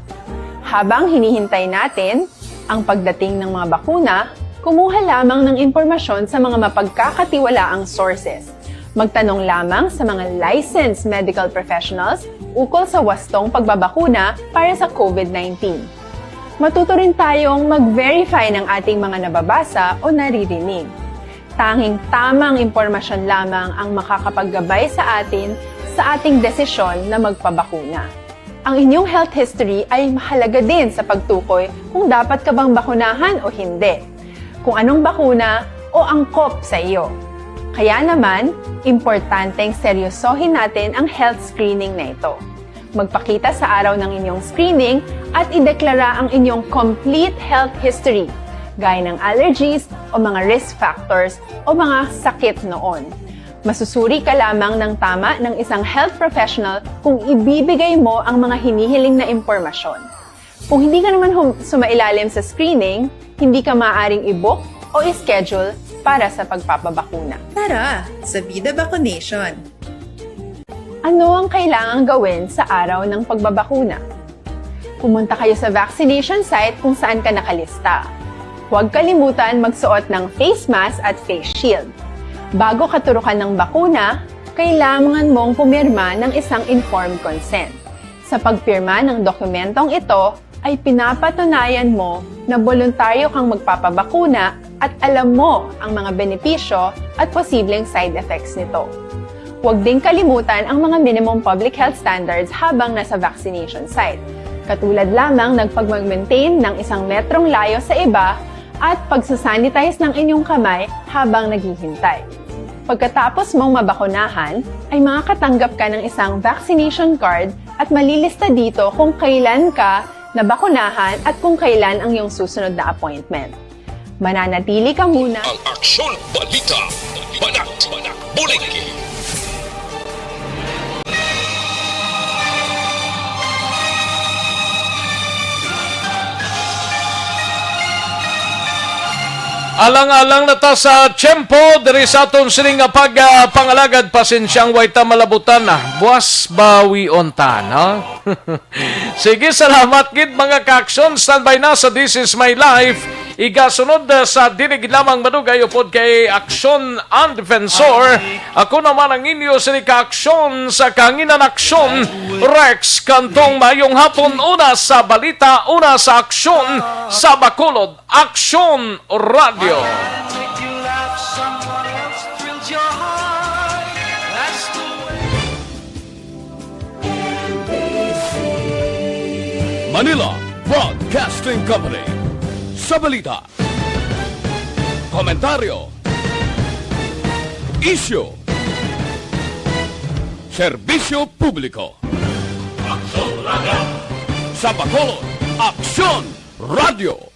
Habang hinihintay natin ang pagdating ng mga bakuna, kumuha lamang ng impormasyon sa mga mapagkakatiwalaang sources. Magtanong lamang sa mga licensed medical professionals ukol sa wastong pagbabakuna para sa COVID nineteen. Matuto rin tayong mag-verify ng ating mga nababasa o naririnig. Tanging tamang impormasyon lamang ang makakapaggabay sa atin sa ating desisyon na magpabakuna. Ang inyong health history ay mahalaga din sa pagtukoy kung dapat ka bang bakunahan o hindi, kung anong bakuna o angkop sa iyo. Kaya naman, importanteng seryosohin natin ang health screening na ito. Magpakita sa araw ng inyong screening at ideklara ang inyong complete health history, gaya ng allergies o mga risk factors o mga sakit noon. Masusuri ka lamang ng tama ng isang health professional kung ibibigay mo ang mga hinihiling na impormasyon. Kung hindi ka naman hum- sumailalim sa screening, hindi ka maaaring i-book o i-schedule para sa pagpapabakuna. Tara sa Vida Vaccination! Ano ang kailangang gawin sa araw ng pagbabakuna? Pumunta kayo sa vaccination site kung saan ka nakalista. Huwag kalimutan magsuot ng face mask at face shield. Bago katurukan ng bakuna, kailangan mong pumirma ng isang informed consent. Sa pagpirma ng dokumentong ito, ay pinapatunayan mo na boluntaryo kang magpapabakuna at alam mo ang mga benepisyo at posibleng side effects nito. Huwag ding kalimutan ang mga minimum public health standards habang nasa vaccination site, katulad lamang ng pagmag-maintain ng isang metrong layo sa iba at pagsasanitize ng inyong kamay habang naghihintay. Pagkatapos mong mabakunahan, ay makakatanggap ka ng isang vaccination card at malilista dito kung kailan ka nabakunahan at kung kailan ang iyong susunod na appointment. Mananatili ka muna. Ang Aksyon Balita, Banat, Buliki. Alang-alang na ta sa tiyempo diri sa aton sini nga pag, ah, pangalagad. Pasensyang way ta malabutan na. Buwas bawion ta, no? Sige, salamat gid, mga ka-aksyon. Standby na sa This Is My Life. Igasunod, ah, sa dili gid lamang madugay upod kay Aksyon ang Defensor. Ako naman ang inyo sini ka-aksyon sa kahanginan, Aksyon Rex Cantong. Maayong hapon. Una sa balita, una sa aksyon sa Bacolod, Aksyon Radio. Manila Broadcasting Company. Sa balita, komentaryo, isyu, serbisyo publiko. Aksyon Radio. Sa Bacolod, Aksyon Radio.